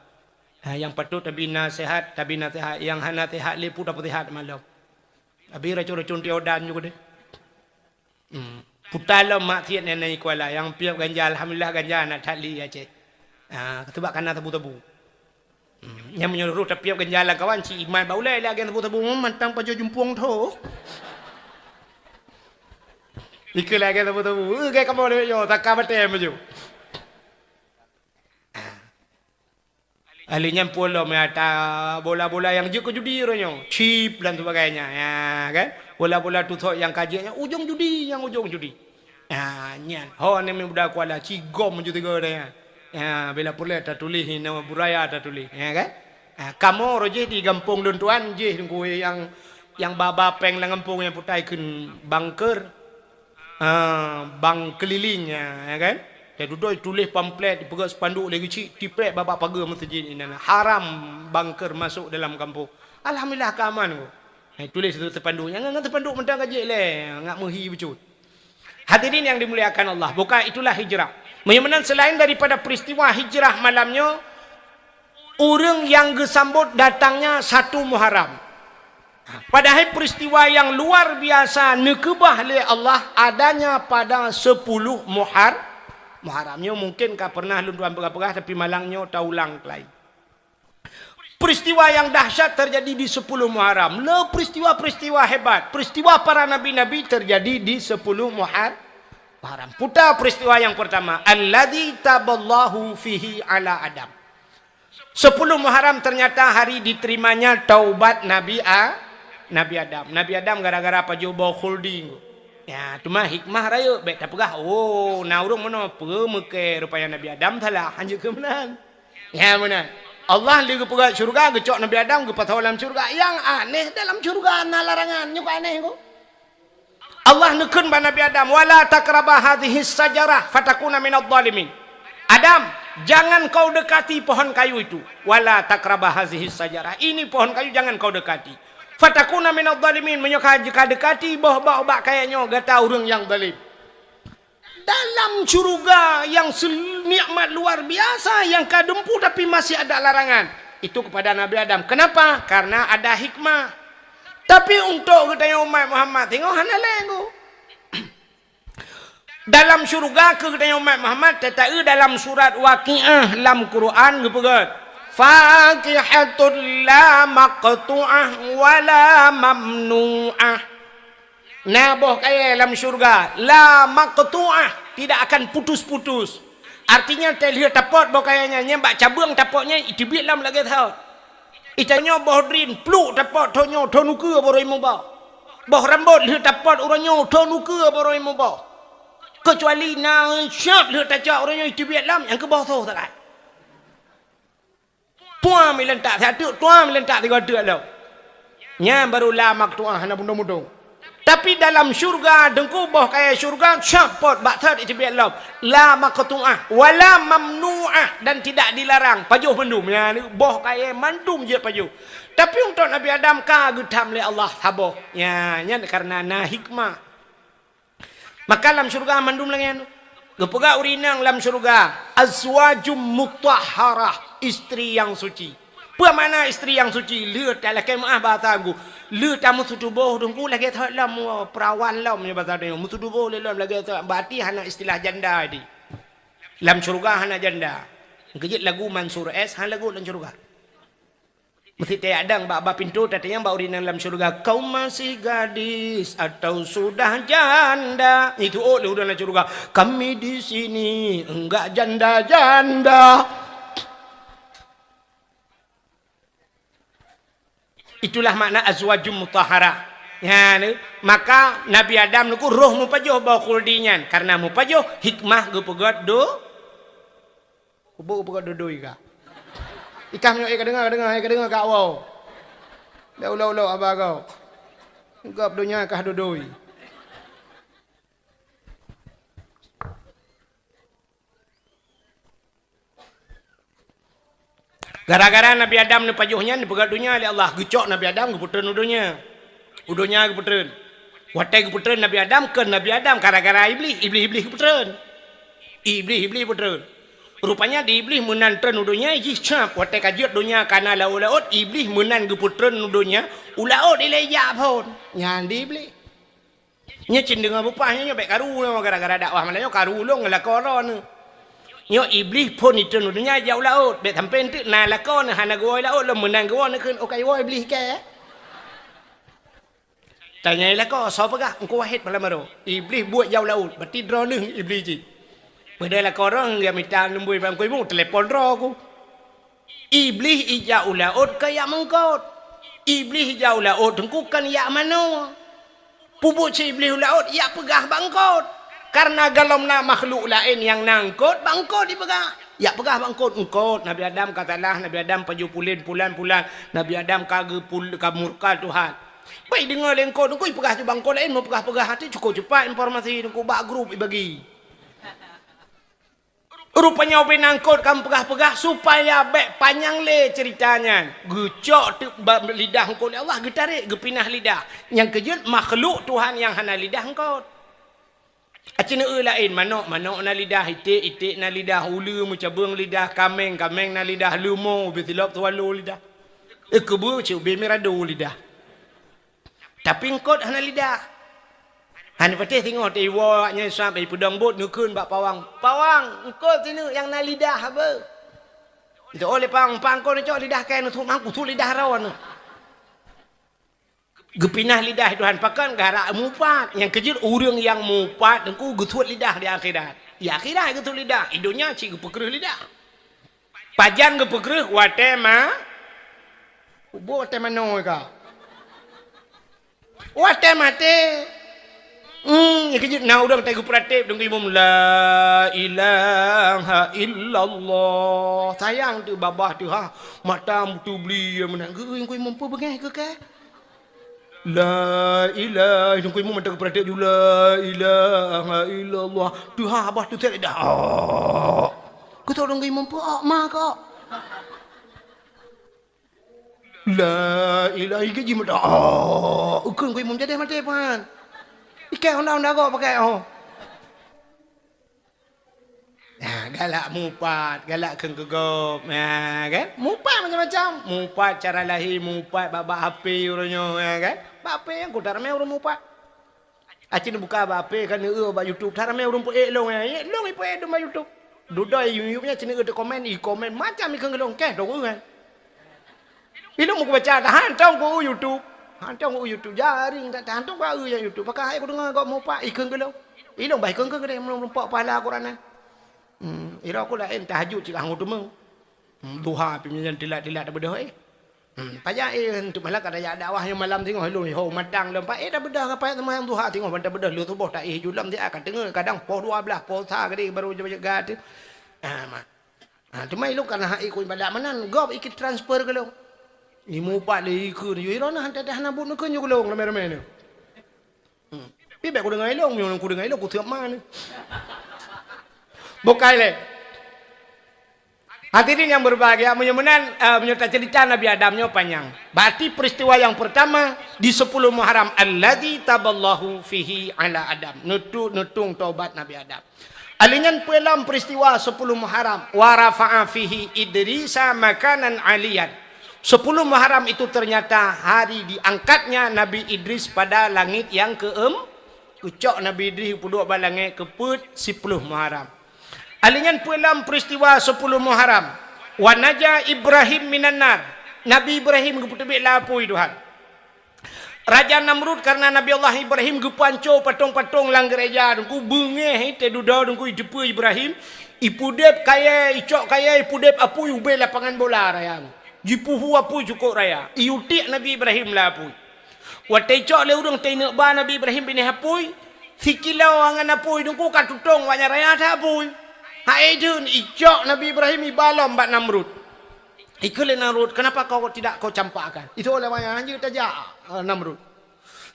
Ha, nyang patut tabi naseuhat, tabi naseuhat. Nyang hana seuhat lé peue tapeusihat malom. Abi racôn-racôn tiodan ju keudeh. Hmm. Puta lom maksiet nyan i Kuala, nyang piep ganja, alhamdulillah ganja na that li Aceh. Ha, keusubak kana sabu-sabu. Hmm. Nyang meunyoe roh tapiep ganja lam kawan, ci iman bak ulèe lé agen sabu-sabu, hmm, mantong pajoh jumpueng tho. Ikeue lé agen sabu-sabu, eh, gai kamoe lé nyoe, saka batèe maju. Ahli nyan pulo meuata bola-bola nyang jeuet keu judi uroe nyoe, chip dan sebagainya, ya kan? Bola-bola tusok nyang ka jeuet nyan ujong judi, nyang ujong judi. Ha, nyan. Ho ni muda Kuala cigom ju tiga dah, ya. Ya, bila pulai tatuléh inoe buraya tatuléh, ya kan? Ha, kamoe roh jih di gampông lôn tuan jih ngui nyang, nyang ba-ba péng lam gampông nyang putai kheun bangker. Ah, bang keliling, ya, ya kan? Teududoe tuléh pamflet, ipeugah spanduk lagi cit, tiprek babah pageue meuseujid inan. Haram bangker masuk dalam kampung. Alhamdulillah, ka aman ko. Eh, tuléh situ spanduk. Nyang ngon spanduk mantong ka jeuet lé, ngak meuhi bacut. Hadirin yang dimuliakan Allah, bukan itulah hijrah. Meunyoe meunan selain daripada peristiwa hijrah malam nyoe, ureuëng nyang geusambot datangnya satu Muharram. Padahai peristiwa nyang luar biasa neukeubah lé Allah adanya pada sepuluh Muhar-, Muharram. Nyoe mungkin ka pernah lôn tuan peugah-peugah, tapi malam nyoe taulang keulai. Peristiwa yang dahsyat terjadi di sepuluh Muharram. Le peristiwa-peristiwa hebat, peristiwa para nabi-nabi terjadi di sepuluh Muhar-, Muharram. Puta peristiwa yang pertama, alladzi taballahu fihi ala Adam. Sepuluh Muharram ternyata hari diterimanya taubat Nabi A-, Nabi Adam. Nabi Adam gara-gara pajoh boh khuldi. Ya, teuma hikmah rayeuk, bék tapeugah, "Oh, na ureuëng meunoe peumeukée rupanya Nabi Adam salah." Hanjeuet keu meunan. Ya, meunan. Allah lé geupeugah syurga, geucok Nabi Adam, geupasoe lam syurga. Nyang aneh dalam syurga na larangan, nyoe ka aneh ko. Allah neukheun bak Nabi Adam, "Wala taqraba hadhihi syajarah fatakuna minadh dhalimin." "Adam, jangan kau dekati pohon kayu itu. Wala taqraba hadhihi syajarah. Ini pohon kayu jangan kau dekati. Fatakuna minadh dhalimin." Meunyoe ka jika dekati boh bak ubak kayée nyoe, gata ureuëng nyang zalim. Dalam syurga yang nikmat luar biasa yang ka dumpu tapi masih ada larangan. Itu kepada Nabi Adam. Kenapa? Karena ada hikmah. Tapi untuk geutanyoe umat Muhammad, singoh hana lé ngu. Dalam syurga keu geutanyoe umat Muhammad, tataeu dalam surat Waqiah lam Quran geupeugah, "Fakihatul la maqtu'ah wa la mamnu'ah." Na boh kayée lam syurga, la maqtu'ah, tidak akan putus-putus. Artinya, teuh lheueh tapot boh kayée nyan, nyan bak cabeueng tapot nyan, iteubiet lom lagée thot. Itanyoe boh drin, pluk tapot thon nyoe, thon ukeue baroe muboh. Boh rambot lheueh tapot uroe nyoe, thon ukeue baroe muboh. Keucuali na syab lheueh tacok uroe nyoe, iteubiet lom, nyang keuboh soe sagai. Tuam ilantak siat teuk, tuam ilantak sigoe teuk lom. Nyan baru la maqtu'ah, hana mudong-mudong. Tapi dalam syurga, teungku, boh kayée syurga, syab pot bak thot iteubiet lom. La maqtu'ah, wala mamnu'ah, dan tidak dilarang. Pajoh mandum. Nyan boh kayée mandum jeuet pajoh. Tapi untuk Nabi Adam ka geutham lé Allah saboh. Nyan, nyan karena na hikmah. Maka lam syurga mandum lagée nyan. Geupeugah ureuëng inong lam syurga, "Azwajum mutahharah," istri yang suci. Peue makna istri yang suci? Lheueh talakée meuáh bahasa geuh. Lheueh tameusutubôh teungku lagée thot lom, perawan lom nyoe bahasa tanyoe. Meusutubôh lé lom lagée thot, berarti hana istilah janda di. Lam syurga hana janda. Keujeuet lagu Mansur S, hana lagu lam syurga. Meusti tajak dang bak, bak pintoe tatanyong bak ureuëng inong lam syurga, "Kau masih gadis atau sudah janda?" Itu ôk lé ureuëng lam syurga, "Kami di sini enggak janda-janda." Itulah makna azwajum mutahharah. Nyan, maka Nabi Adam nyoe roh mupajoh boh khuldi nyan, karena mupajoh hikmah geupeugét do Kubu peugah dodoi ka. Ikah meunyoe, "Eh, ka deungoe, ka deungoe, eh, ka deungoe, ka woe." Dak ulok-ulok haba gob. Gob donya kah dodoi. Gara-gara Nabi Adam neupajoh nyan, neupeugét donya lé Allah, geucok Nabi Adam, geupeutrön u donya. U donya geupeutrön. Watée geupeutrön Nabi Adam, kon Nabi Adam, gara-gara Iblih, Iblih-Iblih geupeutrön. Iblih-Iblih geupeutrön. Rupanya di Iblih meunan trön u donya jih cap. Watée ka jeuet donya ka na laôt-laôt, Iblih meunan geupeutrön u donya, u laôt ilée jak phon. Nyan di Iblih. Nyoe cit deungoe beupah nyoe, nyoe bék karu nyoe gara-gara dakwah malam nyoe karu lôn ngon lakoe droeneuh. Nyoe Iblih phon itrön u donya jak u laôt, bék sampoe enteuk na lakoe neuh hana geuwoe laôt lom meunan geuwoe neukheun, "Oh, ka iwoe Iblih kée." Tanyai lakoe, soe peugah, "Engku Wahid malam baroe." Iblih buet jak u laôt, berarti droeneuh Iblih jih. Peudeh lakoe droe geumita lumbôi bak Engku Ibu, telepon droe ku. Iblih ijak u laôt ka yak meungkot. Iblih ijak u laôt teungku kon yak manoe. Peubuet si Iblih u laôt yak peugah bak eungkot. Karena galom na makhluk laén nyang na eungkot, bak eungkot ipeugah. Yak peugah bak eungkot, "Eungkot, Nabi Adam ka salah, Nabi Adam pajoh pulen pulan-pulan, Nabi Adam ka geupul-, ka murka Tuhan." Bai deungoe lé eungkot, eungkot ipeugah bak eungkot laén, meupeugah-peugah até cukup cepat informasi teungku bak grup ibagi. Rupanya ubé na eungkot ka meupeugah-peugah supaya bék panyang lé ceurita nyan. Geucok teuk ba lidah eungkot lé Allah, geutarek, geupinah lidah. Nyang keujeuet makhluk Tuhan nyang hana lidah eungkot. Aci neueu laén, manok, manok na lidah, iték, iték na lidah, uleue meucabeueng lidah, kaméng, kaméng na lidah, leumo ubé silop swallow lidah. Eh, keubeue cit ubé mirado lidah. Tapi eungkot hana lidah. Hana patéh singoh teuiwoe awaknyan sab, ipeudong buet neukheun bak pawang, "Pawang, eungkot sineuk nyang na lidah haba." Itu oh lé pawang, "Pang, eungkot neucok lidah kée neusuet mangku, suet lidah droeneuh." Geupinah lidah Tuhan pakon gara mupat. Nyang keujeuet ureuëng nyang mupat teungku geusuet lidah di akhirat. Di akhirat geusuet lidah, di donya cit geupeukreueh lidah. Pajan geupeukreueh watée ma-, ubôk watée manoe ka. Watèe maté. Hmm, nyang keujeuet na ureueng teugeupeurateb deungon imum, "La ilaha illallah." Sayang teuh babah teuh ha. Mata meuteubli meunan. Geu-, geu-, imum peue beungèh keu kèe? "La ilaha," deungon imum mata geupeurateb ju, "La ilaha illallah." Teuh ha babah teuh sèt dah. Keu soe deungon imum peue ma kok? La ilaha, ikheun jih meudoa. Oh, ikheun keu imum jadi maté pan. Ikheun honda-honda gob pakai, oh. Nah, galak mupat, galak kheun keu gob. Nah, kan? Mupat macam-macam. Mupat cara lahé, mupat bak, bak H P uroe nyoe, ya kan? Bak H P nyang kuta ramé ureueng mupat. Aci neubuka bak H P kan, neueu bak YouTube, that ramé ureueng peuék lôn, ék lôn ipeuék dum bak YouTube. Dudoe YouTube nyan, ci neueu teukomen, ikomen macam ikheun keu lôn, kèe dong ureueng. Ilôn meukubaca, hantong ku YouTube. Hantong ku YouTube, jaring that, hantong ku eu YouTube. Pakon hai kudeungoe gob mupat, ikheun keu lôn. Ilôn bah ikheun-kheun keudéh, meureumpok pahala Quran nyan. Hmm, ilôn ku laén tahajud cit ka han kuteumé. Hmm, duha pih nyan tilat-tilat tabeudôh, eh. Hmm, pajan, eh, untuk malam ka tajak dakwah nyoe malam singoh lôn, ho matang lom, Pak, eh, tabeudôh ka payah seumayang duha singoh, ban tabeudôh lheueh suboh taéh ju lom siat ka teungeut, kadang poh dua blaih, poh sa keudéh baru jaga teuh. Ah, ma. Ah, teuma ilôn kana hak ikôt ibadat meunan, gob ikheun transfer keu lôn. Imupat lé ikheun, yo, droeneuh han tadah na buet neukheun ju keu lôn ramé-ramé nyoe. Hmm. Pi bèk kudeungoe ilôn, meunyoe kudeungoe ilôn, kusiep ma nyoe. Bukai lé. Hadirin yang berbahagia, meunyoe meunan, eh, meunyoe taceurita Nabi Adam nyoe panyang. Berarti peristiwa yang pertama di sepuluh Muharram, alladzi taballahu fihi ala Adam. Neutu-, neutueng taubat Nabi Adam. Alheuh nyan peue lom peristiwa sepuluh Muharram, wa rafa'a fihi Idrisa makanan aliyan. Sepuluh Muharram itu ternyata hari diangkatnya Nabi Idris pada langit yang keem-, geucok Nabi Idris geupeuduek bak langét keu peuet siploh Muharram. Alheuh nyan peue lom peristiwa siploh Muharram, wa naja Ibrahim minan nar, Nabi Ibrahim geupeuteubiet lam apui Tuhan. Raja Namrud, karena Nabi Allah Ibrahim geupeuhanco patong-patong lam geureja, Teungku, beungéh, itée dudoe, Teungku, iteupeue Ibrahim, ipeudeb kayée, icok kayée, ipeudeb apui ubé lapangan bola raya. Jipeuhu apui cukôp raya, iutiek Nabi Ibrahim lam apui. Watée icok lé ureuëng teuineuk ba Nabi Ibrahim binéh apui, sikilo ngon apui, Teungku, ka tutong awaknyan raya that apui. Hai deuh, icok Nabi Ibrahim iba lom bak Namrud. Ikheun lé Namrud, "Kenapa kau tidak kau campakkan?" Itu oleh awaknyan, "Hanjeuet tajak, eh, Namrud.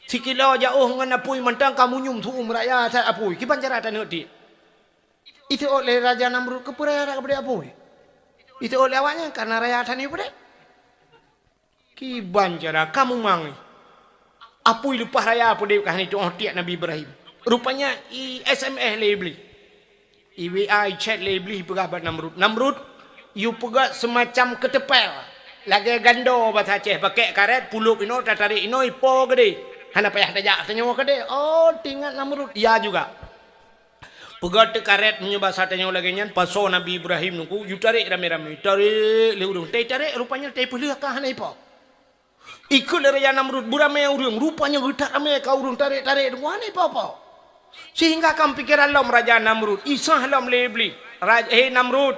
Sikilo jaôh ngon apui mantong ka munyum su'um raya that apui. Kiban cara taneuk tiek?" Itu oleh Raja Namrud, "Keupeue raya that kapeudeb apui?" Itu oleh awaknyan, "Karena raya that nyoe peudeb." Kiban cara ka mumang. Apui leupah raya peudeb ka hana itu'oh tiek Nabi Ibrahim. Rupanya i S M S lé Iblih. I W A, i chat lé Iblih, peugah bak Namrud, "Namrud, yue peugöt seumacam keuteupeul, lagée gando basa Aceh, pakèk karét, pulôb inoe, tatarek inoe, ipo keudeh. Hana payah tajak tanyoe keudeh." Oh, teuingat Namrud, "Ya juga." Peugöt teuh karét, meunyoe basa tanyoe lagée nyan, pasoe Nabi Ibrahim Teungku, yue tarek ramé-ramé, tarek lé ureuëng. Teutarek, rupanya teupeuleueh ka hana ipo. Ikheun lé Raja Namrud, beuramé ureuëng, rupanya geutak ramé ka ureuëng tarek-tarek deungon hana ipo-po. Sehingga ka meupikéran lom Raja Namrud, isah lom lé Iblih, "Raj-, he Namrud,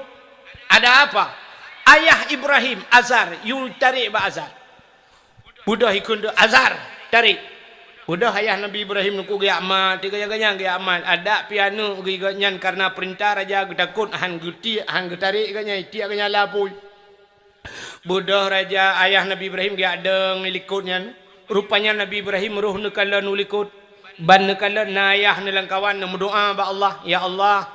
ada apa? Ayah Ibrahim, Azar, yue tarek bak Azar." Beudôh ikheun teuh, "Azar, tarek." Beudôh ayah Nabi Ibrahim Teungku geujak mat, tiga nyan geujak mat, adak pih aneuëk geuh nyan kareuna peurintah raja geutakot, han geutiek, han geutarek geuh nyan, itiek geuh nyan lam apui. Beudôh raja, ayah Nabi Ibrahim geujak dong i likot nyan. Rupanya Nabi Ibrahim roh neukalon u likot. Ban neukalon na ayah neuh lam kawan, neumeudoá bak Allah, "Ya Allah,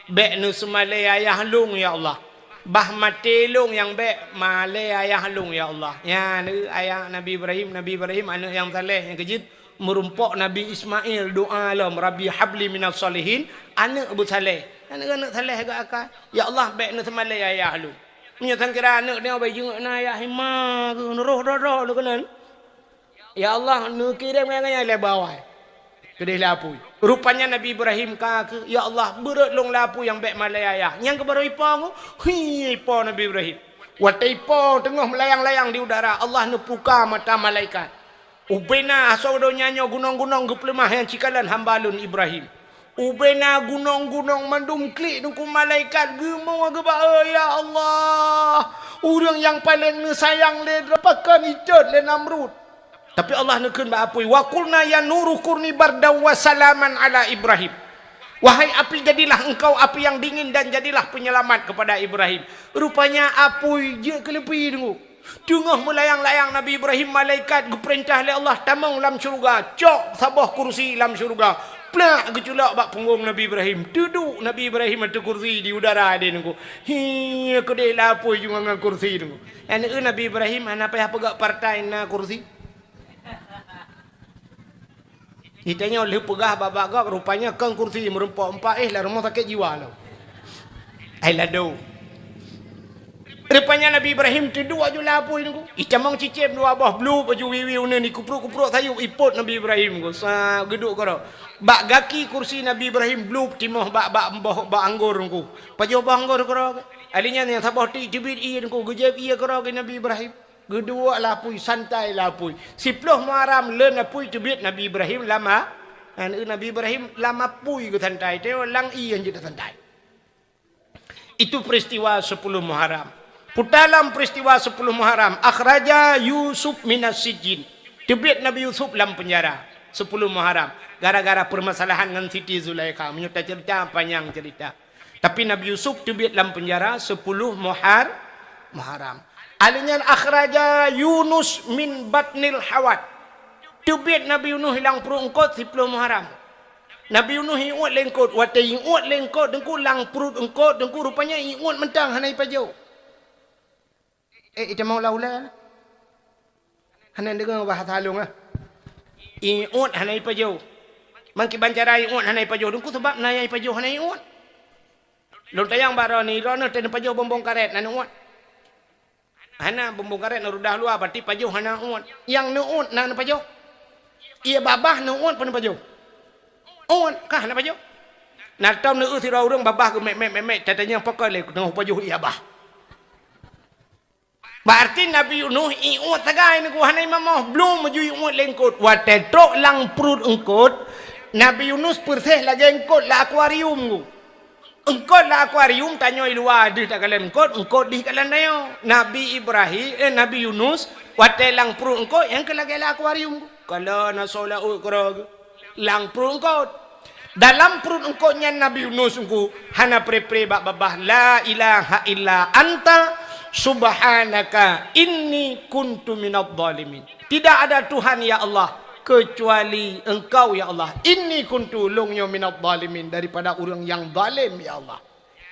bék neuseumalée ayah lôn, ya Allah. Bah maté lôn nyang bék malée ayah lôn, ya Allah." Nyan ayah Nabi Ibrahim, Nabi Ibrahim aneuëk nyang saleh nyang keujeuet. Meurumpok Nabi Ismail doá lom, "Rabbi habli minas shalihin," aneuëk beusaleh. Aneuëk-aneuëk saleh geuakai, "Ya Allah, bék neuseumalée ayah lôn." Meunyoe sang kira aneuëk nyoe bai jeuet na ayah, hima geuh neuroh droe-droe lôn keunan. "Ya Allah, neukirém ngon nyang lé bawai keudeh lam apui." Rupanya Nabi Ibrahim ka keu, "Ya Allah, beurot lôn lam apui nyang bék malée ayah." Nyang keuh baroe ipo ngon, hi, ipo Nabi Ibrahim. Watée ipo teungoh meulayang-layang di udara, Allah neupuka mata malaikat. Ubena asoe donya nyoe gunong-gunong geupeuleumah nyang cikalon hamba lôn Ibrahim. Ubena gunong-gunong mandum klik Teungku, malaikat geumoe geuba, "Oh, ya Allah, ureuëng nyang paleng neusayang lé droe pakon icot lé Namrud. Tapi Allah neukheun bak apui, "Wa qulna ya nuru kuni bardan wa salaman ala Ibrahim." Wahai api, jadilah engkau api yang dingin dan jadilah penyelamat kepada Ibrahim. Rupanya apui jeuet keu leupi teungku. Teungoh meulayang-layang Nabi Ibrahim, malaikat geupeurintah lé Allah tamong lam syeuruga, cok saboh kursi lam syeuruga. Plak, geuculok bak punggong Nabi Ibrahim. Teuduek Nabi Ibrahim ateueh kursi di udara deh teungku. Hi, keudeh lé apui jih ngon kursi teungku. Nyan Nabi Ibrahim hana payah peugah partai na kursi. Geutanyoe lheueh peugah bak-bak gob, rupanya kon kursi meureumpok empat, eh, lam rumoh sakét jiwa lom. Ai lado. Rupanya Nabi Ibrahim teuduek aju lam apui teungku. Itamong cicém dua boh, blup aju wiwi uneun, ikupruek-kupruek sayup, ipot Nabi Ibrahim teungku. Sa geuduek keudroe. Bak gaki kursi Nabi Ibrahim blup timoh bak, bak boh, bak anggor teungku. Pajoh boh anggor keudroe. Alèh nyan nyang saboh tik teubiet ié teungku, geujép ié keudroe keu Nabi Ibrahim. Geuduek lam apui, santai lam apui. Siploh Muharram leuen apui teubiet Nabi Ibrahim lam a-, aneuk Nabi Ibrahim lam apui geusantai, teuma lam ié jeuet santai. Itu peristiwa sepuluh Muharram. Peuta lam peristiwa sepuluh Muharram, akhraja Yusuf minas sijin. Teubiet Nabi Yusuf lam penjara sepuluh Muharram gara-gara permasalahan ngon Siti Zulaikha. Meunyoe tacerita, panyang cerita. Tapi Nabi Yusuf teubiet lam penjara sepuluh Muhar-, Muharram. Alèh nyan akhraja Yunus min batnil hawat. Teubiet Nabi Yunus lam pruet eungkot siploh Muharram. Nabi Yunus iuet lé eungkot, watèe iuet lé eungkot teungku lam pruet eungkot teungku rupanya iuet mantong hana ipajoh. Eh, itamong ula-ula. Hana deungoe bahasa lôn, ah. Iuet hana ipajoh. Mangkiban cara iuet hana ipajoh teungku sabab na nyang ipajoh hana iuet. Lôn tanyong bak droeneuh, droeneuh teuh neupajoh bonbon karét na neuuet? Hana, bonbon karét neurudah luwa, berarti pajoh hana uet. Nyang neuuet na neupajoh? Ié babah neuuet peue neupajoh? Uet, ka hana pajoh. Na tom neueu sidroe ureueng babah geumek-mek-mek-mek, tatanyong pakon lé teungoh pajoh ié babah. Berarti Nabi Yunus iuet sagai teungku hana imamoh, blom aju iuet lé eungkot. Watèe trok lam pruet eungkot, Nabi Yunus peureséh lagèe eungkot lam akuarium teungku. Eungkot lam akuarium, tanyoe i luwa deuh takalon eungkot, eungkot dih kalon tanyoe. Nabi Ibrahim, eh, Nabi Yunus, watèe lam pruet eungkot, nyang keu lagèe lam akuarium teungku. Kalon asoe laôt keudroe geuh. Lam pruet eungkot. Dalam pruet eungkot nyan Nabi Yunus teungku hana pre-pre bak babah, "La ilaha illa anta subhanaka inni kuntu minadh dhalimin." Tidak ada Tuhan, ya Allah, kecuali Engkau, ya Allah. Inni kuntu, lôn nyoe, minadh dhalimin, daripada ureueng nyang zalim, ya Allah.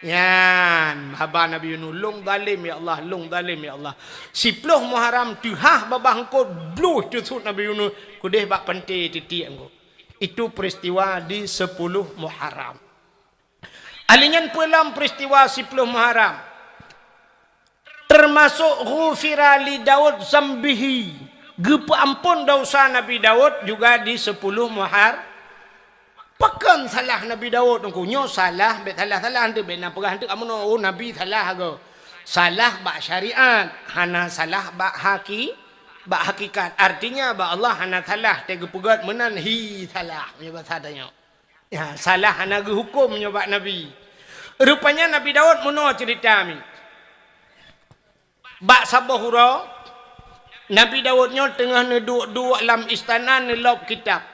Nyan haba Nabi Yunus, "Lôn zalim, ya Allah, lôn zalim, ya Allah." Siploh Muharram teuhah babah eungkot, bloh teusut Nabi Yunus keudeh bak panté titiek eungkot. Itu peristiwa di sepuluh Muharram. Alèh nyan peue lam peristiwa siploh Muharram? Termasuk ghufira li Daud zambihi, geupeuamphon desya Nabi Daud juga di sepuluh Muhar-, Pakon salah Nabi Daud teungku? Nyoe salah, bèk salah-salah, eunteuk bèk na peugah eunteuk kamoe, "Oh, Nabi salah agoe." Salah bak syariat, hana salah bak haki-, bak hakikat. Artinya, bak Allah hana salah, teuh geupeugöt meunan hi salah, meunyoe basa tanyoe. Ya, salah hana geuhuköm nyoe bak Nabi. Rupanya Nabi Daud meunoe ceurita mi. Bak saboh uroe, Nabi Daud nyoe teungoh neuduek-duek lam istana neulôb kitab.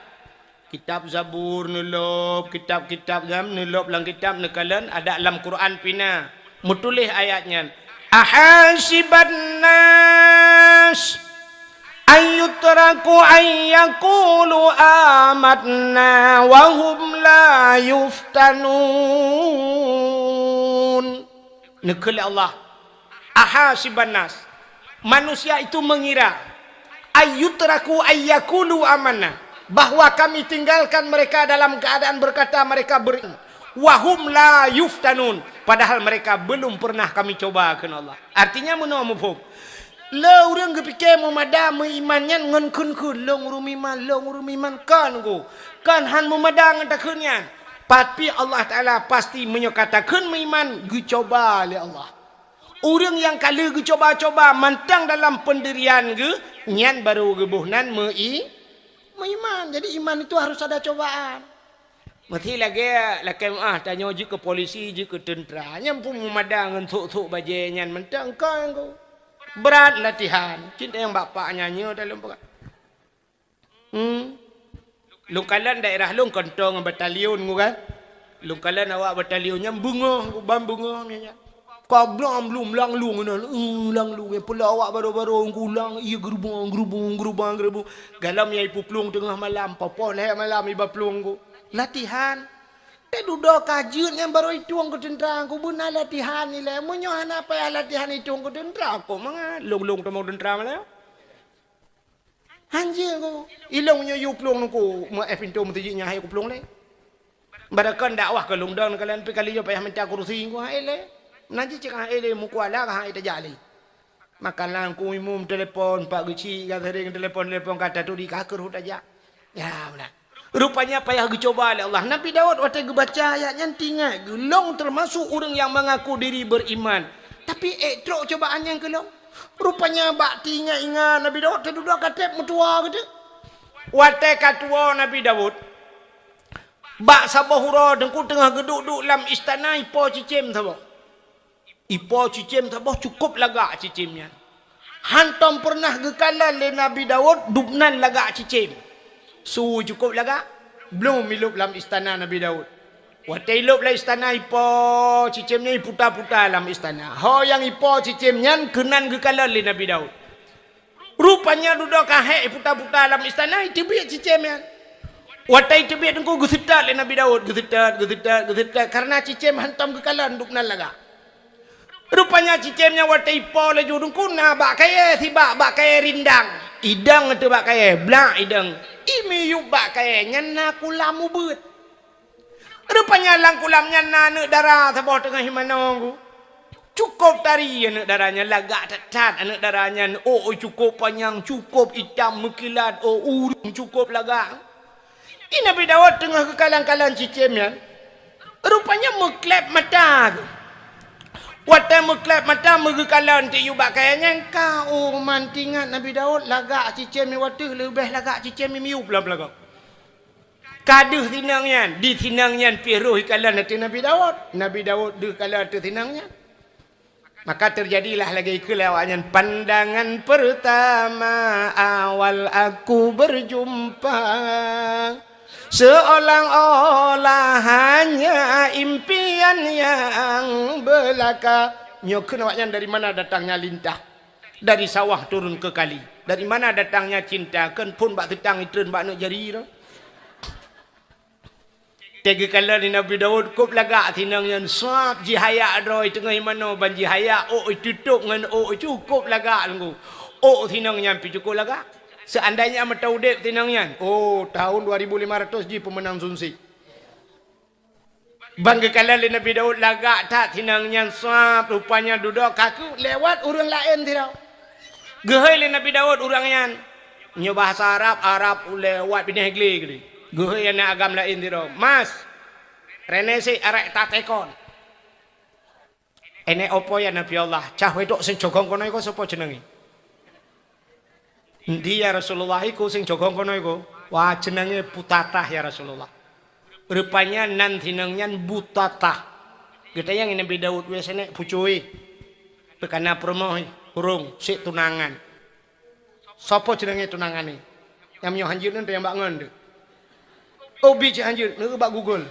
Kitab Zabur neulôb, kitab-kitab gam neulôb lam kitab neukalon, adak lam Quran pih na. Meutuléh ayat nyan, "Ahasiban nas an yutraku an yaqulu amanna wa hum la yuftanun." Neukheun lé Allah, "Ahasiban nas," manusia itu mengira, "ayyutraku ayyakulu amanna," bahwa kami tinggalkan mereka dalam keadaan berkata mereka beriman, "wa hum la yuftanun," padahal mereka belum pernah kami coba, kheun Allah. Artinya meunoe muphom. Le ureueng geupike meumada meuiman nyan ngon kheun-kheun, "Lôn ureueng meuiman, lôn ureueng meuiman," kan go. Kan han meumada ngon takheun nyan. Tapi Allah Taala pasti meunyoe ka takheun meuiman, geucoba lé Allah. Ureueng nyang ka lheueh geucoba-coba mantong dalam peundirian geuh, nyan barô geuboh nan meu-i-, meuiman. Jadi iman itu harus ada cobaan. Meusti lagèe lakèe meu'ah tanyoe jeuet keu polisi, jeuet keu teuntra. Nyan pun meumada ngon sôk-sôk bajèe nyan mantong, kon go. Brat latihan. Cit nyang bapak nyan nyoe dalam peugah. Hmm. Lôn kalon daerah lôn kontra ngon batalion ngon kan. Lôn kalon awak batalion nyan beungoh, ban beungoh nyan. Ka blam lom lang lôn nyan, eh, lang lôn nyan. Pula awak baro-baro ngon lang, iya geurubong, geurubong, geurubong, geurubong. Galom nyang ipuplueng teungoh malam, poh-poh lhèe malam iba plueng ku. Latihan. Teuh dudoe ka jeuet nyan barô itueng keu teuntra ku, beuna latihan ilèe. Meunyoe hana payah latihan itueng keu teuntra, kok mangat lôn-lôn tamong teuntra malam. Hanjeuet ku. Ilôn nyoe yue plueng ku, meu éh pintoe meuseujid nyan hai kuplueng lé. Barakon dakwah keu lôn dong kalian pi kali nyoe payah minta kursi ku hai lé. Nan cit cit hai lé mukuala ka hai tajak lé. Makanan ku imum telepon, pak geuchik ka sering telepon-telepon ka taturi ka keuruh tajak. Ya, beuna. Rupanya payah geucuba lé Allah. Nabi Daud watèe geubaca ayat nyan teuingat geuh, lôn teumasok ureueng nyang mengaku diri beriman. Tapi ék trok cobaan nyan keu lôn. Rupanya bak teuingat-ingat Nabi Daud teududoe ka trép meutuwa geuh. Watèe ka tuwoe Nabi Daud, bak saboh uroe Teungku teungoh geuduek-duek lam istana ipo cicém saboh. Ipo cicém saboh cukôp lagak cicém nyan. Hantom peureunah geukalon lé Nabi Daud dubnan lagak cicém. Su cukôp lagak? Blom ilôb lam istana Nabi Daud. Watèe ilôb lam istana ipo cicém nyan iputa-puta lam istana. Ho nyang ipo cicém nyan keunan geukalon lé Nabi Daud. Rupanya dudoe ka hék iputa-puta lam istana, iteubiet cicém nyan. Watèe iteubiet Teungku geuseutôt lé Nabi Daud, geuseutôt, geuseutôt, geuseutôt, kareuna cicém hantom geukalon dubnan lagak. Rupanya cicém nyan watèe ipo laju Teungku na bak kayèe sibak, bak kayèe rindang. Idong ateueh bak kayèe, blak idong. Imiyueb bak kayèe nyan na kulam ubeuet. Rupanya lam kulam nyan na aneuk dara saboh teungoh imanö ku. Cukôp tari aneuk dara nyan, lagak that-that aneuk dara nyan. Ôk cukôp panyang, cukôp itam meukilat, ôk ureueng cukôp lagak. Di Nabi Daud teungoh geukalon-kalon cicém nyan, rupanya meuklép mata geuh. Watèe meuklép mata meugeukalon tiyueb bak kayèe nyan ka, oh, man teuingat Nabi Daud lagak cicém nyan watèe leubeh lagak cicém miyueb lam lagak. Ka deuh sinong nyan, di sinong nyan pih roh ikalon ateueh Nabi Daud. Nabi Daud deuh kalon ateueh sinong nyan. Maka teujadilah lagèe ikheun lé awak nyan, "Pandangan pertama awal aku berjumpa, seolah-olah hanya impian yang belaka." Nyoe kheun awak nyan, dari mana datangnya lintah? Dari sawah turun ke kali. Dari mana datangnya cinta? Kan phôn bak seutang itreun bak aneuk jari tu. Teuh geukalon lé Nabi Daud, kôp lagak sinong nyan, sab jihayak droe teungoh imanö ban jihayak, ôk itutôp ngon ôk cukôp lagak Teungku. Ôk sinong nyan pih cukôp lagak. Seandainya meuta udép sinong nyan, oh, tahun dua ribu lima ratus jih peumeunang Sunsi. Ban geukalon lé Nabi Daud lagak that sinong nyan sab, rupanya dudoe ka keuh lewat ureueng laén sidroe. Geuhôi lé Nabi Daud ureueng nyan. Nyoe bahasa Arab, Arab lewat binéh glé geuh. Geuhôi aneuk agam laén sidroe. Mas, rené sik arek tatekon. Enek opo ya Nabi Allah? Cah wedok sing cogong kono iko sopo jenenge? Endi ya Rasulullah, iku sing cogong kono iku? Wah, jenenge Butatah ya Rasulullah. Rupanya nan sinong nyan Butatah. Geutanyong Nabi Daud, "Weh senek pucui, peukana peurumoh urung sik tunangan." "Sopo jenenge tunangan ni?" "Nyang meunyoe hanjeuet nyan teunyang bak ngon deuh." "Oh, bi cit hanjeuet, neu bak Google."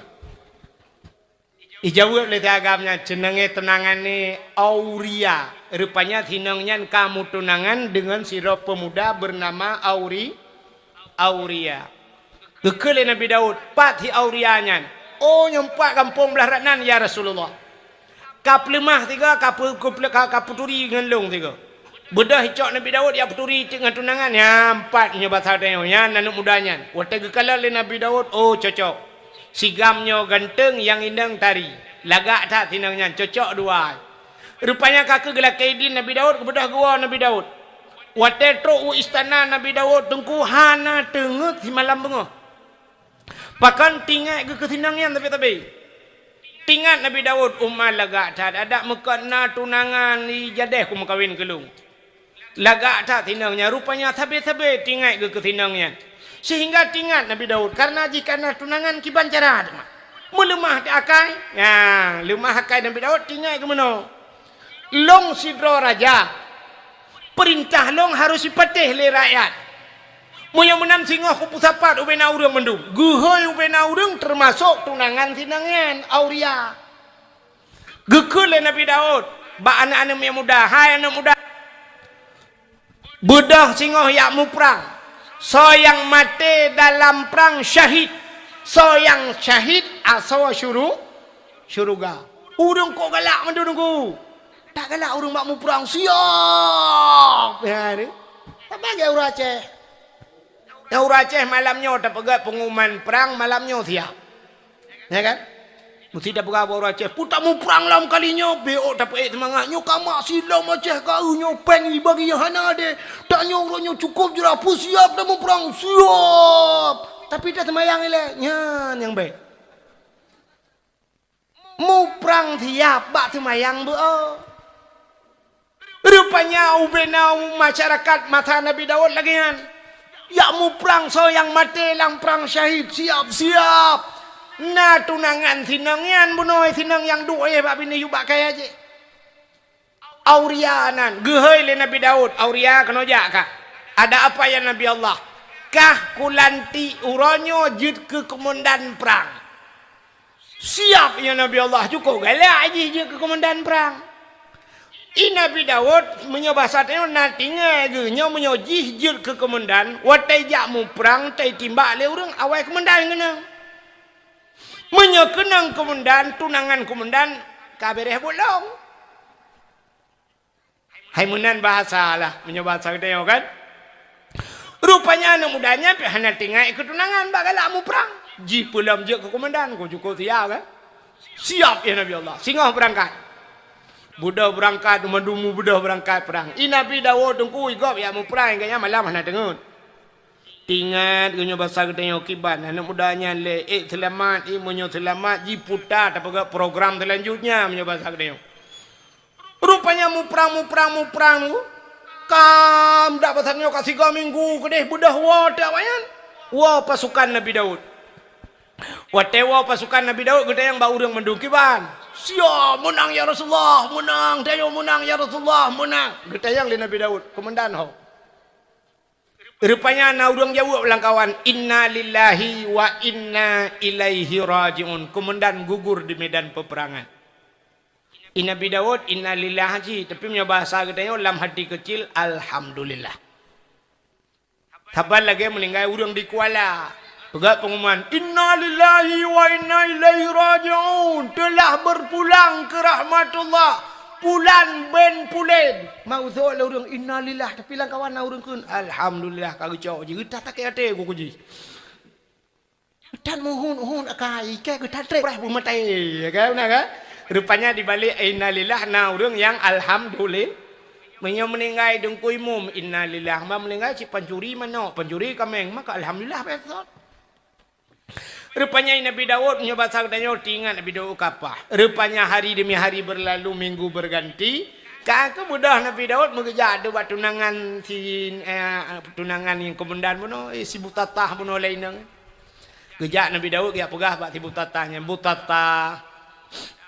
Ijaweueb lé si agam nyan, "Jenenge tunangan ni Auria." Rupanya sinong nyan ka meutunangan deungon sidroe peumuda beunama Auri-, Auria. Geukheun lé Nabi Daud, "Pat si Auria nyan?" "Oh, nyoe pat gampông blah rat nan, ya Rasulullah. Ka peuleumah sigoe, ka peu-, ka peu-, ka, ka peuturi ngon lôn sigoe." Beudôh icok Nabi Daud jak peuturi teuk ngon tunangan, nyan pat nyoe basa tanyoe, nyan aneuk muda nyan. Watèe geukalon lé Nabi Daud, oh, cocok. Sigam nyoe ganteng, nyang inong tari. Lagak that sinong nyan, cocok dua. Rupanya ka keuh geulakèe idin Nabi Daud, geubeudôh geuwoe Nabi Daud. Watèe trok u istana Nabi Daud, Teungku, hana teungeut simalam beungoh. Pakon teuingat geuh keu sinong nyan sabe-sabe. Teuingat Nabi Daud, uma lagak that, adak meukot na tunangan di jadeh kumeukawen keu lôn. Lagak that sinong nyan, rupanya sabe-sabe teuingat geuh keu sinong nyan. Sehingga teuingat Nabi Daud, karena jih ka na tunangan kiban cara teuma. Meuleumah di akai, nah, leumah akai Nabi Daud teuingat geuh meunoe. Lôn sidroe raja, peurintah lôn harôh sipatéh lé rakyat. Meunyoe meunan singoh kupeusapat ubena ureuëng mandum. Geuhôi ubena ureuëng teumasok tunangan sinong nyan, Auria. Geukheun lé Nabi Daud bak aneuëk-aneuëk nyang muda, "Hai aneuëk muda, beudôh singoh jak muprang. Soe nyang maté dalam prang syahid. Soe nyang syahid asoe syuru-, syeuruga." Ureuëng kok galak mandum nunggu. Tak galak ureuëng bak muprang, siap. Ya, ni. Tak bagi ureuëng Aceh. Nyang ureuëng Aceh malam nyoe tapeugah pengumuman prang malam nyoe siap. Ya kan? Mesti tapeugah bak ureuëng Aceh, "Peue tamuprang lam kali nyoe, beu tapeuék seumangat. Nyoe kamak silom Aceh ka eu nyoe péng ibagi hana deh. Tanyoe uroe nyoe cukôp jurah peusiap tamuprang, siap." Tapi taseumayang ilée, nyan nyang bék. Muprang siap bak seumayang beu. Rupanya ubena masyarakat masa Nabi Daud lagée nyan. Jak muprang soe nyang maté lam prang syahid, siap-siap. Na tunangan sinong nyan bunoe sinong nyang duek bak binéh yub bak kayée jih. Auria nan geuhôi lé Nabi Daud, "Auria keunoe jak kah." "Ada apa ya Nabi Allah?" "Kah kulantik uroe nyoe jeuet keu keumandan prang." "Siap ya Nabi Allah." Cukôp galak jih jeuet keu keumandan prang. I Nabi Daud meunyoe basa tanyoe na tinggai geuh nyoe meunyoe jih jeuet keu keumandan, watée jak muprang tai timbak lé ureuëng awai keumandan keunong. Meunyoe keunong keumandan, tunangan keumandan ka béréh bolong. Hai meunan bahasa lah, meunyoe bahasa geutanyoe kan. Rupanya aneuëk muda nyan pih hana tinggai keu tunangan bak galak muprang. Jipeulom jeuet keu keumandan, ku cukôp siap kan. "Siap ya Nabi Allah." Singoh beurangkat. Beudôh beurangkat, mandum beudôh beurangkat prang. I Nabi Daud teungku i gob jak muprang, gobnyan malam hana teungeut. Tingat geuh nyoe basa geutanyoe kiban, aneuëk muda nyan lé, ék seulamat, i meunyoe seulamat jiputa tapeugah program seulanjutnya meunyoe basa geutanyoe. Rupanya muprang, muprang, muprang tu, kam dak basa nyoe ka sigoe minggu keudeh beudôh woe teuk awaknyan. Woe pasukan Nabi Daud. Watée woe pasukan Nabi Daud geutanyong bak ureuëng mandum kiban. "Siap, meunang ya Rasulullah, meunang, tanyoe meunang ya Rasulullah, meunang." Geutanyong lé Nabi Daud, keumandan ho. Rupanya na ureuëng jaweueb lam kawan, "Inna lillahi wa inna ilaihi raji'un." Keumandan gugur di medan peperangan. I Nabi Daud, "Inna lillahi," tapi meunyoe bahasa geutanyoe lam hati keucil, "Alhamdulillah." Saban lagée meuninggai ureuëng di Kuala, peugah pengumuman, "Inna lillahi wa inna ilaihi raji'un, telah berpulang ke rahmatullah, pulan bin pulen." Meuseuk lé ureuëng, "Innalillah," tapi lam kawan na ureuëng kheun, "Alhamdulillah, ka geucok jih, geutat sakét até ku jih." Geutat meuhun-hun akai, ikai geutat trek, preh beumaté, ya kan, na kan? Rupanya di balik innalillah na ureuëng nyang alhamdulillah. Meunyoe meuninggai deungku imum, innalillah. Ma meuninggai cit pancuri manok, pancuri kaméng, maka alhamdulillah, beutôi. Rupanya Nabi Daud, meunyoe basa geutanyoe, teuingat Nabi Daud kapah. Rupanya hari demi hari berlalu, minggu berganti. Ka keuh beudôh Nabi Daud meugeujak deuh bak tunangan si, eh, tunangan nyang keumandan bunoe, eh, si Butatah bunoe laén nyan. Geujak Nabi Daud geujak peugah bak si Butatah nyan, "Butatah,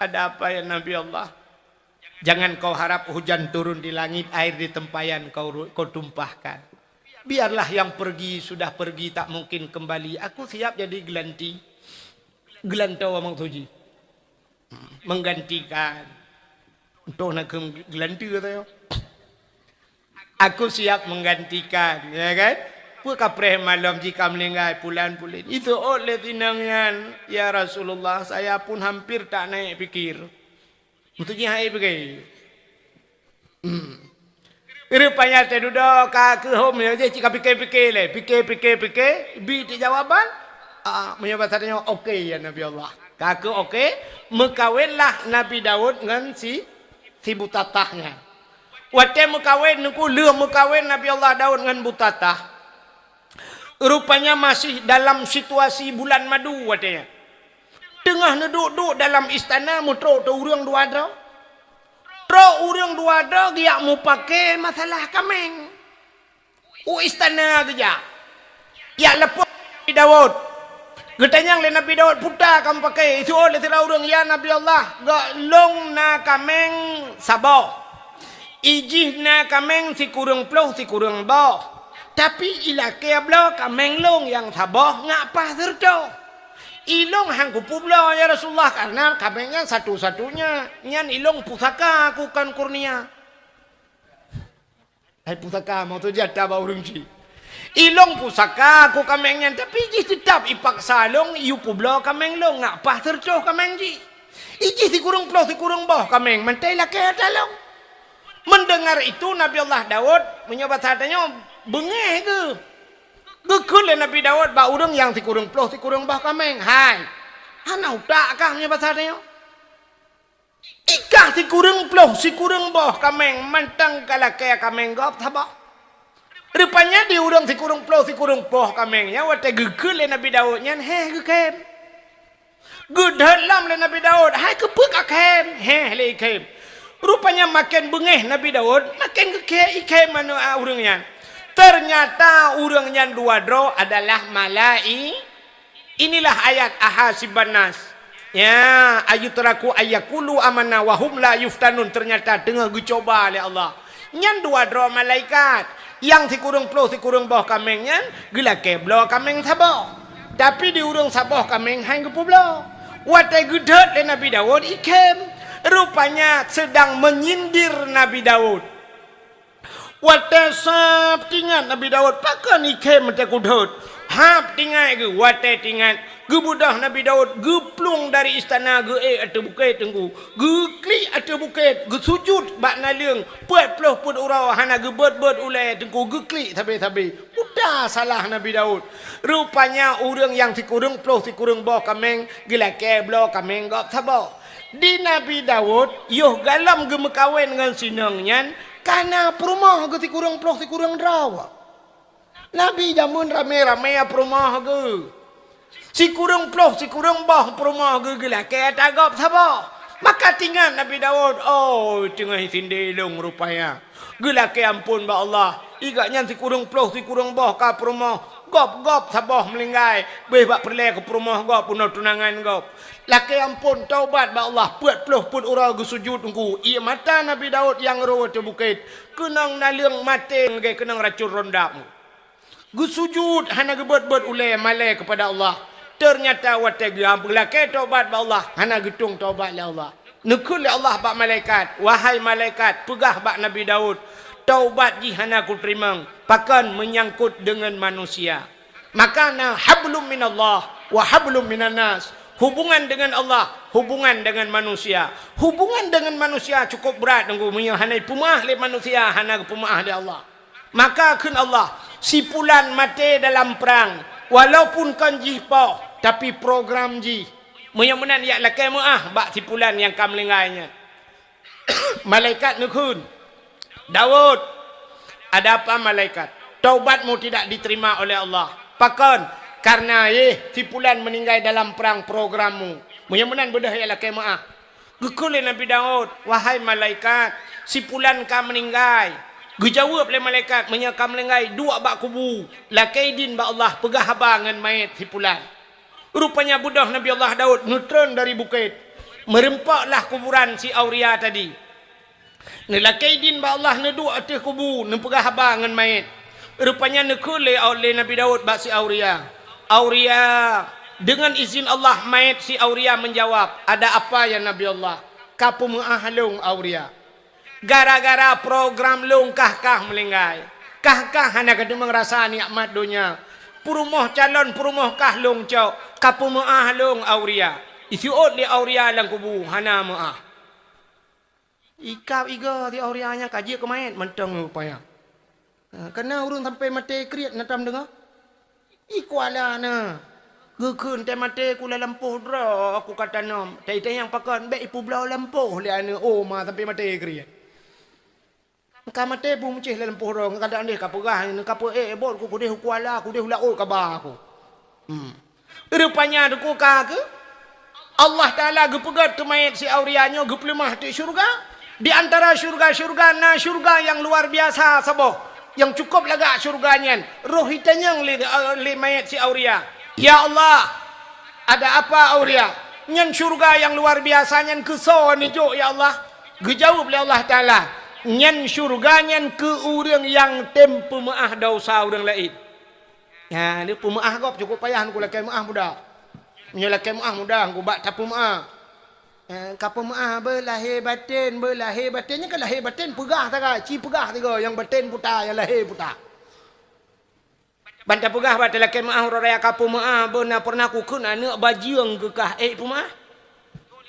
ada apa ya Nabi Allah? Jangan kau harap hujan turun di langit, air di tempayan kau ru-, kau tumpahkan. Biarlah yang pergi sudah pergi, tak mungkin kembali. Aku siap jadi gelanti." Geulantoe meukeusud jih. Menggantikan. Entah na keuh geulanteue tanyoe. "Aku siap menggantikan," ya kan? Peue kapreh malom jih ka meuninggai pulan-pulen. Itu ôt lé tinong nyan, "Ya Rasulullah, saya pun hampir tak naik pikir." Meuteujih hai pike. Hmm. Rupanya teududoe ka keuhom nyoe jih cit ka pike-pike lé. Pike, pike, pike, bi teujawaban. Ah, meunyoe basa tanyoe, "Oke, ya Nabi Allah." Ka keuh oke, meukawenlah Nabi Daud ngon si, si Butatah nyan. Watée meukawen, nungku lheueh meukawen Nabi Allah Daud ngon Butatah. Rupanya masih dalam situasi bulan madu watée nyan. Teungoh neuduek-duek dalam istana meutrok teu ureuëng dua droe. Trok ureuëng dua droe geujak mupake masalah kaméng. U istana geujak. Jak lapor Nabi Daud. Geutanyong lé Nabi Daud, "Peue ka mupake?" Iseuôt lé sidroe ureuëng, "Ya Nabi Allah, gohlom na kaméng saboh. Ijih na kaméng sikureueng ploh sikureueng boh. Tapi ilakée bloe kaméng lôn nyang saboh ngat paih sireutôh. Ilôn han kupeubloe, ya Rasulullah, karena kaméng nyan satu-satunya. Nyan ilôn pusaka, bukan kurnia. Hai pusaka, maksud jih ata bak ureuëng cit. Ilôn pusaka keu kaméng nyan, tapi jih teutab ipaksa lôn yue peubloe kaméng lôn ngat paih sireutôh kaméng jih. Ijih sikureueng ploh sikureueng boh kaméng, mantong ilakée ata lôn. Mendengar itu, Nabi Allah Daud, meunyoe basa tanyoe, beungéh geuh. Geukheun lé Nabi Daud bak ureuëng nyang sikureueng ploh sikureueng boh kaméng, "Hai, hana utak kah?" Meunyoe basa tanyoe. Ikah sikureueng ploh sikureueng boh kaméng mantong ka lakée kaméng gob saboh. Rupanya di ureuëng sikureueng ploh sikureueng boh kaméng nyan watée geukheun lé Nabi Daud nyan héh geukhém. Geudhôt lom lé Nabi Daud, hai keupeue ka khém, héh lé ikhém. Rupanya maken beungéh Nabi Daud, maken geukhém ikhém aneuëk ureuëng nyan. Ternyata ureuëng nyan dua droe adalah malai-, Inilah ayat ahasiban nas. Ya, ayutraku ayyakulu amanna wa hum la yuftanun, ternyata teungoh geucoba lé Allah. Nyan dua droe malaikat, nyang sikureueng ploh sikureueng boh kaméng nyan geulakée bloe kaméng saboh. Tapi di ureuëng saboh kaméng han geupeubloe. Watée geudhôt lé Nabi Daud ikhém, rupanya sedang menyindir Nabi Daud. Watée sab teuingat Nabi Daud, pakon ikhém watée kudhôt. Hab teuingat geuh, watée teuingat, geubeudôh Nabi Daud geuplueng dari istana geuék ateueh bukét teungku. Geuklik ateueh bukét, geusujut bak naleueng, peuet ploh peuet uroe hana geubeuet-beuet ulée teungku, geuklik sabe-sabe. Peue salah Nabi Daud. Rupanya ureuëng nyang sikureueng ploh sikureueng boh kaméng geulakée bloe kaméng gob saboh. Di Nabi Daud, yoh galom geumeukawen ngon si inong nyan, ka na peurumoh geuh sikureueng ploh sikureueng droe. Nabi jameun ramé-ramé peurumoh geuh. Sikureueng ploh sikureueng boh peurumoh geuh geulakée ata gob saboh. Maka teuingat Nabi Daud, "Oh, teungoh isindé lôn rupanya." Geulakée amphon bak Allah. Igak nyan sikureueng ploh sikureueng boh ka peurumoh, gob-gob saboh meuninggai, béh bak peureulée keu peurumoh gob, peunoh tunangan gob. Lakée amphon, taubat bak Allah, peuet ploh peuet uroe geusujut teungku. Ié mata Nabi Daud nyang rô ateueh bukét, keunong naleueng maté lagée keunong racun rondap. Geusujut hana geubeuet-beuet ulée malée keupada Allah. Ternyata watée geuh geulakée taubat bak Allah, hana geutueng taubat lé Allah. Neukheun lé Allah bak malaikat, "Wahai malaikat, peugah bak Nabi Daud, taubat jih hana kuteurimong, pakon meunyangkot deungon manusia." Maka na hablum minallah wa hablum minan nas. Hubungan dengan Allah, hubungan dengan manusia. Hubungan dengan manusia cukup brat, teungku, meunyoe hana ipeumeuáh lé manusia, hana geupeumeuáh lé Allah. Maka kheun Allah, "Si pulan maté dalam prang, walaupun kon jih poh, tapi program jih." Meunyoe meunan, jak lakée meuáh bak si pulan nyang ka meuninggai nyan. Malaikat neukheun, "Daud, ada apa malaikat? Taubatmu tidak diterima oleh Allah. Pakon? Karena, yeh, si pulan meninggai dalam prang programmu." Meunyoe meunan, beudôh jak lakée meuáh. Geukheun lé Nabi Daud, "Wahai malaikat, si pulan ka meuninggai." Geujaweueb lé malaikat, "Meunyoe ka meuninggai, duek bak kubu, lakée idin bak Allah, peugah haba ngon manyét si pulan." Rupanya beudôh Nabi Allah Daud neutreun dari bukét, meureumpok lah kuburan si Auria tadi. Neulakée idin bak Allah, neuduek ateueh kubu, neupeugah haba ngon manyét. Rupanya neukheun lé, lé Nabi Daud bak si Auria, "Auria, deungon izin Allah," manyét si Auria menjawab, "Ada apa ya Nabi Allah?" "Ka peumeuáh lôn, Auria. Gara-gara program lôn kah-kah meuninggai. Kah-kah hana kateumeung rasa nikmat donya. Peurumoh calon peurumoh kah lôn cok. Ka peumeuáh lôn, Auria." Isiôt lé Auria lam kubu, hana meuáh. Ikab iga si Auria nyan ka jeuet keu manyét mantong rupanya. Ha, kana ureuëng sampai maté kriet na tam deungoe. I kuala na. Geukheun teuh maté ku lam lampôh droe, aku ka tanom. Tai-tai nyang pakon, bék ipeubloe lampôh lé aneuëk, oh, ma sampai maté kriet. Ka maté bu meucéh lam lampôh droe, ka dang deh ka peugah, ka peu-, eh, bot ku kudeh u kuala, kudeh u laôt ka ba aku. Hmm. Rupanya teungku ka keu Allah Taala geupeugét keu manyét si Auria nyoe geupeuleumah ateueh syeuruga. Di antara syeuruga-syeuruga na syeuruga nyang luar biasa saboh, nyang cukup lagak syeuruga nyan. Roh itanyong lé, lé manyét si Auria, "Ya Allah, ada apa Auria? Nyan syeuruga nyang luar biasa nyan keusoe neujok ya Allah?" Geujaweueb lé Allah Taala, Nyan syeuruga nyan keu ureuëng nyang tem peumeuáh desya ureuëng laén. Nyan, peumeuáh gob cukôp payah, nyan lakée meuáh mudah. Meunyoe lakée meuáh mudah, nyan bak tapeumeuáh. Eh, ka peumeuáh beu lahé batén, beu lahé batén, nyan ka lahé batén peugah sagai, ci peugah tiga, nyang batén puta, nyang lahé puta. Ban tapeugah bak talakée meuáh uroe raya ka peumeuáh, beu na pernah kukheun aneuëk bajeueng keu kah ék peumeuáh.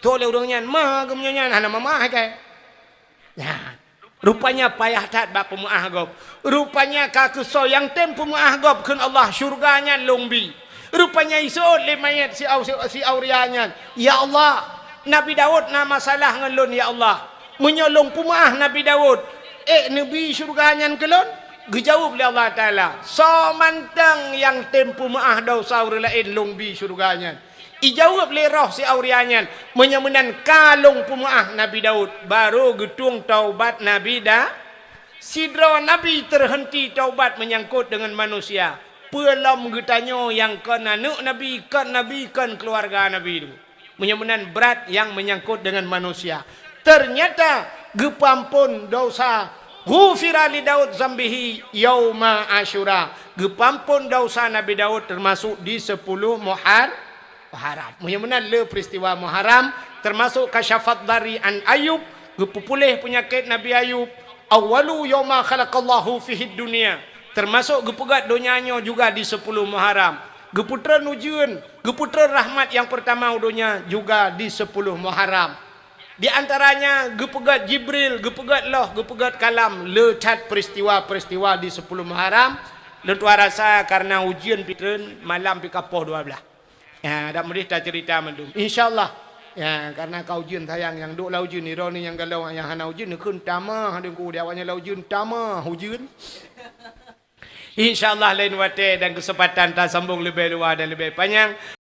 Tho lé ureuëng nyan, ma geumeunyoe nyan hana meuáh kai. Nyan. Rupanya payah that bak peumeuáh gob. Rupanya ka keusoe nyang tem peumeuáh gob kheun Allah syeuruga nyan lôn bi. Rupanya iseuôt lé manyét si au-, si auria nyan, "Ya Allah, Nabi Daud na masalah ngon lôn, ya Allah. Meunyoe lôn peumeuáh Nabi Daud, ék neubi syeuruga nyan keu lôn?" Geujaweueb lé Allah Taala, "Soe mantong nyang tem peumeuáh desya ureuëng laén lôn bi syeuruga nyan." Ijaweueb lé roh si auria nyan, "Meunyoe meunan ka lôn peumeuáh Nabi Daud." Barô geutueng taubat Nabi Da-, sidroe nabi teuheunti taubat meunyangkot deungon manusia. Peue lom geutanyoe nyang kon aneuëk nabi, kon nabi, kon keuluwarga nabi tu. Meunyoe meunan brat nyang meunyangkot deungon manusia. Teunyata geupeuamphon desya, "Ghufira li Daud zambihi yauma Asyura." Geupeuamphon desya Nabi Daud teumasok di sepuluh Muhar-, Muharram. Meunyoe meunan le peristiwa Muharram, teumasok kasyafat dari an Ayub, geupeupuléh peunyakét Nabi Ayub, "Awwalu yauma khalaqallahu fihid dunya." Teumasok geupeugét donya nyoe juga di sepuluh Muharram. Geupeutreun ujeuen, geupeutreun rahmat nyang peurtama u donya juga di sepuluh Muharram. Di antaranya geupeugét Jibril, geupeugét loh, geupeugét kalam, le that peristiwa-peristiwa di sepuluh Muharram. Lôn tuan rasa karena ujeuen pih treun, malam pih ka poh dua belas. Ya, dak meudeh taceurita mandum. Insya Allah. Ya, karena ka ujeuen sayang nyang duek lam ujeuen, droeneuh nyang galong nyang hana ujeuen, neukheun tamah, deungku di awaknyan lam ujeuen, tamah ujeuen. Insya Allah lain watée dan keuseumpatan tasambong leubeh luwa dan leubeh panyang.